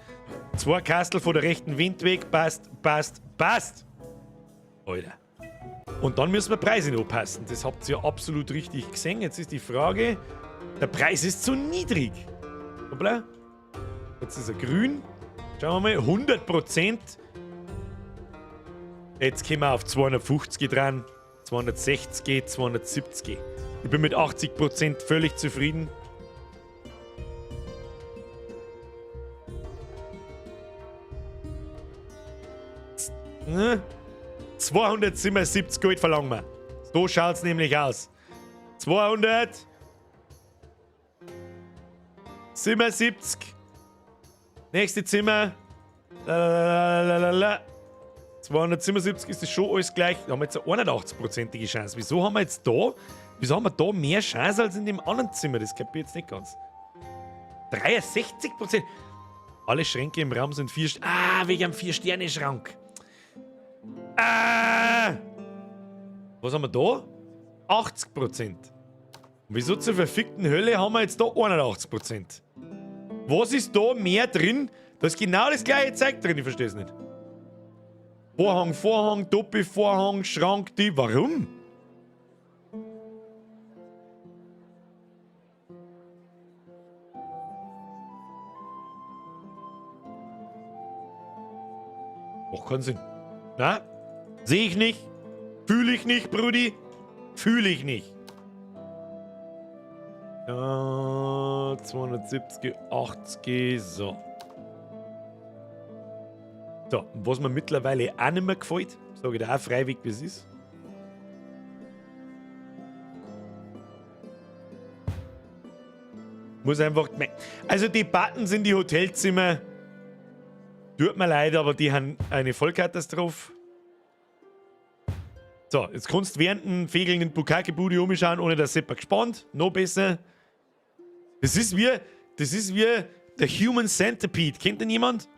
2 Kastel vor der rechten Windweg, passt, passt, passt. Alter. Und dann müssen wir Preise noch passen. Das habt ihr ja absolut richtig gesehen. Jetzt ist die Frage, der Preis ist zu niedrig. Hoppla. Jetzt ist er grün. Schauen wir mal, 100%. Jetzt kommen wir auf 250 dran. 260, 270. Ich bin mit 80% völlig zufrieden. Ne? 277 Gold verlangen wir. So schaut's nämlich aus. 277. Nächste Zimmer. Lalalala. 277 ist das schon alles gleich. Da haben wir jetzt eine 81-prozentige Chance. Wieso haben wir jetzt da? Wieso haben wir da mehr Chance als in dem anderen Zimmer? Das kapiere ich jetzt nicht ganz. 63%. Alle Schränke im Raum sind 4 Sterne. Ah, wegen einem 4-Sterne-Schrank. Ah! Was haben wir da? 80%. Und wieso zur verfickten Hölle haben wir jetzt da 81%? Was ist da mehr drin? Da ist genau das gleiche Zeug drin, ich verstehe es nicht. Vorhang, Vorhang, Doppelvorhang, Schrank, die. Warum? Doch, keinen Sinn. Na? Sehe ich nicht. Fühle ich nicht, Brudi. Fühle ich nicht. Ja, 270, 80, so. So, was mir mittlerweile auch nicht mehr gefällt, sage ich dir auch freiwillig, wie es ist. Muss einfach. Also die Buttons in die Hotelzimmer, tut mir leid, aber die haben eine Vollkatastrophe. So, jetzt kannst du während dem Fegeln in Bukkake-Bude umschauen, ohne dass jemand gespannt. Noch besser. Das ist wie der Human Centipede. Kennt den jemand?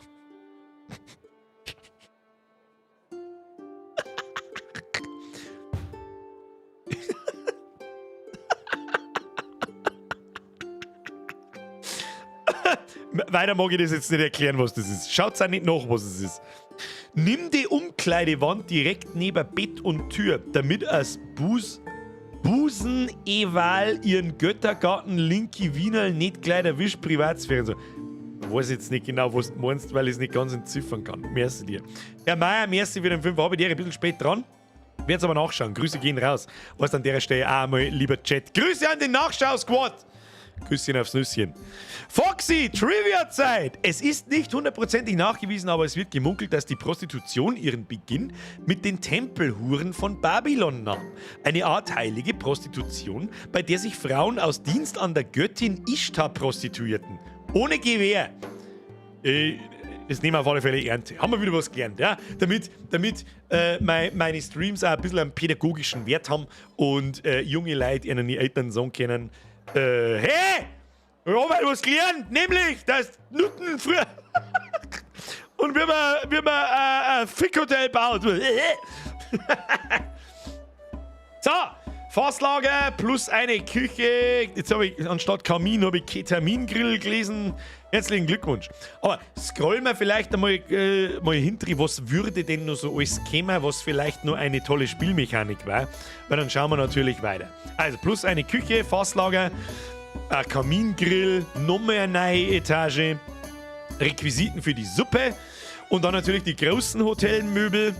Weiter mag ich das jetzt nicht erklären, was das ist. Schaut auch nicht nach, was es ist. Nimm die Umkleidewand direkt neben Bett und Tür, damit als Busen-Eval ihren Göttergarten Linky Wienerl nicht gleich erwischt, Privatsphäre. So. Ich weiß jetzt nicht genau, was du meinst, weil ich es nicht ganz entziffern kann. Merci dir. Herr Meier, merci für den 5 Abo. Ich ein bisschen spät dran. Werd's aber nachschauen. Grüße gehen raus. Was an der Stelle auch einmal, lieber Chat. Grüße an den Nachschau-Squad! Küsschen aufs Nüsschen. Foxy, Trivia-Zeit! Es ist nicht hundertprozentig nachgewiesen, aber es wird gemunkelt, dass die Prostitution ihren Beginn mit den Tempelhuren von Babylon nahm. Eine Art heilige Prostitution, bei der sich Frauen aus Dienst an der Göttin Ishtar prostituierten. Ohne Gewehr. Das nehmen wir auf alle Fälle Ernte. Haben wir wieder was gelernt, ja? Damit meine Streams auch ein bisschen einen pädagogischen Wert haben und junge Leute ihnen die Eltern sagen können, hey! Ich hab halt was gelernt, nämlich, dass Nutten früher und wie man ein Fickhotel baut. So, Fasslager plus eine Küche. Jetzt habe ich anstatt Kamin habe ich Ketamingrill gelesen. Herzlichen Glückwunsch. Aber scrollen wir vielleicht einmal mal hinter, was würde denn noch so alles kommen, was vielleicht nur eine tolle Spielmechanik war. Weil dann schauen wir natürlich weiter. Also plus eine Küche, Fasslager, ein Kamingrill, nochmal eine neue Etage, Requisiten für die Suppe und dann natürlich die großen Hotelmöbel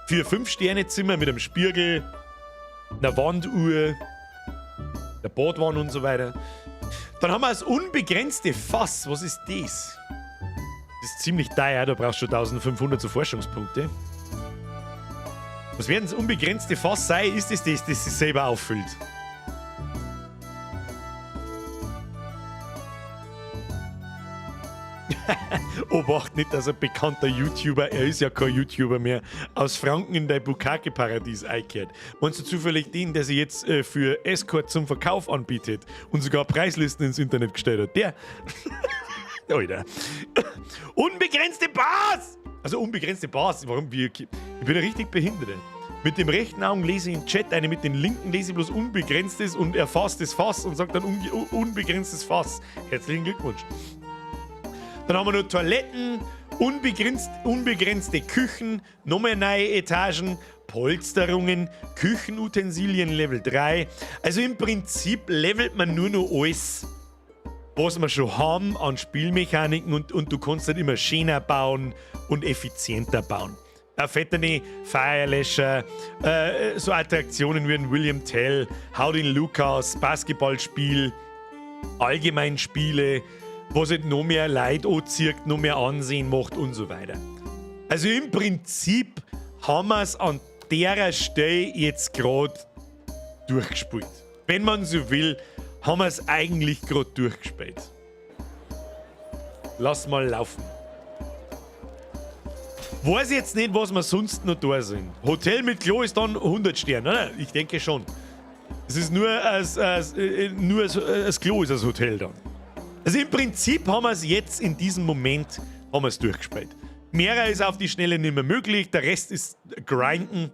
für 5-Sterne-Zimmer mit einem Spiegel, einer Wanduhr, der Badwanne und so weiter. Dann haben wir das unbegrenzte Fass. Was ist das? Das ist ziemlich teuer, da brauchst du schon 1500 so Forschungspunkte. Was werden das unbegrenzte Fass sein? Ist es das, das sich selber auffüllt? Obacht nicht, dass ein bekannter YouTuber, er ist ja kein YouTuber mehr, aus Franken in dein Bukkake-Paradies einkehrt. Meinst du zufällig den, der sich jetzt für Escort zum Verkauf anbietet und sogar Preislisten ins Internet gestellt hat? Der? Alter. Unbegrenzte Bars! Also unbegrenzte Bars. Warum? Ich bin ja richtig behindert. Mit dem rechten Augen lese ich im Chat eine, mit dem linken lese ich bloß unbegrenztes und erfasstes Fass und sage dann unbegrenztes Fass. Herzlichen Glückwunsch. Dann haben wir noch Toiletten, unbegrenzte Küchen, nochmal neue Etagen, Polsterungen, Küchenutensilien Level 3. Also im Prinzip levelt man nur noch alles, was wir schon haben an Spielmechaniken und du kannst halt immer schöner bauen und effizienter bauen. Fetterne Feuerlöscher, so Attraktionen wie ein William Tell, Hau den Lukas, Basketballspiel, Allgemeinspiele, was halt noch mehr Leute anzieht, noch mehr Ansehen macht und so weiter. Also im Prinzip haben wir es an der Stelle jetzt gerade durchgespielt. Wenn man so will, haben wir es eigentlich gerade durchgespielt. Lass mal laufen. Weiß jetzt nicht, was wir sonst noch da sind. Hotel mit Klo ist dann 100 Sterne, oder? Ich denke schon. Es ist nur als Klo ist das Hotel dann. Also im Prinzip haben wir es jetzt in diesem Moment haben wir es durchgespielt. Mehrer ist auf die Schnelle nicht mehr möglich, der Rest ist Grinden,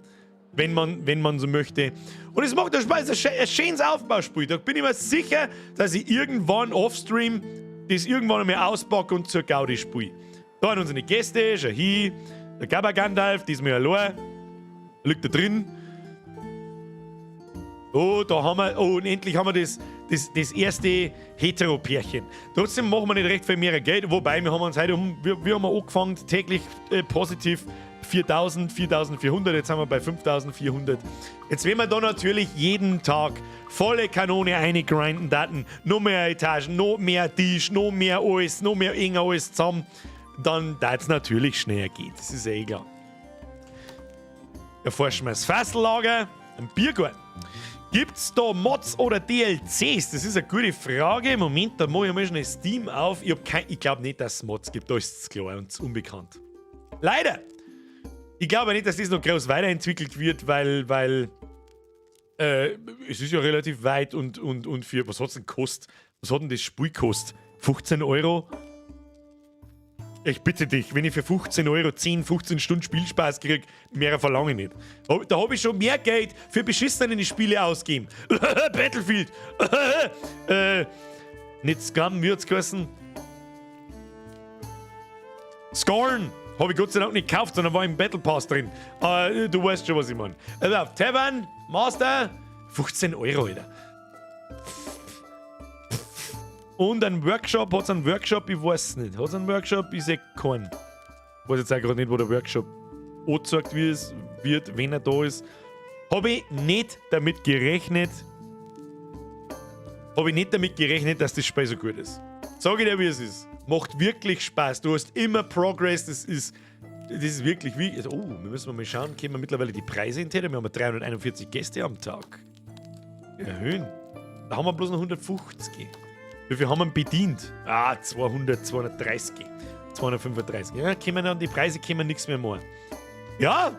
wenn man so möchte. Und es macht Spaß, es ist ein schönes Aufbauspiel. Da bin ich mir sicher, dass ich irgendwann offstream das irgendwann einmal auspacke und zur Gaudi spiele. Da sind unsere Gäste, schau hin, der Gabba Gandalf, diesmal allein, liegt da drin. Oh, da haben wir, oh, und endlich haben wir das erste Hetero-Pärchen. Trotzdem machen wir nicht recht viel mehr Geld, wobei wir haben uns heute, um, wir haben angefangen, täglich positiv 4000, 4400, jetzt sind wir bei 5400. Jetzt werden wir da natürlich jeden Tag volle Kanone eingrinden, Daten, noch mehr Etagen, noch mehr Tisch, noch mehr alles, noch mehr enger alles zusammen. Dann darf es natürlich schneller gehen, das ist ja eh klar. Erforschen wir das Fasslager, ein Biergarten. Gibt's da Mods oder DLCs? Das ist eine gute Frage. Moment, da mache ich mal schnell Steam auf. Ich glaube nicht, dass es Mods gibt. Da ist es klar und unbekannt. Leider. Ich glaube nicht, dass das noch groß weiterentwickelt wird, weil es ist ja relativ weit und für, was hat's denn gekostet? Was hat denn das Spiel gekostet? 15 Euro? Ich bitte dich, wenn ich für 15 Euro 10, 15 Stunden Spielspaß kriege, mehr verlange ich nicht. Da habe ich schon mehr Geld für beschissene Spiele ausgegeben. Battlefield. Nicht Scum, wie hat's geheißen? Scorn! Habe ich Gott sei Dank nicht gekauft, sondern war im Battle Pass drin. Du weißt schon, was ich meine. Also, Tavern, Master, 15 Euro, Alter. Und ein Workshop, hat es einen Workshop? Ich weiß es nicht. Hat es einen Workshop? Ich sehe keinen. Ich weiß jetzt auch gerade nicht, wo der Workshop angezeigt wird, wenn er da ist. Habe ich nicht damit gerechnet, habe ich nicht damit gerechnet, dass das Spiel so gut ist. Sag ich dir, wie es ist. Macht wirklich Spaß. Du hast immer Progress. Das ist wirklich wie. Also, oh, wir müssen mal schauen, können wir mittlerweile die Preise in Wir haben 341 Gäste am Tag. Erhöhen. Da haben wir bloß noch 150. Wie viel haben wir bedient? Ah, 200, 230, 235. Ja, können wir an die Preise können wir nichts mehr machen. Ja,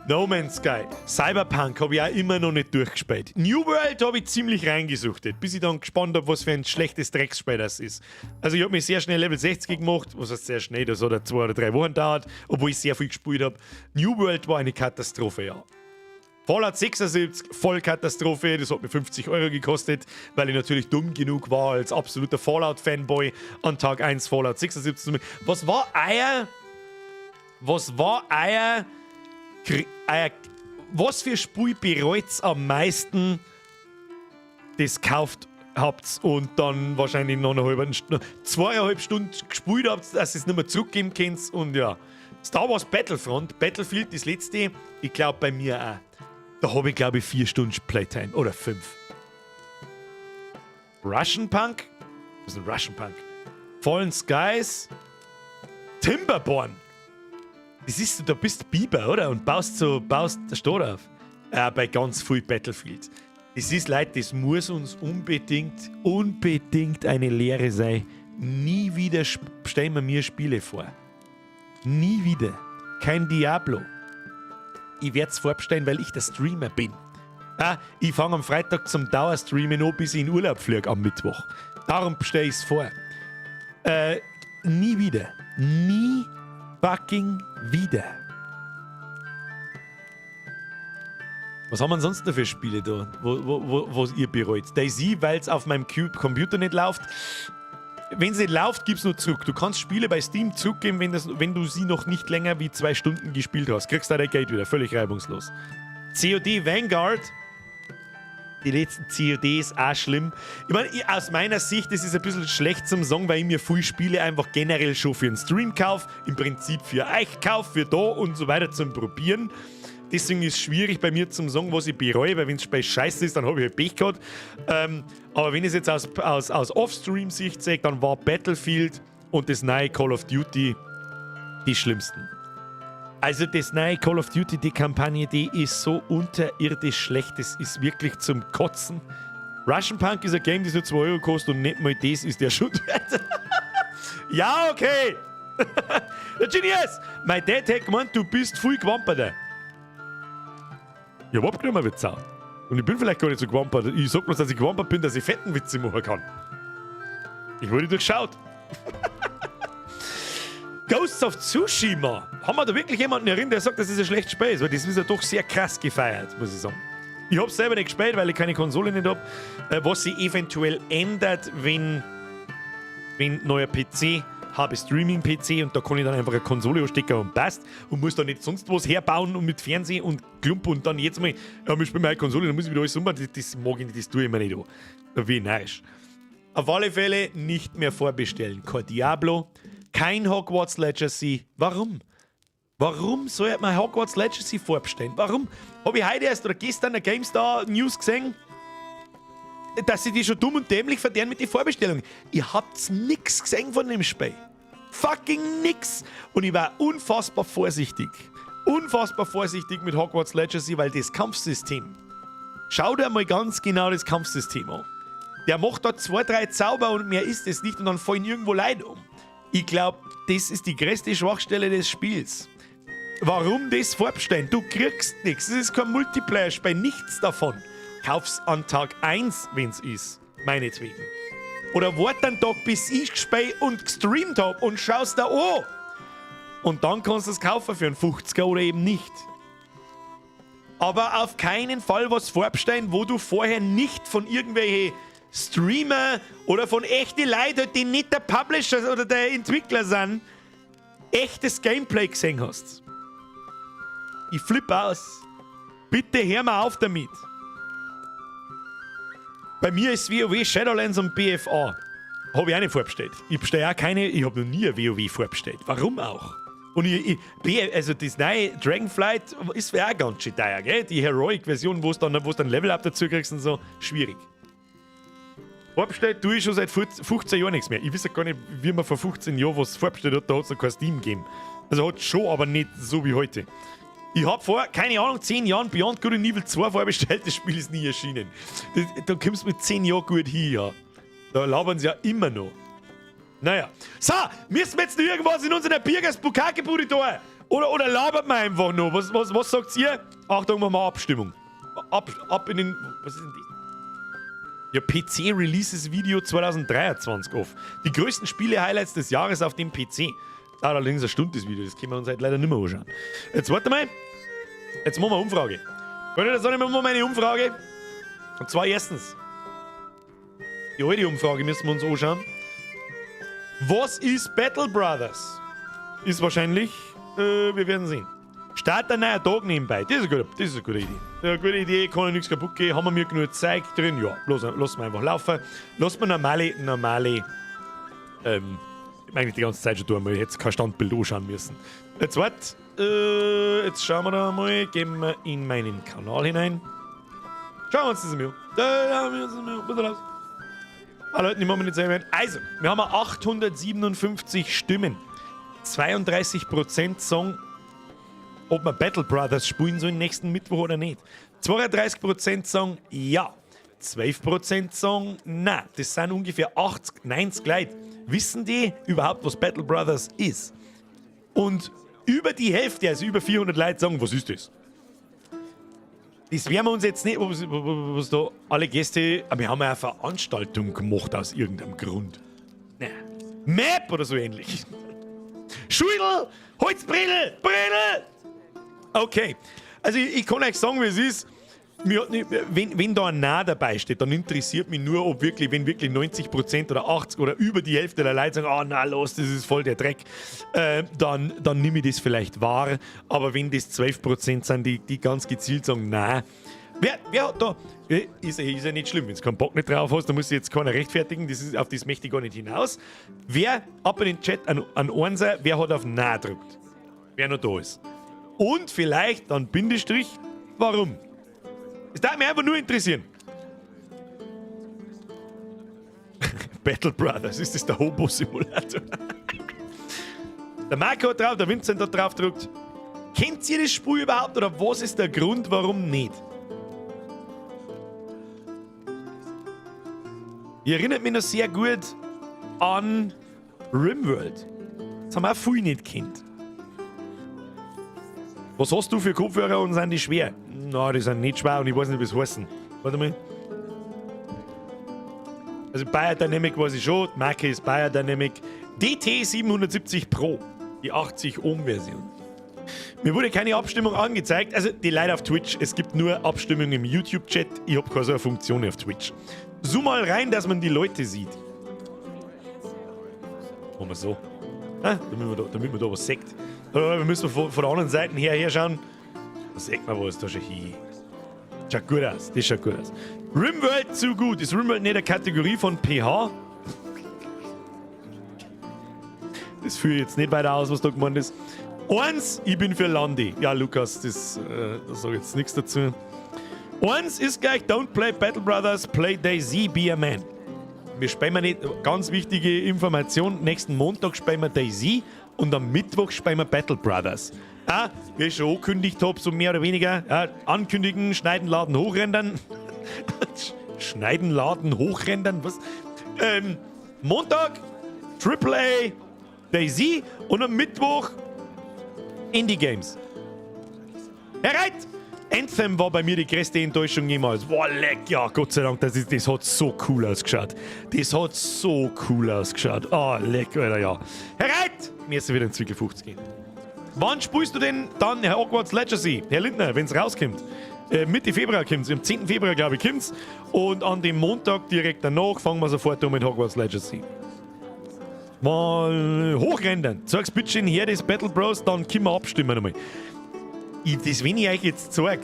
No Man's Sky. Cyberpunk habe ich auch immer noch nicht durchgespielt. New World habe ich ziemlich reingesuchtet, bis ich dann gespannt habe, was für ein schlechtes Drecksspiel das ist. Also ich habe mich sehr schnell Level 60 gemacht, was heißt sehr schnell, das hat ja 2 oder 3 Wochen gedauert, obwohl ich sehr viel gespielt habe. New World war eine Katastrophe, ja. Fallout 76, Vollkatastrophe, das hat mir 50 € gekostet, weil ich natürlich dumm genug war, als absoluter Fallout-Fanboy an Tag 1 Fallout 76 zu. Was war euer, was für Spiel bereut's am meisten, das kauft habt und dann wahrscheinlich noch eine halbe Stunde, 2,5 Stunden gespielt habt, dass ihr es nicht mehr zurückgeben könnt und ja. Star Wars Battlefront, Battlefield, das letzte, ich glaube, bei mir auch. Da habe ich, glaube ich, 4 Stunden Playtime oder 5. Russian Punk? Was ist ein Russian Punk? Fallen Skies? Timberborn. Das ist, da bist du Biber, oder? Und baust so, baust der Stadt auf. Bei ganz viel Battlefield. Das ist, Leute, das muss uns unbedingt, unbedingt eine Lehre sein. Nie wieder stellen wir mir Spiele vor. Nie wieder. Kein Diablo. Ich werde es vorbestellen, weil ich der Streamer bin. Ja, ich fange am Freitag zum Dauerstreamen an, bis ich in Urlaub fliege am Mittwoch. Darum bestelle ich es vor. Nie wieder. Nie fucking wieder. Was haben wir ansonsten für Spiele da, wo ihr bereut? DayZ, weil es auf meinem Computer nicht läuft. Wenn es nicht läuft, gib's nur zurück. Du kannst Spiele bei Steam zurückgeben, wenn du sie noch nicht länger wie 2 Stunden gespielt hast. Kriegst du dein Geld wieder, völlig reibungslos. COD Vanguard, die letzten CODs auch schlimm. Ich meine, aus meiner Sicht, das ist ein bisschen schlecht zum sagen, weil ich mir viele Spiele einfach generell schon für einen Stream kaufe, im Prinzip für euch kaufe, für da und so weiter zum Probieren. Deswegen ist es schwierig bei mir zum sagen, was ich bereue, weil wenn das Spiel scheiße ist, dann habe ich halt Pech gehabt. Aber wenn ich es jetzt aus Off-Stream-Sicht sehe, dann war Battlefield und das neue Call of Duty die schlimmsten. Also das neue Call of Duty, die Kampagne, die ist so unterirdisch schlecht, das ist wirklich zum Kotzen. Russian Punk ist ein Game, das nur 2 Euro kostet und nicht mal das ist der schon wert. Ja, okay. Der Genius! Mein Dad hat gemeint, du bist viel gewamperter. Ich hab abgenommen wie Sau. Und ich bin vielleicht gar nicht so gewampert. Ich sag bloß, dass ich gewampert bin, dass ich fetten Witze machen kann. Ich wurde durchschaut. Ghosts of Tsushima. Haben wir da wirklich jemanden herin, der sagt, das ist ein schlechtes Spiel ist? Weil das ist ja doch sehr krass gefeiert, muss ich sagen. Ich hab's selber nicht gespielt, weil ich keine Konsole nicht hab. Was sich eventuell ändert, wenn neuer PC habe, Streaming-PC, und da kann ich dann einfach eine Konsole anstecken und passt und muss da nicht sonst was herbauen und mit Fernsehen und Klump und dann jetzt mal, ja, wir spielen meine Konsole, dann muss ich wieder alles umbauen. Das mag ich nicht, das tue ich mir nicht an. Da bin ich narrisch. Auf alle Fälle nicht mehr vorbestellen. Kein Diablo, kein Hogwarts Legacy. Warum? Warum soll man Hogwarts Legacy vorbestellen? Warum? Habe ich heute erst oder gestern eine GameStar News gesehen, dass sie die schon dumm und dämlich verdienen mit den Vorbestellungen. Ihr habt nix gesehen von dem Spiel. Fucking nix. Und ich war unfassbar vorsichtig. Unfassbar vorsichtig mit Hogwarts Legacy, weil das Kampfsystem. Schau dir mal ganz genau das Kampfsystem an. Der macht da zwei, drei Zauber und mehr ist es nicht und dann fallen irgendwo Leute um. Ich glaube, das ist die größte Schwachstelle des Spiels. Warum das vorbestellen? Du kriegst nichts. Es ist kein Multiplayer-Spiel, nichts davon. Kauf's an Tag 1, wenn's ist. Meinetwegen. Oder wart einen Tag, bis ich gespielt und gestreamt hab und schaust da an. Und dann kannst du es kaufen für einen 50er oder eben nicht. Aber auf keinen Fall was vorbestellen, wo du vorher nicht von irgendwelchen Streamer oder von echten Leuten, die nicht der Publisher oder der Entwickler sind, echtes Gameplay gesehen hast. Ich flippe aus. Bitte hör mal auf damit. Bei mir ist WoW, Shadowlands und BFA. Habe ich auch nicht vorbestellt. Ich bestelle auch keine, ich habe noch nie ein WoW vorbestellt. Warum auch? Und ich, also das neue Dragonflight ist ja auch ganz schön teuer, gell? Die Heroic-Version, wo es dann Level-Up dazu kriegst und so, schwierig. Vorbestellt tue ich schon seit 15 Jahren nichts mehr. Ich weiß ja gar nicht, wie man vor 15 Jahren was vorbestellt hat, da hat es noch kein Steam gegeben. Also hat schon, aber nicht so wie heute. Ich hab vor, keine Ahnung, 10 Jahren Beyond Good and Evil 2 vorbestellt, das Spiel ist nie erschienen. Da kommst du mit 10 Jahren gut hin, ja. Da labern sie ja immer noch. Naja. So, müssen wir jetzt noch irgendwas in unserer Birgers Bukkake-Bude da? Oder labert man einfach noch? Was sagt ihr? Achtung, machen wir Abstimmung. Ab in den. Was ist denn das? Ja, PC Releases Video 2023 off. Die größten Spiele-Highlights des Jahres auf dem PC. Ah, allerdings eine Stunde das Video, das können wir uns halt leider nicht mehr anschauen. Jetzt warte mal. Jetzt machen wir eine Umfrage. Freunde der Sonne, wir machen eine Umfrage. Und zwar erstens. Die alte Umfrage müssen wir uns anschauen. Was ist Battle Brothers? Ist wahrscheinlich, wir werden sehen. Start ein neuer Tag nebenbei. Das ist eine gute Idee. Eine gute Idee, kann ja nichts kaputt gehen. Haben wir mir genug Zeug drin? Ja, lass wir einfach laufen. Lass mir normale, eigentlich die ganze Zeit schon tun, weil ich jetzt kein Standbild anschauen müssen. Jetzt wart, jetzt schauen wir da mal, gehen wir in meinen Kanal hinein. Schauen wir uns das mal an. Da schauen wir uns das mal an. Bitte los. Ah, Leute, ich mach mich nicht selber. Also, wir haben 857 Stimmen. 32% sagen, ob wir Battle Brothers spielen sollen nächsten Mittwoch oder nicht. 32% sagen ja. 12% sagen nein. Das sind ungefähr 80, 90 Leute. Wissen die überhaupt, was Battle Brothers ist? Und über die Hälfte, also über 400 Leute sagen, was ist das? Das werden wir uns jetzt nicht, was da alle Gäste, aber wir haben ja eine Veranstaltung gemacht aus irgendeinem Grund. Na, Map oder so ähnlich. Schudel, Holzbredel, Bredel! Okay, also ich kann euch sagen, wie es ist. Mir hat nicht, wenn da ein Na dabei steht, dann interessiert mich nur, ob wirklich, wenn wirklich 90% oder 80% oder über die Hälfte der Leute sagen, ah, oh, na los, das ist voll der Dreck, dann nehme ich das vielleicht wahr. Aber wenn das 12% sind, die ganz gezielt sagen, na, wer hat da, ist ja nicht schlimm, wenn du keinen Bock nicht drauf hast, dann muss sich jetzt keiner rechtfertigen, auf das möchte ich gar nicht hinaus. Wer, ab in den Chat an Einser, wer hat auf Na gedrückt? Wer noch da ist. Und vielleicht dann Bindestrich, warum? Das darf mich einfach nur interessieren. Battle Brothers, ist das der Hobo-Simulator? Der Marco hat drauf, der Vincent hat drauf gedrückt. Kennt ihr das Spiel überhaupt oder was ist der Grund, warum nicht? Ich erinnert mich noch sehr gut an Rimworld. Das haben wir auch viel nicht gekannt. Was hast du für Kopfhörer und sind die schwer? Na, die sind nicht schwer und ich weiß nicht, wie sie heißen. Warte mal. Also Beyerdynamic weiß ich schon, die Marke ist Beyerdynamic DT 770 Pro, die 80 Ohm Version. Mir wurde keine Abstimmung angezeigt, also die Leute auf Twitch, es gibt nur Abstimmung im YouTube-Chat, ich hab keine so eine Funktion auf Twitch. Zoom mal rein, dass man die Leute sieht. Machen wir so. Ja, damit man da was sieht. Oder wir müssen von der anderen Seite her schauen. Da sieht man was, da schon hin. Schaut gut aus, das schaut gut aus. Rimworld zu gut. Ist Rimworld nicht eine Kategorie von PH? Das führe ich jetzt nicht weiter aus, was da gemeint ist. Eins, ich bin für Landi. Ja, Lukas, das sag ich jetzt nichts dazu. Eins ist gleich, don't play Battle Brothers, play DayZ, be a man. Wir spielen nicht, ganz wichtige Information, nächsten Montag spielen wir DayZ und am Mittwoch spielen wir Battle Brothers. Ja, wie ich schon angekündigt hab, so mehr oder weniger, ja, ankündigen, schneiden, laden, hochrendern. Schneiden, laden, hochrendern, was? Montag, Triple A, DayZ und am Mittwoch Indie Games. Herr Reit! Anthem war bei mir die größte Enttäuschung jemals. Boah, leck, ja, Gott sei Dank, das hat so cool ausgeschaut. Das hat so cool ausgeschaut. Ah, leck, Alter, ja. Herr Reit! Mir ist wieder in Zwickel 50 gehen. Wann spielst du denn dann Herr Hogwarts Legacy? Herr Lindner, wenn es rauskommt. Mitte Februar kommt's, am 10. Februar, glaube ich, kommt's. Und an dem Montag direkt danach fangen wir sofort an mit Hogwarts Legacy. Mal hochrendern. Sag's bitte schön her, das Battle Bros, dann können wir abstimmen einmal. Das, wenn ich euch jetzt zeig,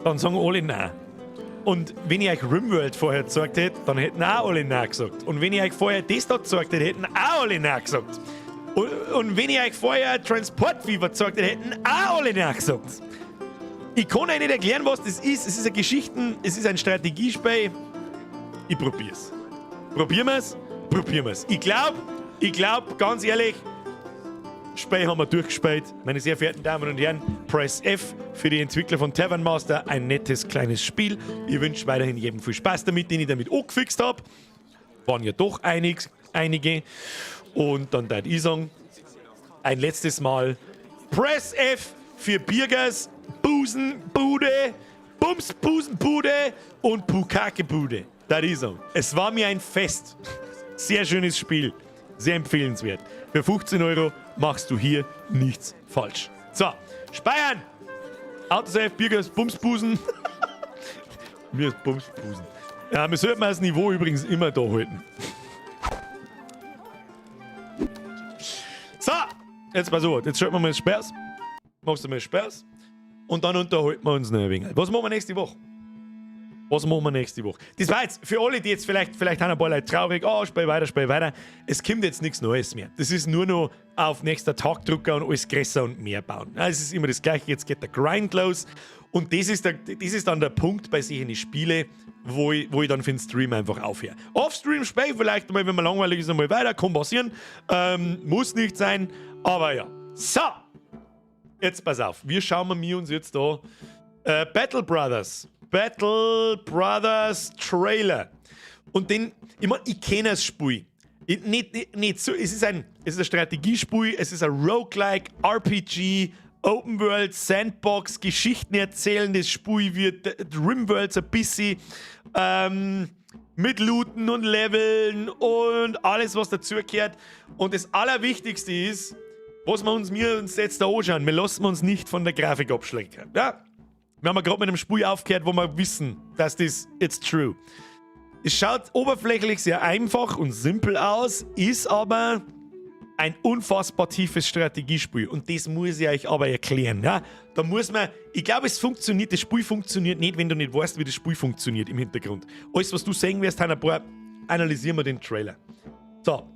dann sagen alle nein. Und wenn ich euch Rimworld vorher gezeigt hätte, dann hätten auch alle nein gesagt. Und wenn ich euch vorher das da gezeigt hätte, hätten auch alle nein gesagt. Und wenn ich euch vorher Transport Fever gezeigt hätte, hätten auch alle nein gesagt. Ich kann euch nicht erklären, was das ist. Es ist eine Geschichten, es ist ein Strategiespiel. Ich probier's. Probieren wir's? Probieren wir's. Ich glaub, ganz ehrlich, Spiel haben wir durchgespielt. Meine sehr verehrten Damen und Herren, Press F für die Entwickler von Tavern Master. Ein nettes kleines Spiel. Ich wünsche weiterhin jedem viel Spaß damit, den ich damit angefixt habe. Waren ja doch einige. Und dann tät ich sagen, ein letztes Mal Press F für Birgers, Busenbude, Bums Busenbude und Bukakebude. Da ich sagen. Es war mir ein Fest. Sehr schönes Spiel. Sehr empfehlenswert. Für 15 € machst du hier nichts falsch. So, speichern! Autosave, Birgers, Bumsbusen. Mir ist Bumsbusen. Ja, wir sollten das Niveau übrigens immer da halten. So, jetzt pass auf. Jetzt schalten wir mal das Sperrs. Machst du mal Sperrs. Und dann unterhalten wir uns noch ein wenig. Was machen wir nächste Woche? Was machen wir nächste Woche? Das war jetzt für alle, die jetzt vielleicht haben ein paar Leute traurig, oh, spiel weiter, spiel weiter. Es kommt jetzt nichts Neues mehr. Das ist nur noch auf nächster Tag drücken und alles größer und mehr bauen. Ja, es ist immer das Gleiche, jetzt geht der Grind los. Und das ist dann der Punkt bei solchen Spielen, wo ich dann für den Stream einfach aufhöre. Off-Stream spiele ich vielleicht mal, wenn mir langweilig ist, einmal weiter, kann passieren. Muss nicht sein, aber ja. So, jetzt pass auf, wir schauen wir uns jetzt da Battle Brothers. Battle Brothers Trailer. Und den, ich mein, ich kenne das Spiel. Ich, nicht, nicht, nicht so, es ist ein Strategiespiel, es ist ein Roguelike, RPG, Open World, Sandbox, Geschichten erzählendes Spiel wird Rimworld so ein bisschen mit Looten und Leveln und alles, was dazugehört. Und das Allerwichtigste ist, was wir uns jetzt da anschauen, wir lassen uns nicht von der Grafik abschrecken. Ja? Wir haben ja gerade mit einem Spiel aufgehört, wo wir wissen, dass das it's true. Es schaut oberflächlich sehr einfach und simpel aus, ist aber ein unfassbar tiefes Strategiespiel. Und das muss ich euch aber erklären. Ja? Da muss man, ich glaube, es funktioniert, das Spiel funktioniert nicht, wenn du nicht weißt, wie das Spiel funktioniert im Hintergrund. Alles, was du sehen wirst, haben ein paar, analysieren wir den Trailer. So,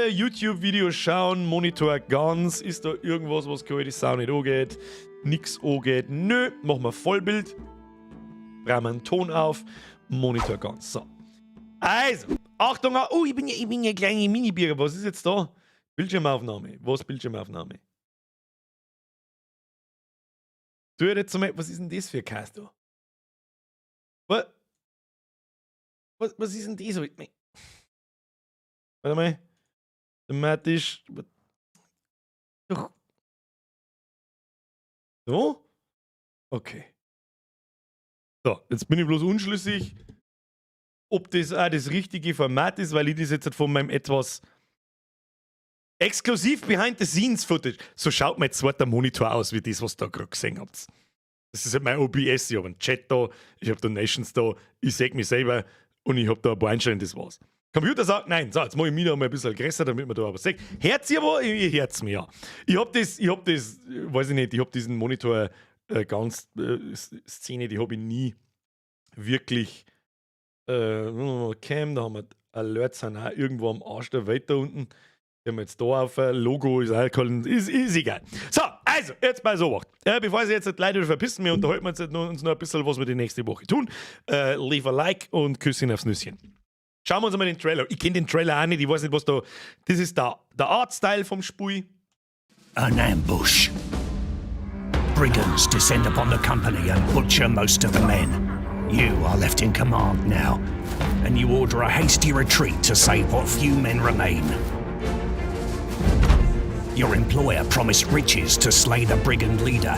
YouTube-Video schauen, Monitor ganz. Ist da irgendwas, was die Sau nicht angeht? Nix angeht. Nö, machen wir Vollbild. Brauchen wir einen Ton auf. Monitor ganz. So. Also, Achtung, oh, ich bin ja kleine Mini-Bier. Was ist jetzt da? Bildschirmaufnahme. Was Bildschirmaufnahme? Du jetzt mal, was ist denn das für ein Cast da? Was? Was ist denn das? Warte mal. Thematisch. Doch. So? Okay. So, jetzt bin ich bloß unschlüssig, ob das auch das richtige Format ist, weil ich das jetzt von meinem etwas exklusiv Behind the Scenes Footage. So schaut mein zweiter Monitor aus, wie das, was ihr da gerade gesehen habt. Das ist halt mein OBS. Ich habe einen Chat da, ich habe Donations da, ich sehe mich selber und ich habe da ein paar Einstellungen, das war's. Computer sagt nein. So, jetzt mache ich mich noch mal ein bisschen größer, damit man da aber sieht. Hört's ihr wo? Ihr hört's mir, ja. Ich hab das, weiß ich nicht, ich hab diesen Monitor ganz Szene, die habe ich nie wirklich Cam, da haben wir Alerts sind auch irgendwo am Arsch der Welt da unten. Die haben wir jetzt da auf, Logo ist auch kein, ist egal. So, also, jetzt bei so. Bevor sie jetzt die Leute verpissen, wir unterhalten uns jetzt noch, uns noch ein bisschen, was wir die nächste Woche tun. Leave a like und Küsschen aufs Nüsschen. Schauen wir uns mal den Trailer. Ich kenne den Trailer auch nicht, ich weiß nicht, was da. Das ist der Artstyle vom Spiel. An ambush. Brigands descend upon the company and butcher most of the men. You are left in command now, and you order a hasty retreat to save what few men remain. Your employer promised riches to slay the brigand leader.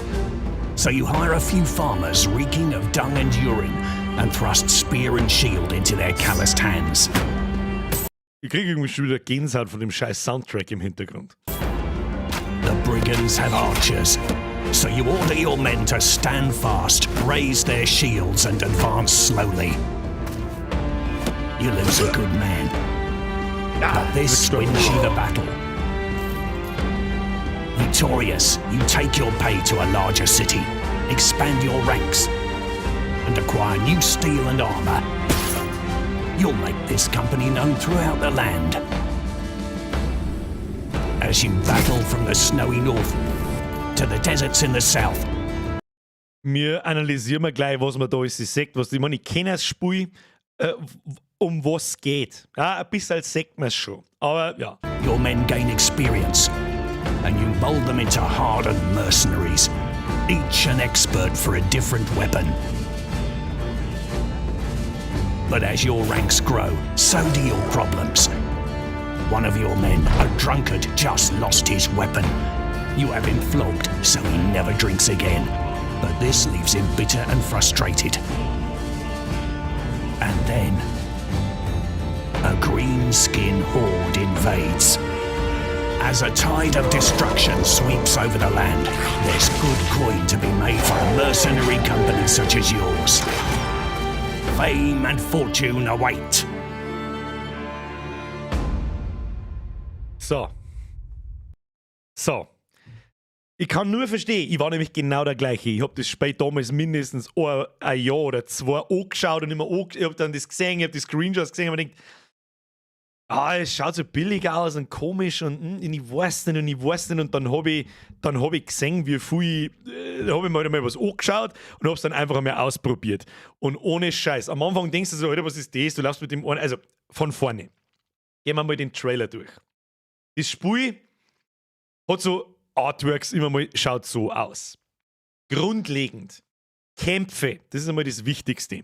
So you hire a few farmers reeking of dung and urine and thrust spear and shield into their calloused hands. Ich kriege irgendwie schon wieder Gänsehaut von dem scheiß Soundtrack im Hintergrund. The brigands have archers, so you order your men to stand fast, raise their shields, and advance slowly. You lose a good man, but this wins you the battle. Victorious, you take your pay to a larger city, expand your ranks, and acquire new steel and armor. You'll make this company known throughout the land. As you battle from the snowy north to the deserts in the south, Wir analysieren mal gleich, was man da alles sieht. Was, ich meine, ich kenne das Spiel, um was es geht. Ja, ein bisschen sieht man es schon. Aber ja. Your men gain experience, and you mold them into hardened mercenaries, each an expert for a different weapon. But as your ranks grow, so do your problems. One of your men, a drunkard, just lost his weapon. You have him flogged so he never drinks again. But this leaves him bitter and frustrated. And then, a greenskin horde invades. As a tide of destruction sweeps over the land, there's good coin to be made for a mercenary company such as yours. Fame and fortune await. So. So. Ich kann nur verstehen, ich war nämlich genau der gleiche. Ich habe das Spiel damals mindestens ein Jahr oder zwei angeschaut und immer ich habe dann das gesehen, ich habe die Screenshots gesehen und mir gedacht, ah, es schaut so billig aus und komisch und ich weiß nicht und ich weiß nicht und dann hab ich gesehen, wie viel, da habe ich mir halt einmal was angeschaut und habe es dann einfach einmal ausprobiert. Und ohne Scheiß, am Anfang denkst du so, Alter, was ist das? Du laufst mit dem einen, also von vorne. Gehen wir mal den Trailer durch. Das Spiel hat so Artworks immer mal, schaut so aus. Grundlegend. Kämpfe, das ist einmal das Wichtigste.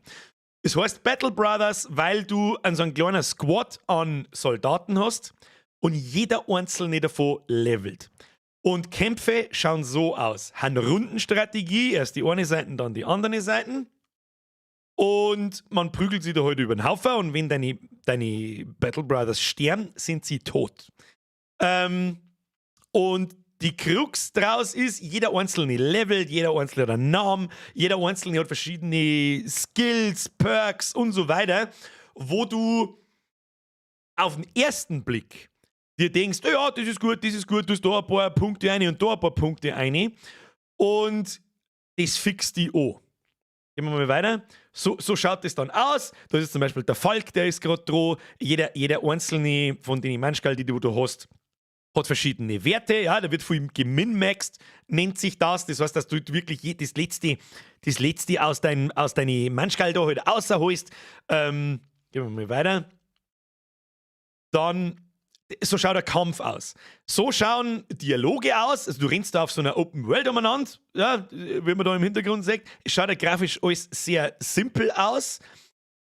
Es heißt Battle Brothers, weil du an so einen kleinen Squad an Soldaten hast und jeder einzelne davon levelt. Und Kämpfe schauen so aus. Haben Rundenstrategie, erst die eine Seite, dann die andere Seite. Und man prügelt sie da halt über den Haufen und wenn deine Battle Brothers sterben, sind sie tot. Und die Krux draus ist, jeder einzelne levelt, jeder einzelne hat einen Namen, jeder einzelne hat verschiedene Skills, Perks und so weiter, wo du auf den ersten Blick dir denkst, ja, das ist gut, du hast da ein paar Punkte rein und da ein paar Punkte rein. Und das fixt di an. Gehen wir mal weiter. So schaut das dann aus. Da ist zum Beispiel der Falk, der ist gerade dran. Jeder einzelne von den Manschgal, die du da hast, hat verschiedene Werte. Ja, da wird viel geminmaxed, nennt sich das. Das heißt, dass du wirklich das Letzte aus deinen Manschgal da halt rausholst. Gehen wir mal weiter. Dann, so schaut der Kampf aus. So schauen Dialoge aus. Also du rennst da auf so einer Open World umeinander, ja, wie man da im Hintergrund sieht. Es schaut ja grafisch alles sehr simpel aus.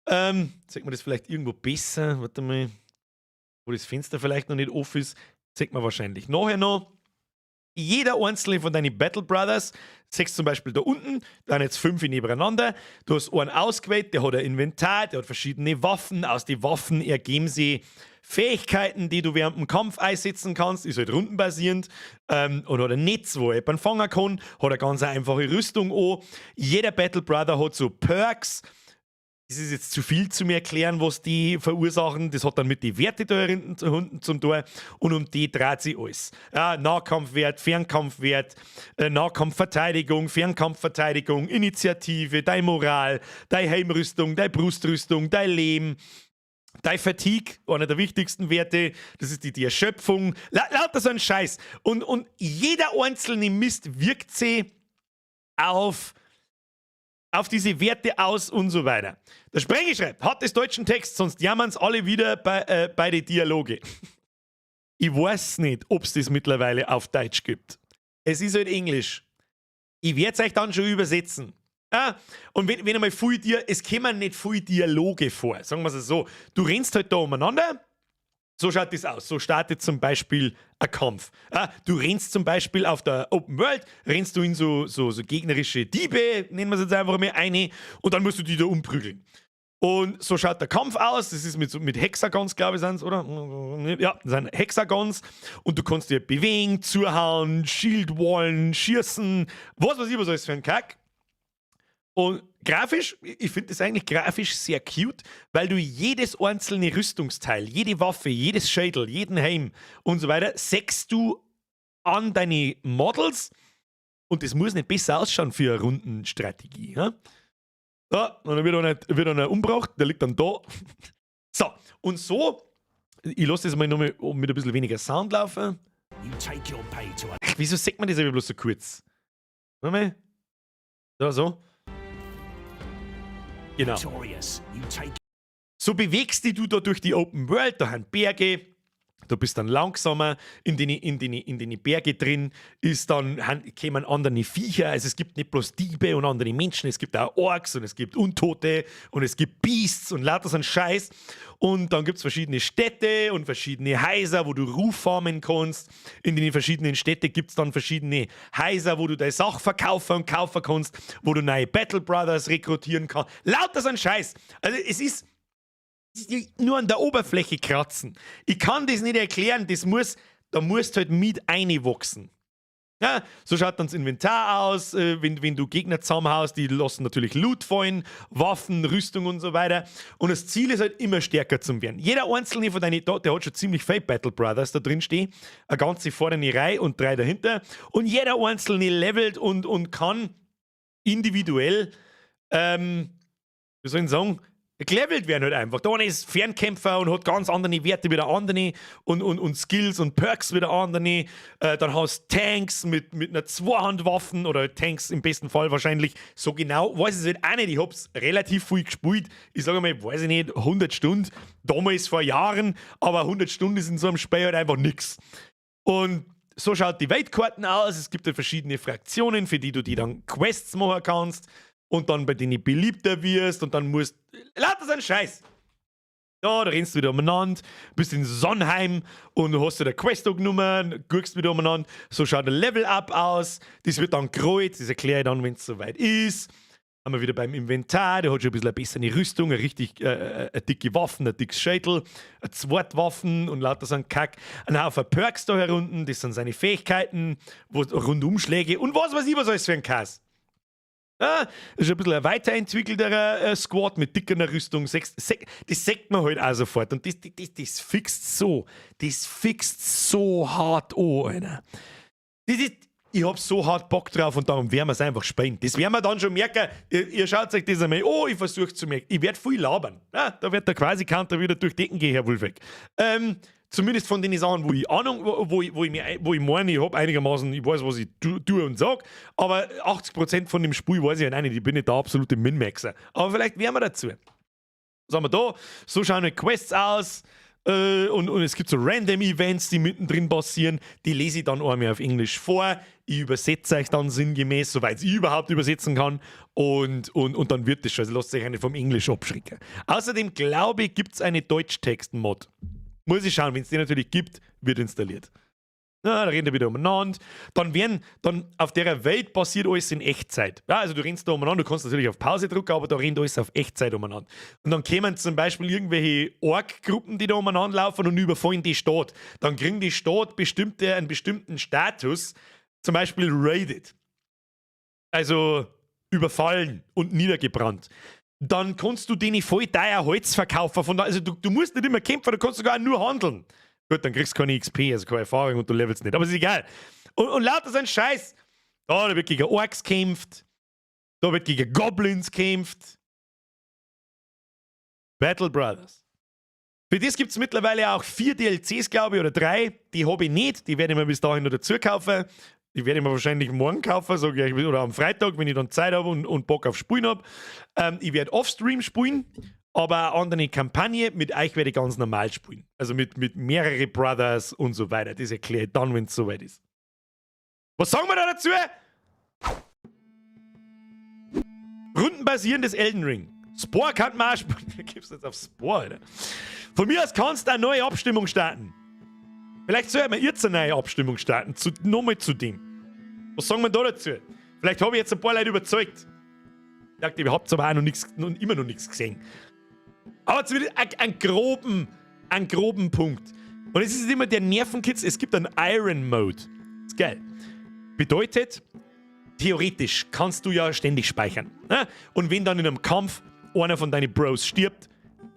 Sieht man das vielleicht irgendwo besser? Warte mal, wo das Fenster vielleicht noch nicht offen ist. Sieht man wahrscheinlich nachher noch. Jeder einzelne von deinen Battle Brothers, siehst zum Beispiel da unten, da sind jetzt fünf nebeneinander. Du hast einen ausgewählt, der hat ein Inventar, der hat verschiedene Waffen. Aus den Waffen ergeben sich Fähigkeiten, die du während dem Kampf einsetzen kannst, ist halt rundenbasierend und hat ein Netz, wo er jemanden fangen kann, hat eine ganz einfache Rüstung an. Jeder Battle Brother hat so Perks. Das ist jetzt zu viel zu mir erklären, was die verursachen. Das hat dann mit den Werten da hinten zum tun. Und um die dreht sich alles. Ja, Nahkampfwert, Fernkampfwert, Nahkampfverteidigung, Fernkampfverteidigung, Initiative, deine Moral, deine Helmrüstung, deine Brustrüstung, dein Leben. Dein Fatigue, einer der wichtigsten Werte, das ist die Erschöpfung, lauter so ein Scheiß. Und jeder einzelne Mist wirkt sich auf diese Werte aus und so weiter. Der Sprengi schreibt, hat es deutschen Text, sonst jammern's alle wieder bei den Dialoge. Ich weiß nicht, ob es das mittlerweile auf Deutsch gibt. Es ist halt Englisch. Ich werde es euch dann schon übersetzen. Ja, und wenn einmal viel dir, es kommen nicht viel Dialoge vor, sagen wir es so. Du rennst halt da umeinander. So schaut das aus. So startet zum Beispiel ein Kampf. Ah, du rennst zum Beispiel auf der Open World, rennst du in so gegnerische Diebe, nennen wir es jetzt einfach mal, eine, und dann musst du die da umprügeln. Und so schaut der Kampf aus. Das ist mit Hexagons, glaube ich, sind's, oder? Ja, das sind Hexagons. Und du kannst dir bewegen, zuhauen, Shieldwallen, schießen, was weiß ich, was alles für ein Kack. Und grafisch, ich finde das eigentlich grafisch sehr cute, weil du jedes einzelne Rüstungsteil, jede Waffe, jedes Schädel, jeden Helm und so weiter, sechst du an deine Models und das muss nicht besser ausschauen für eine Rundenstrategie. Ja? So, und dann wird einer umgebracht, der liegt dann da. So, und so, ich lasse das mal nochmal mit ein bisschen weniger Sound laufen. You take your pay to a Ach, wieso sagt man das aber bloß so kurz? Warte mal. Da, so. Genau. Victorious. You take So bewegst dich du da durch die Open World, da sind Berge, du bist dann langsamer, in den Berge drin ist dann, kommen andere Viecher, also es gibt nicht bloß Diebe und andere Menschen, es gibt auch Orks und es gibt Untote und es gibt Beasts und lauter so ein Scheiß. Und dann gibt es verschiedene Städte und verschiedene Häuser, wo du Ruf farmen kannst. In den verschiedenen Städten gibt es dann verschiedene Häuser, wo du deine Sache verkaufen und kaufen kannst, wo du neue Battle Brothers rekrutieren kannst. Lauter so ein Scheiß. Also es ist nur an der Oberfläche kratzen. Ich kann das nicht erklären, da musst halt mit einwachsen. Ja, so schaut dann das Inventar aus, wenn du Gegner zusammenhaust, die lassen natürlich Loot fallen, Waffen, Rüstung und so weiter. Und das Ziel ist halt, immer stärker zu werden. Jeder einzelne von deinen, der hat schon ziemlich viel Battle Brothers da drin stehen, eine ganze vordere Reihe und drei dahinter. Und jeder einzelne levelt und kann individuell, wie soll ich sagen, gelevelt werden halt einfach. Der eine ist Fernkämpfer und hat ganz andere Werte wie der andere und Skills und Perks wie der andere. Dann hast du Tanks mit einer Zweihandwaffen oder Tanks im besten Fall wahrscheinlich. So genau weiß ich es halt auch nicht. Ich hab's relativ viel gespielt. Ich sage mal, weiß ich nicht, 100 Stunden. Damals vor Jahren, aber 100 Stunden ist in so einem Spiel halt einfach nix. Und so schaut die Weltkarten aus. Es gibt ja verschiedene Fraktionen, für die du die dann Quests machen kannst und dann bei denen beliebter wirst und dann musst. Lauter so ein Scheiß. Ja, da rennst du wieder umeinander, bist in Sonnheim und hast du der Quest genommen, guckst wieder umeinander. So schaut der Level-Up aus. Das wird dann gerollt, das erkläre ich dann, wenn es soweit ist. Haben wir wieder beim Inventar, der hat schon ein bisschen eine bessere Rüstung, eine richtig eine dicke Waffen, ein dickes Schädel, eine Zweitwaffen und lauter so ein Kack. Ein Haufen Perks da herunten, das sind seine Fähigkeiten, wo, Rundumschläge und was weiß ich, was alles für ein Kass. Ja, das ist ein bisschen ein weiterentwickelterer Squad mit dickerer Rüstung. Das sagt man halt auch sofort. Und das fixt so. Das fixt so hart an, Alter. Ich hab so hart Bock drauf und darum werden wir es einfach spielen. Das werden wir dann schon merken. Ihr schaut euch das einmal an, ich versuche zu merken. Ich werde viel labern. Ja, da wird der Quasi-Counter wieder durch die Decken gehen, Herr Wulfeck. Zumindest von den Sachen, wo ich Ahnung, wo ich meine, ich habe einigermaßen, ich weiß, was ich tue und sag, aber 80% von dem Spiel weiß ich halt auch nicht. Ich bin nicht der absolute Min-Maxer. Aber vielleicht werden wir dazu. Was haben wir da? So schauen die Quests aus. Und es gibt so Random Events, die mittendrin passieren. Die lese ich dann einmal auf Englisch vor. Ich übersetze euch dann sinngemäß, soweit ich überhaupt übersetzen kann. Und dann wird das schon. Also lasst euch nicht vom Englisch abschrecken. Außerdem, glaube ich, gibt es eine Deutschtext-Mod. Muss ich schauen, wenn es die natürlich gibt, wird installiert. Na, da rennt er wieder umeinander. Dann auf der Welt passiert alles in Echtzeit. Ja, also du rennst da umeinander, du kannst natürlich auf Pause drücken, aber da rennt alles auf Echtzeit umeinander. Und dann kommen zum Beispiel irgendwelche Ork-Gruppen, die da umeinander laufen und überfallen die Stadt. Dann kriegen die Stadt einen bestimmten Status, zum Beispiel raided. Also überfallen und niedergebrannt. Dann kannst du denen voll teuer Holz verkaufen. Von da, also du musst nicht immer kämpfen, du kannst sogar nur handeln. Gut, dann kriegst du keine XP, also keine Erfahrung und du levelst nicht. Aber ist egal. Und lauter so ein Scheiß. Da wird gegen Orks gekämpft. Da wird gegen Goblins gekämpft. Battle Brothers. Für das gibt es mittlerweile auch vier DLCs, glaube ich, oder drei. Die habe ich nicht. Die werde ich mir bis dahin noch dazu kaufen. Die werde ich mir wahrscheinlich morgen kaufen, sage ich, oder am Freitag, wenn ich dann Zeit habe und Bock auf Spielen habe. Ich werde Offstream spielen, aber eine andere Kampagne. Mit euch werde ich ganz normal spielen. Also mit mehrere Brothers und so weiter. Das erkläre ich dann, wenn es soweit ist. Was sagen wir da dazu? Rundenbasierendes Elden Ring. Spore kann man auch spielen. Gibst jetzt auf Spore, Alter. Von mir aus kannst du eine neue Abstimmung starten. Vielleicht sollten wir jetzt eine neue Abstimmung starten. Nochmal zu dem. Was sagen wir da dazu? Vielleicht habe ich jetzt ein paar Leute überzeugt. Ich dachte, ihr habt aber auch noch nichts, noch, immer noch nichts gesehen. Aber zumindest einen groben Punkt. Und es ist immer der Nervenkitzel. Es gibt einen Iron Mode. Ist geil. Bedeutet, theoretisch kannst du ja ständig speichern. Ne? Und wenn dann in einem Kampf einer von deinen Bros stirbt,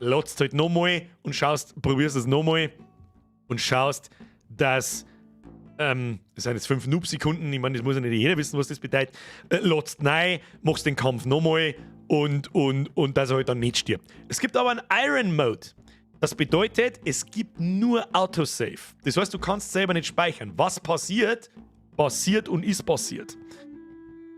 ladst halt nochmal und schaust, probierst es nochmal und schaust, dass das sind jetzt 5 Noob-Sekunden, ich meine, das muss ja nicht jeder wissen, was das bedeutet, ladst neu, machst den Kampf nochmal und dass er halt dann nicht stirbt. Es gibt aber einen Iron Mode. Das bedeutet, es gibt nur Autosave. Das heißt, du kannst selber nicht speichern. Was passiert, passiert und ist passiert.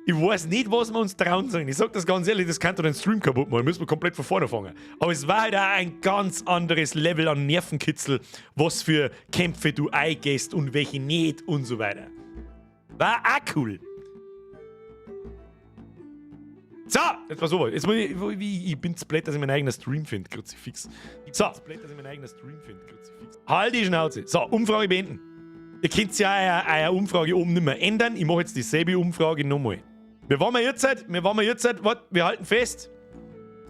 Ich weiß nicht, was wir uns trauen sollen. Ich sag das ganz ehrlich, das kann doch den Stream kaputt machen. Müssen wir komplett von vorne fangen. Aber es war halt auch ein ganz anderes Level an Nervenkitzel, was für Kämpfe du eingehst und welche nicht und so weiter. War auch cool. So, jetzt pass auf. Jetzt muss ich, ich bin zu blöd, dass ich meinen eigenen Stream finde. Kruzifix. So. Zu blöd, dass ich meinen eigenen Stream finde. Kruzifix. Halt die Schnauze. So, Umfrage beenden. Ihr könnt ja eure Umfrage oben nicht mehr ändern. Ich mache jetzt dieselbe Umfrage nochmal. Wir waren wir jetzt? Wir waren wir jetzt? Warte, wir halten fest.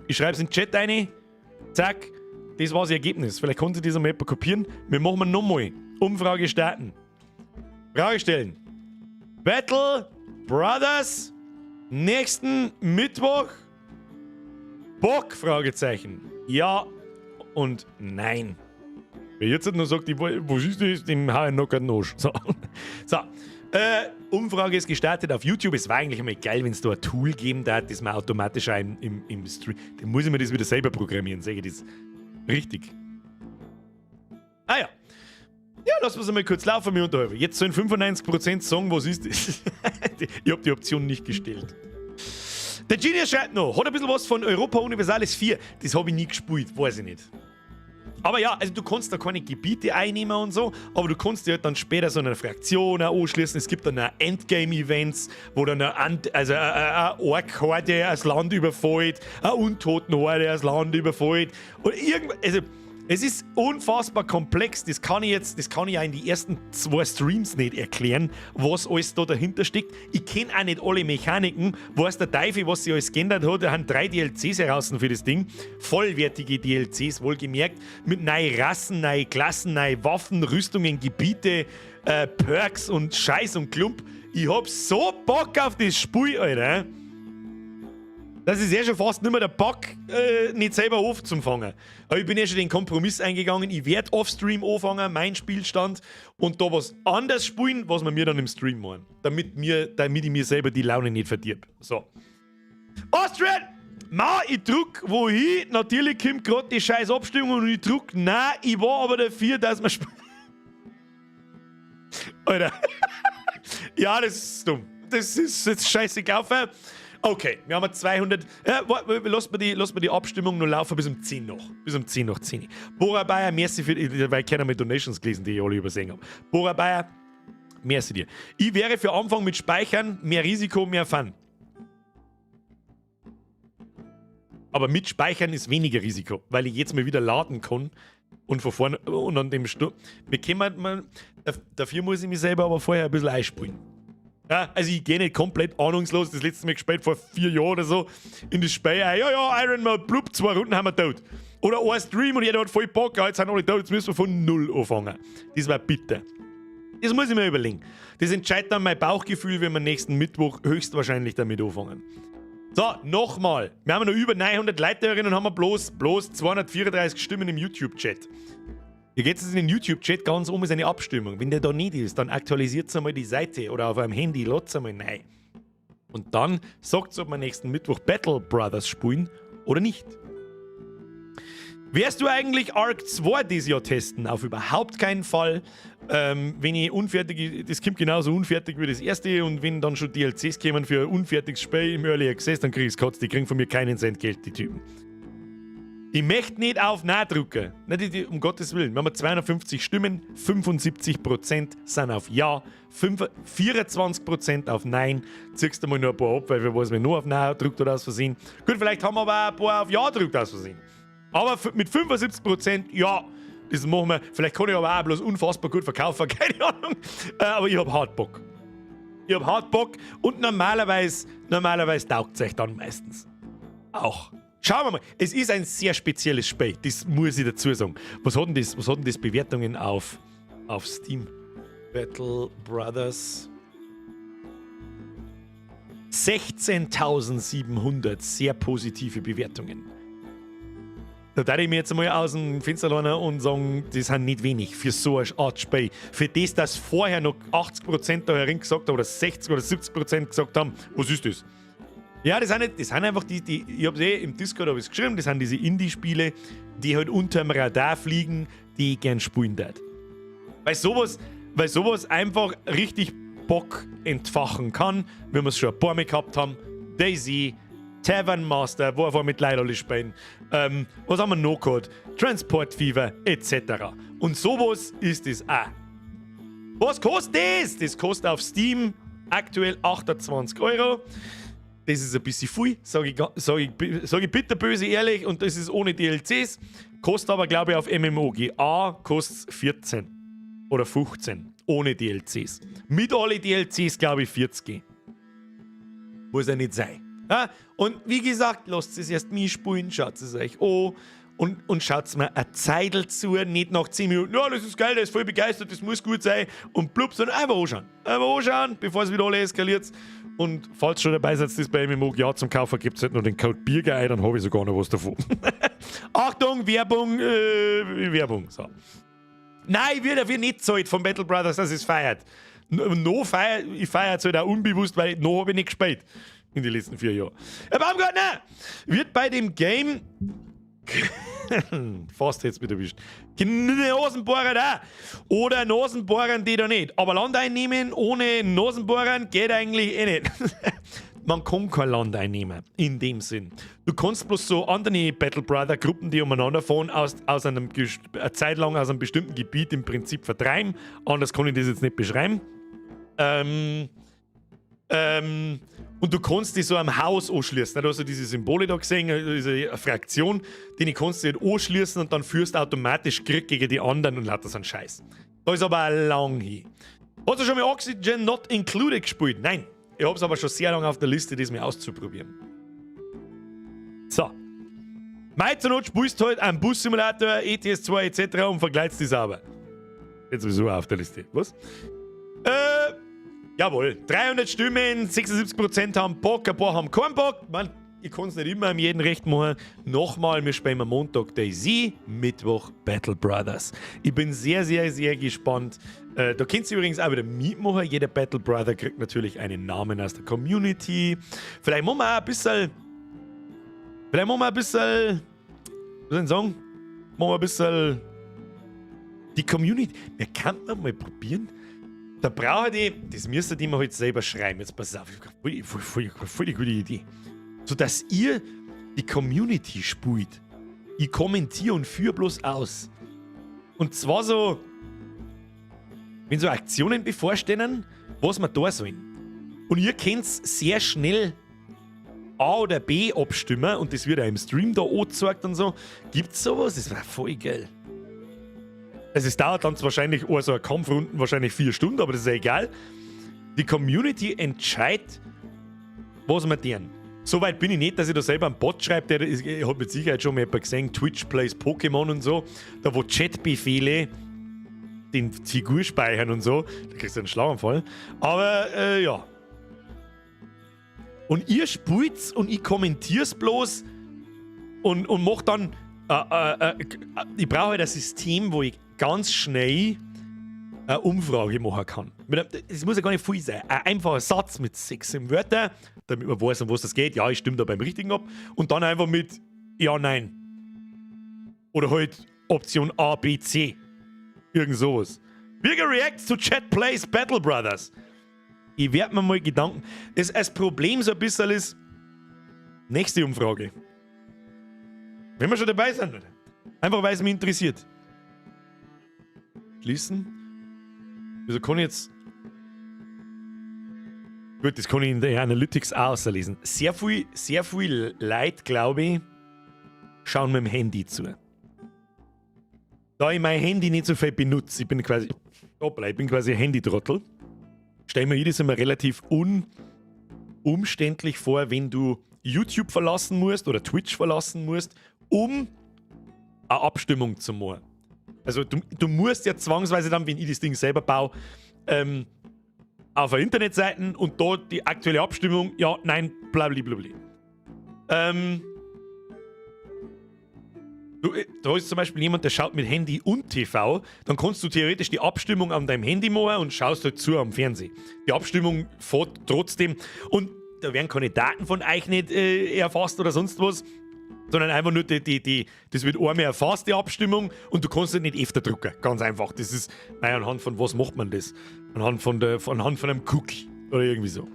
Ich schreibe es in den Chat rein. Zack. Das war das Ergebnis. Vielleicht konnte das einmal jemand kopieren. Wir machen nochmal. Umfrage starten. Frage stellen. Battle Brothers nächsten Mittwoch? Bock? Fragezeichen. Ja und nein. Wer jetzt noch sagt, ich, was ist das, dem hau ich noch keinen Arsch. So. So. Umfrage ist gestartet auf YouTube. Es war eigentlich einmal geil, wenn es da ein Tool geben darf, das man automatisch auch im Stream. Dann muss ich mir das wieder selber programmieren, sage ich das richtig. Ah ja. Ja, lass uns einmal kurz laufen, mir unterhalten. Jetzt sollen 95% sagen, was ist das? Ich habe die Option nicht gestellt. Der Genius schreibt noch, hat ein bisschen was von Europa Universalis 4. Das habe ich nie gespielt, weiß ich nicht. Aber ja, also du kannst da keine Gebiete einnehmen und so, aber du kannst dir halt dann später so eine Fraktion auch anschließen. Es gibt dann auch Endgame-Events, wo dann also eine Ork-Horde das Land überfällt, eine Untoten-Horde das Land überfällt. Und irgend, also es ist unfassbar komplex. Das kann ich auch in die ersten zwei Streams nicht erklären, was alles da dahinter steckt. Ich kenne auch nicht alle Mechaniken. Weiß der Teufel, was sich alles geändert hat. Da haben drei DLCs heraus für das Ding. Vollwertige DLCs, wohlgemerkt. Mit neuen Rassen, neuen Klassen, neuen Waffen, Rüstungen, Gebiete, Perks und Scheiß und Klump. Ich hab so Bock auf das Spiel, Alter. Das ist eh schon fast nicht mehr der Bock, nicht selber aufzufangen. Aber ich bin eh schon den Kompromiss eingegangen, ich werde off-stream anfangen, mein Spielstand, und da was anders spielen, was wir mir dann im Stream machen. Damit ich mir selber die Laune nicht verdirb. So. Austrian! Ma, ich druck wohin? Natürlich kommt gerade die scheiß Abstimmung und ich druck, nein, ich war aber dafür, dass wir spielen. Alter. Ja, das ist dumm. Das ist jetzt scheiße gelaufen. Okay, wir haben 200. Ja, lass mal die Abstimmung noch laufen bis um 10 noch. Bis um 10 nach 10. Bora Bayer, merci für. Weil ich keine Donations gelesen, die ich alle übersehen habe. Bora Bayer, merci dir. Ich wäre für Anfang mit Speichern, mehr Risiko, mehr Fun. Aber mit Speichern ist weniger Risiko, weil ich jetzt mal wieder laden kann und von vorne und an dem Stu. Wir können mal, dafür muss ich mich selber aber vorher ein bisschen einspielen. Ja, also ich gehe nicht komplett ahnungslos, das letzte Mal gespielt vor 4 Jahren oder so, in das Spiel. Ja, Iron Mode, blub, zwei Runden haben wir tot. Oder ein Stream und jeder hat voll Bock, ja, jetzt sind alle tot, jetzt müssen wir von null anfangen. Das war bitter. Das muss ich mir überlegen. Das entscheidet dann mein Bauchgefühl, wenn wir nächsten Mittwoch höchstwahrscheinlich damit anfangen. So, nochmal. Wir haben noch über 900 Leute und haben bloß 234 Stimmen im YouTube-Chat. Ihr geht jetzt in den YouTube-Chat, ganz oben ist eine Abstimmung. Wenn der da nicht ist, dann aktualisiert einmal die Seite oder auf eurem Handy, lad's einmal rein. Und dann sagt ob wir nächsten Mittwoch Battle Brothers spielen oder nicht. Wirst du eigentlich Ark 2 dieses Jahr testen? Auf überhaupt keinen Fall. Wenn ich unfertig, das kommt genauso unfertig wie das erste und wenn dann schon DLCs kommen für ein unfertiges Spiel im Early Access, dann krieg ich's Kotz. Die kriegen von mir keinen Cent Geld, die Typen. Ich möchte nicht auf Nein drücken. Nicht, um Gottes Willen. Wir haben 250 Stimmen, 75% sind auf Ja, 5, 24% auf Nein. Ziehst du mal nur ein paar ab, weil wir was mir nur auf Nein drückt oder aus Versehen. Gut, vielleicht haben wir aber auch ein paar auf Ja drückt aus Versehen. Aber mit 75%, ja, das machen wir. Vielleicht kann ich aber auch bloß unfassbar gut verkaufen, keine Ahnung. Aber ich hab hart Bock. Ich hab hart Bock und normalerweise taugt es euch dann meistens auch. Schauen wir mal. Es ist ein sehr spezielles Spiel, das muss ich dazu sagen. Was hat denn das Bewertungen auf Steam? Battle Brothers. 16.700 sehr positive Bewertungen. Da darf ich mir jetzt mal aus dem Fenster lehnen und sagen, das sind nicht wenig für so eine Art Spiel. Für das, dass vorher noch 80% da herin gesagt haben oder 60 oder 70% gesagt haben, was ist das? Ja, das sind, nicht, das sind einfach die, ich hab's eh im Discord hab ich's geschrieben, das sind diese Indie-Spiele, die halt unterm Radar fliegen, die ich gern spielen darf. Weil sowas einfach richtig Bock entfachen kann, wie wir es schon ein paar Mal gehabt haben. DayZ, Tavern Master, wo wir mit Leuten alle spielen. Was haben wir noch gehabt? Transport Fever, etc. Und sowas ist es auch. Was kostet das? Das kostet auf Steam aktuell 28 Euro. Das ist ein bisschen viel, sag ich bitterböse ehrlich, und das ist ohne DLCs. Kostet aber, glaube ich, auf MMOGA kostet 14 oder 15 ohne DLCs. Mit alle DLCs, glaube ich, 40. Muss ja nicht sein. Ja? Und wie gesagt, lasst es erst mich spielen, schaut es euch an und schaut mir eine Zeitl zu, nicht nach 10 Minuten, ja, das ist geil, der ist voll begeistert, das muss gut sein und blub, sondern einfach anschauen. Einfach anschauen, bevor es wieder alle eskaliert. Und falls schon dabei seid, das bei MMOGA zum Kaufen, gibt es halt noch den Code BIRGER ein, dann habe ich sogar noch was davon. Achtung, Werbung, Werbung. So. Nein, ich werde dafür nicht zahlt von Battle Brothers, dass es feiert. No feier, ich feiere es halt auch unbewusst, weil noch habe ich nicht gespielt in den letzten 4 Jahren. Herr Baumgartner wird bei dem Game fast jetzt wieder erwischt. Nasenbohrer da. Oder Nasenbohren, die da nicht. Aber Land einnehmen ohne Nasenbohren geht eigentlich eh nicht. Man kann kein Land einnehmen, in dem Sinn. Du kannst bloß so andere Battle Brother Gruppen, die umeinander fahren, eine Zeit lang aus einem bestimmten Gebiet im Prinzip vertreiben. Anders kann ich das jetzt nicht beschreiben. Und du kannst die so am Haus anschließen. Da hast du diese Symbole da gesehen, diese Fraktion, die kannst du halt anschließen und dann führst du automatisch Krieg gegen die anderen und lauter so einen Scheiß. Da ist aber lang hin. Hast du schon mal Oxygen Not Included gespielt? Nein. Ich hab's aber schon sehr lange auf der Liste, das mir auszuprobieren. So. Mei, zur Not spielst du halt einen Bus-Simulator, ETS 2 etc. und vergleichst die sauber. Jetzt sowieso auf der Liste. Was? Jawohl. 300 Stimmen, 76% haben Bock, ein paar haben keinen Bock. Man, ich kann es nicht immer jedem recht machen. Nochmal, wir spielen am Montag DayZ, Mittwoch Battle Brothers. Ich bin sehr, sehr, sehr gespannt. Da könnt ihr übrigens auch wieder mitmachen. Jeder Battle Brother kriegt natürlich einen Namen aus der Community. Vielleicht machen wir ein bisschen. Was soll ich sagen? Machen wir ein bisschen. Die Community. Wir könnten mal probieren. Da brauche ich, das müsstet ihr mir halt selber schreiben. Jetzt pass auf, voll, voll, voll, voll die gute Idee. So dass ihr die Community spielt. Ich kommentiere und führe bloß aus. Und zwar so, wenn so Aktionen bevorstehen, was wir da sollen. Und ihr könnt sehr schnell A oder B abstimmen und das wird auch im Stream da angezeigt und so. Gibt's sowas? Das wäre voll geil. Also es dauert dann wahrscheinlich, oh, so eine Kampfrunden wahrscheinlich 4 Stunden, aber das ist ja egal. Die Community entscheidet, was wir tun. Soweit bin ich nicht, dass ich da selber einen Bot schreibe, der ich habe mit Sicherheit schon mal jemand gesehen, Twitch Plays Pokémon und so, da wo Chatbefehle den Figur speichern und so, da kriegst du einen Schlaganfall. Aber ja. Und ihr spielt's und ich kommentier's bloß und mach dann. Ich brauche halt ein System, wo ich ganz schnell eine Umfrage machen kann. Es muss ja gar nicht viel sein. Ein einfacher Satz mit sechs, sieben Wörtern, damit man weiß, um was das geht. Ja, ich stimme da beim Richtigen ab. Und dann einfach mit Ja, Nein. Oder halt Option A, B, C. Irgend sowas. Birger reacts to Chat Plays Battle Brothers. Ich werde mir mal Gedanken. Das Problem so ein bisschen ist. Nächste Umfrage. Wenn wir schon dabei sind. Einfach weil es mich interessiert. Schließen. Wieso kann ich jetzt. Gut, das kann ich in der Analytics auch auslesen. Sehr viel, sehr viel Leute, glaube ich, schauen mit dem Handy zu. Da ich mein Handy nicht so viel benutze, ich bin quasi, hoppla, ich bin quasi ein Handytrottel, stelle mir jedes immer relativ unumständlich vor, wenn du YouTube verlassen musst oder Twitch verlassen musst, um eine Abstimmung zu machen. Also du musst ja zwangsweise dann, wenn ich das Ding selber baue, auf eine Internetseite und dort die aktuelle Abstimmung, ja, nein, blablabla. Da ist zum Beispiel jemand, der schaut mit Handy und TV, dann kannst du theoretisch die Abstimmung an deinem Handy machen und schaust halt zu am Fernsehen. Die Abstimmung fährt trotzdem und da werden keine Daten von euch nicht erfasst oder sonst was, sondern einfach nur das wird einmal erfasst, die Abstimmung, und du kannst halt nicht öfter drucken. Ganz einfach. Das ist, naja, anhand von was macht man das? Anhand von einem Cookie oder irgendwie so.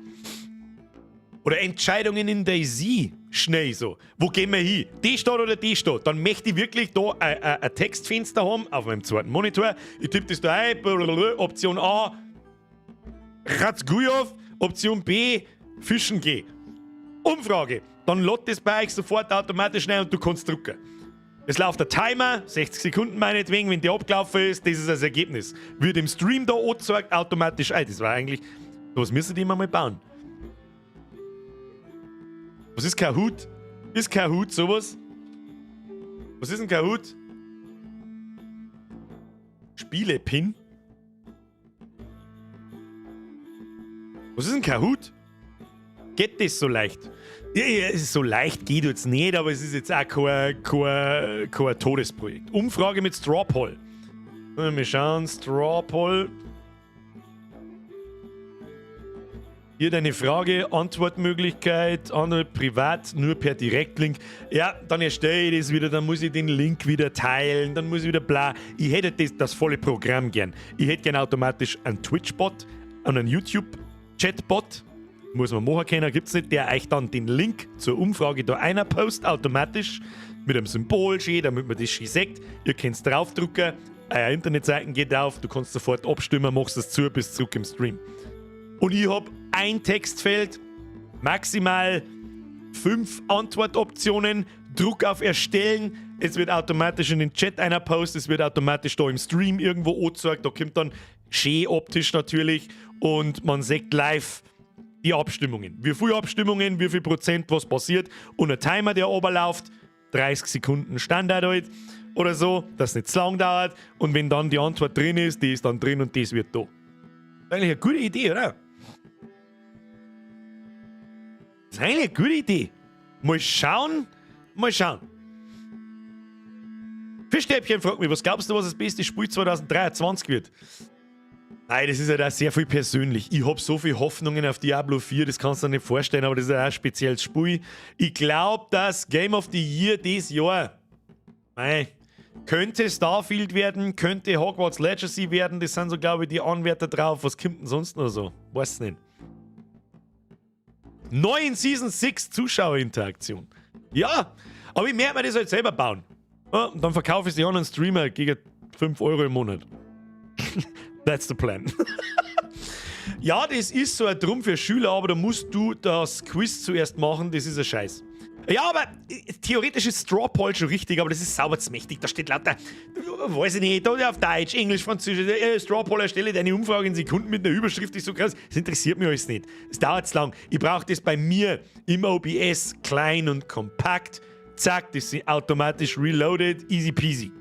Oder Entscheidungen in DayZ, schnell so. Wo gehen wir hin? Die Stadt oder die Stadt? Dann möchte ich wirklich da ein Textfenster haben auf meinem zweiten Monitor. Ich tippe das da ein, blablabla, Option A, Razgujow, Option B, Fischen gehen. Umfrage. Dann lädt das bei euch sofort automatisch schnell und du kannst drucken. Es läuft der Timer, 60 Sekunden meinetwegen, wenn der abgelaufen ist, das ist das Ergebnis. Wird im Stream da angezeigt, automatisch ein. Das war eigentlich, was müssen die immer mal bauen? Was ist Kahoot? Ist Kahoot sowas? Was ist ein Kahoot? Spiele-Pin? Was ist ein Kahoot? Geht das so leicht? Ja, ja, es ist so leicht geht jetzt nicht, aber es ist jetzt auch kein Todesprojekt. Umfrage mit Strawpoll. Wir schauen, Strawpoll. Hier deine Frage, Antwortmöglichkeit, andere privat, nur per Direktlink. Ja, dann erstelle ich das wieder, dann muss ich den Link wieder teilen, dann muss ich wieder bla. Ich hätte das volle Programm gern. Ich hätte gern automatisch einen Twitch-Bot und einen YouTube-Chatbot. Muss man machen können, gibt's nicht, der euch dann den Link zur Umfrage da einer post, automatisch mit einem Symbol schön, damit man das schön sieht. Ihr könnt's draufdrucken, eure Internetseiten geht auf, du kannst sofort abstimmen, machst es zu, bist zurück im Stream. Und ich hab ein Textfeld, maximal 5 Antwortoptionen, Druck auf Erstellen, es wird automatisch in den Chat einer post, es wird automatisch da im Stream irgendwo angezeigt, da kommt dann schön optisch natürlich und man sieht live die Abstimmungen. Wie viele Abstimmungen, wie viel Prozent, was passiert und ein Timer, der oberläuft, 30 Sekunden Standard halt oder so, dass es nicht zu lang dauert und wenn dann die Antwort drin ist, die ist dann drin und das wird da. Eigentlich eine gute Idee, oder? Das ist eigentlich eine gute Idee. Mal schauen, mal schauen. Fischstäbchen fragt mich, was glaubst du, was das beste Spiel 2023 wird? Nein, das ist halt auch sehr viel persönlich. Ich hab so viel Hoffnungen auf Diablo 4, das kannst du dir nicht vorstellen, aber das ist auch ein spezielles Spiel. Ich glaub, dass Game of the Year dieses Jahr, mei, könnte Starfield werden, könnte Hogwarts Legacy werden, das sind so, glaub ich, die Anwärter drauf. Was kommt denn sonst noch so? Weiß nicht. Neu in Season 6 Zuschauerinteraktion. Ja, aber ich merke mir das halt selber bauen. Ja, und dann verkaufe ich sie an einen Streamer gegen 5 Euro im Monat. That's the plan. Ja, das ist so ein Drum für Schüler, aber da musst du das Quiz zuerst machen, das ist ein Scheiß. Ja, aber theoretisch ist Strawpoll schon richtig, aber das ist sauber zu mächtig. Da steht lauter, weiß ich nicht, da auf Deutsch, Englisch, Französisch, Strawpoll erstelle deine Umfrage in Sekunden mit einer Überschrift, die ist so krass. Das interessiert mich alles nicht. Es dauert zu lang. Ich brauche das bei mir im OBS klein und kompakt. Zack, das ist automatisch reloaded, easy peasy.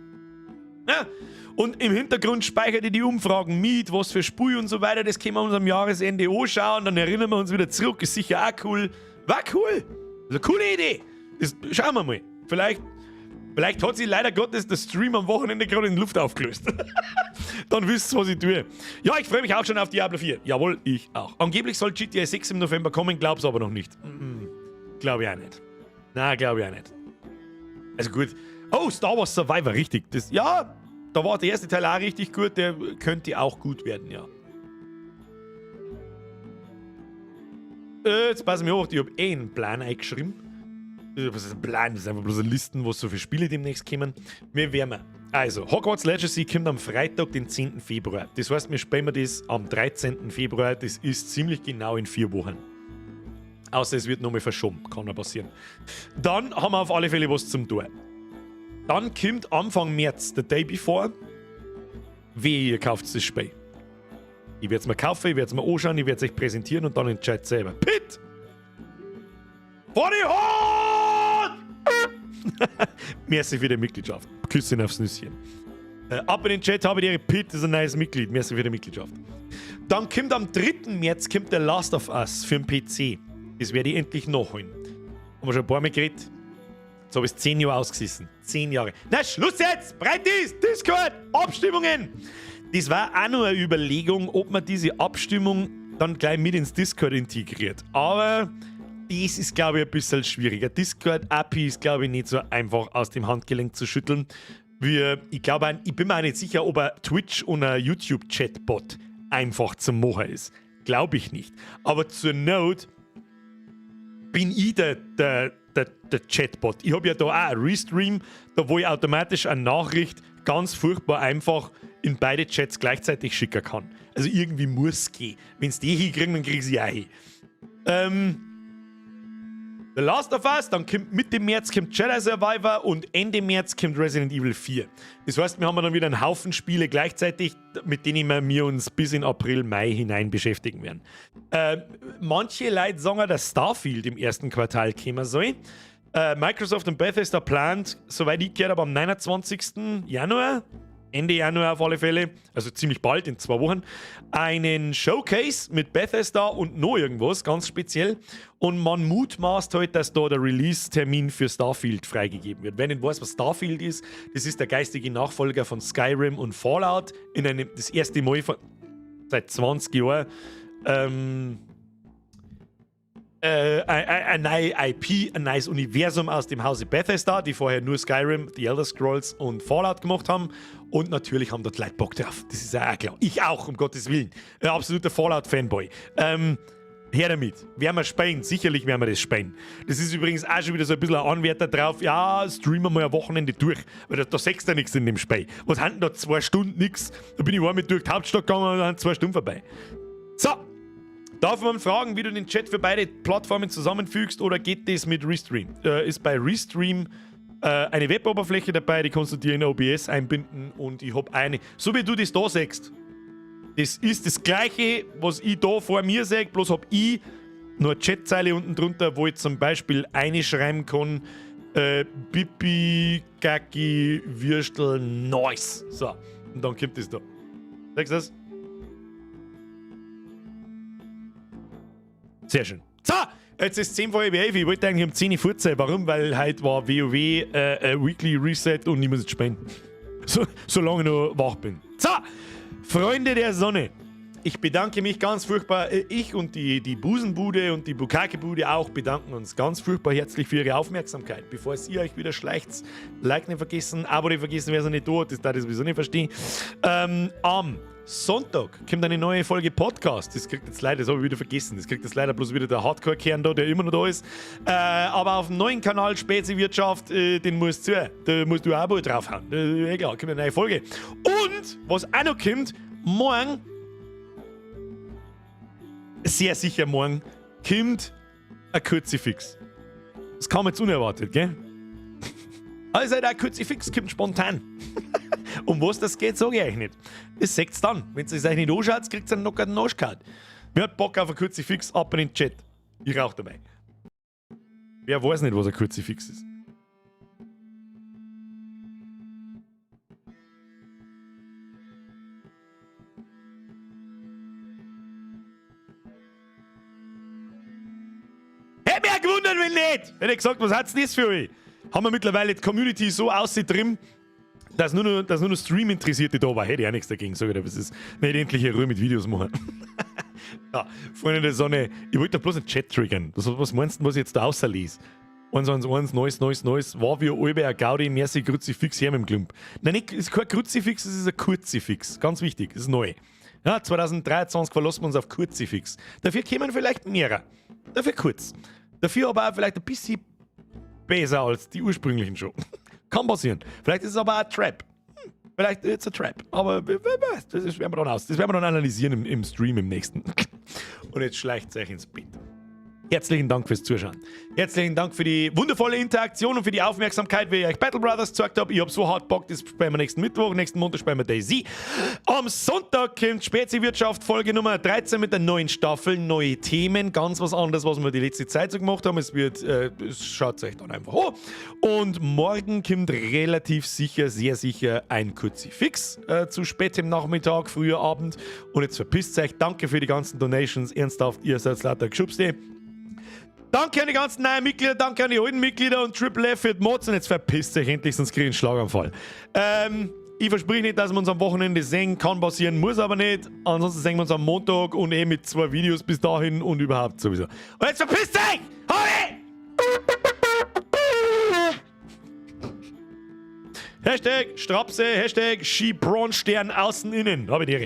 Ja. Und im Hintergrund speichert ihr die Umfragen mit, was für Spiel und so weiter. Das können wir uns am Jahresende anschauen, dann erinnern wir uns wieder zurück. Ist sicher auch cool. War cool. Das ist eine coole Idee. Das, schauen wir mal. Vielleicht hat sich leider Gottes der Stream am Wochenende gerade in Luft aufgelöst. Dann wisst ihr, was ich tue. Ja, ich freue mich auch schon auf Diablo 4. Jawohl, ich auch. Angeblich soll GTA 6 im November kommen, glaub's aber noch nicht. Glaub ich auch nicht. Na, glaub ich auch nicht. Also gut. Oh, Star Wars Survivor, richtig. Das, ja, da war der erste Teil auch richtig gut. Der könnte auch gut werden, ja. Jetzt passen wir auf, ich hab eh einen Plan eingeschrieben. Was ist ein Plan? Das ist einfach bloß eine Listen, wo so viele Spiele demnächst kommen. Wir werden. Also, Hogwarts Legacy kommt am Freitag, den 10. Februar. Das heißt, wir spielen das am 13. Februar. Das ist ziemlich genau in 4 Wochen. Außer es wird nochmal verschoben. Kann ja passieren. Dann haben wir auf alle Fälle was zum Tun. Dann kommt Anfang März, The Day Before. Wehe, ihr kauft das Spiel. Ich werde es mir kaufen, ich werde es mir anschauen, ich werde es euch präsentieren und dann entscheidet selber. Pit! Vor die Hut! Merci für die Mitgliedschaft. Küsschen aufs Nüsschen. Ab in den Chat habe ich ihre Pit, ist ein neues Mitglied. Merci für die Mitgliedschaft. Dann kommt am 3. März kommt der Last of Us für den PC. Das werde ich endlich nachholen. Haben wir schon ein paar Mal geredet. Jetzt habe ich es 10 Jahre ausgesessen. 10 Jahre. Na, Schluss jetzt! Breit ist! Discord! Abstimmungen! Das war auch nur eine Überlegung, ob man diese Abstimmung dann gleich mit ins Discord integriert. Aber das ist, glaube ich, ein bisschen schwieriger. Discord-API ist, glaube ich, nicht so einfach aus dem Handgelenk zu schütteln. Ich glaube, ich bin mir auch nicht sicher, ob ein Twitch und ein YouTube-Chatbot einfach zu machen ist. Glaube ich nicht. Aber zur Not bin ich der Chatbot. Ich habe ja da auch einen Restream, da wo ich automatisch eine Nachricht ganz furchtbar einfach in beide Chats gleichzeitig schicken kann. Also irgendwie muss es gehen. Wenn es die hinkriegen, dann krieg ich sie auch hin. The Last of Us, dann kommt Mitte März kommt Jedi Survivor und Ende März kommt Resident Evil 4. Das heißt, wir haben dann wieder einen Haufen Spiele gleichzeitig, mit denen wir uns bis in April, Mai hinein beschäftigen werden. Manche Leute sagen, dass Starfield im ersten Quartal kommen soll. Microsoft und Bethesda plant, soweit ich gehört habe, am 29. Januar, Ende Januar auf alle Fälle, also ziemlich bald, in 2 Wochen, einen Showcase mit Bethesda und noch irgendwas, ganz speziell. Und man mutmaßt halt, dass da der Release-Termin für Starfield freigegeben wird. Wer nicht weiß, was Starfield ist, das ist der geistige Nachfolger von Skyrim und Fallout, das erste Mal seit 20 Jahren. Eine neue IP, ein neues Universum aus dem Hause Bethesda, die vorher nur Skyrim, The Elder Scrolls und Fallout gemacht haben. Und natürlich haben dort Leute Bock drauf. Das ist ja auch klar. Ich auch, um Gottes Willen. Ein absoluter Fallout-Fanboy. Her damit. Werden wir spielen? Sicherlich werden wir das spielen. Das ist übrigens auch schon wieder so ein bisschen ein Anwärter drauf. Ja, streamen wir mal ein Wochenende durch. Weil da siehst du ja nichts in dem Spiel. Was haben denn da 2 Stunden nix? Da bin ich einmal durch die Hauptstadt gegangen und dann sind 2 Stunden vorbei. So. Darf man fragen, wie du den Chat für beide Plattformen zusammenfügst oder geht das mit Restream? Ist bei Restream eine Web-Oberfläche dabei, die kannst du dir in OBS einbinden und ich hab eine, so wie du das da siehst, das ist das gleiche, was ich da vor mir sehe, bloß hab ich nur eine Chatzeile unten drunter, wo ich zum Beispiel einschreiben kann, Pipi, Kaki, Würstel, Nice. So, und dann kommt das da. Siehst du das? Sehr schön. So, jetzt ist 10 vor halb elf. Ich wollte eigentlich um 10 Uhr fort sein. Warum? Weil heute war WoW Weekly Reset und ich muss jetzt spielen. Solange ich noch wach bin. So, Freunde der Sonne. Ich bedanke mich ganz furchtbar. Ich und die Busenbude und die Bukakebude auch bedanken uns ganz furchtbar herzlich für Ihre Aufmerksamkeit. Bevor es ihr euch wieder schleicht, Like nicht vergessen, Abo nicht vergessen, wer es noch nicht tut, das darf ich sowieso nicht verstehen. Am Sonntag kommt eine neue Folge Podcast. Das kriegt jetzt leider, das habe ich wieder vergessen, das kriegt jetzt leider bloß wieder der Hardcore-Kern da, der immer noch da ist. Aber auf dem neuen Kanal Speziwirtschaft, den musst du zu. Da musst du auch Abo draufhauen. Egal, kommt eine neue Folge. Und, was auch noch kommt, morgen, sehr sicher morgen, kommt ein Kruzifix. Das kam jetzt unerwartet, gell? Also ein Kruzifix kommt spontan. Um was das geht, sag ich euch nicht. Das seht's dann. Wenn ihr es euch nicht anschaut, kriegt ihr einen lockerten Arschkart. Wer hat Bock auf ein Kruzifix? Ab in den Chat. Ich rauch dabei. Wer weiß nicht, was ein Kruzifix ist. Hätte mich auch gewundert, wenn nicht! Hätte ich gesagt, was hat's denn das für euch? Haben wir mittlerweile die Community so aussieht drin, dass nur noch Stream-Interessierte da war. Hätte ich auch nichts dagegen, sag ich dir, was ist. Nicht endlich in Ruhe mit Videos machen. Ja, Freunde der Sonne, ich wollte doch bloß einen Chat triggern. Was meinst du, was ich jetzt da auslese? 1, 1, 1, neues, neues, neues. War wie alle ein Gaudi, merci, Kruzifix her mit dem Klump. Nein, nicht, es ist kein Kruzifix, es ist ein Kurzifix. Ganz wichtig, das ist neu. Ja, 2023 verlassen wir uns auf Kurzifix. Dafür kämen vielleicht mehrere. Dafür kurz. Dafür aber auch vielleicht ein bisschen besser als die ursprünglichen schon. Kann passieren. Vielleicht ist es aber auch ein Trap. Vielleicht ist es ein Trap. Aber wer weiß, das werden wir dann aus. Das werden wir dann analysieren im Stream im nächsten. Und jetzt schleicht es euch ins Bett. Herzlichen Dank fürs Zuschauen. Herzlichen Dank für die wundervolle Interaktion und für die Aufmerksamkeit, wie ich euch Battle Brothers gezeigt habe. Ich habe so hart Bock, das spielen wir nächsten Mittwoch. Nächsten Montag spielen wir DayZ. Am Sonntag kommt Speziwirtschaft Folge Nummer 13 mit der neuen Staffel, neue Themen, ganz was anderes, was wir die letzte Zeit so gemacht haben. Es schaut euch dann einfach an. Und morgen kommt relativ sicher, sehr sicher ein Kruzifix zu spätem Nachmittag, früher Abend. Und jetzt verpisst euch. Danke für die ganzen Donations. Ernsthaft, ihr seid lauter Geschubste. Danke an die ganzen neuen Mitglieder, danke an die alten Mitglieder und Triple F für die Mods. Und jetzt verpisst euch endlich, sonst krieg ich einen Schlaganfall. Ich verspreche nicht, dass wir uns am Wochenende sehen. Kann passieren, muss aber nicht. Ansonsten sehen wir uns am Montag und eh mit zwei Videos bis dahin und überhaupt sowieso. Und jetzt verpisst euch! Hoi! Hashtag Strapse, Hashtag Skibronstern außen innen. Habe die Ehre.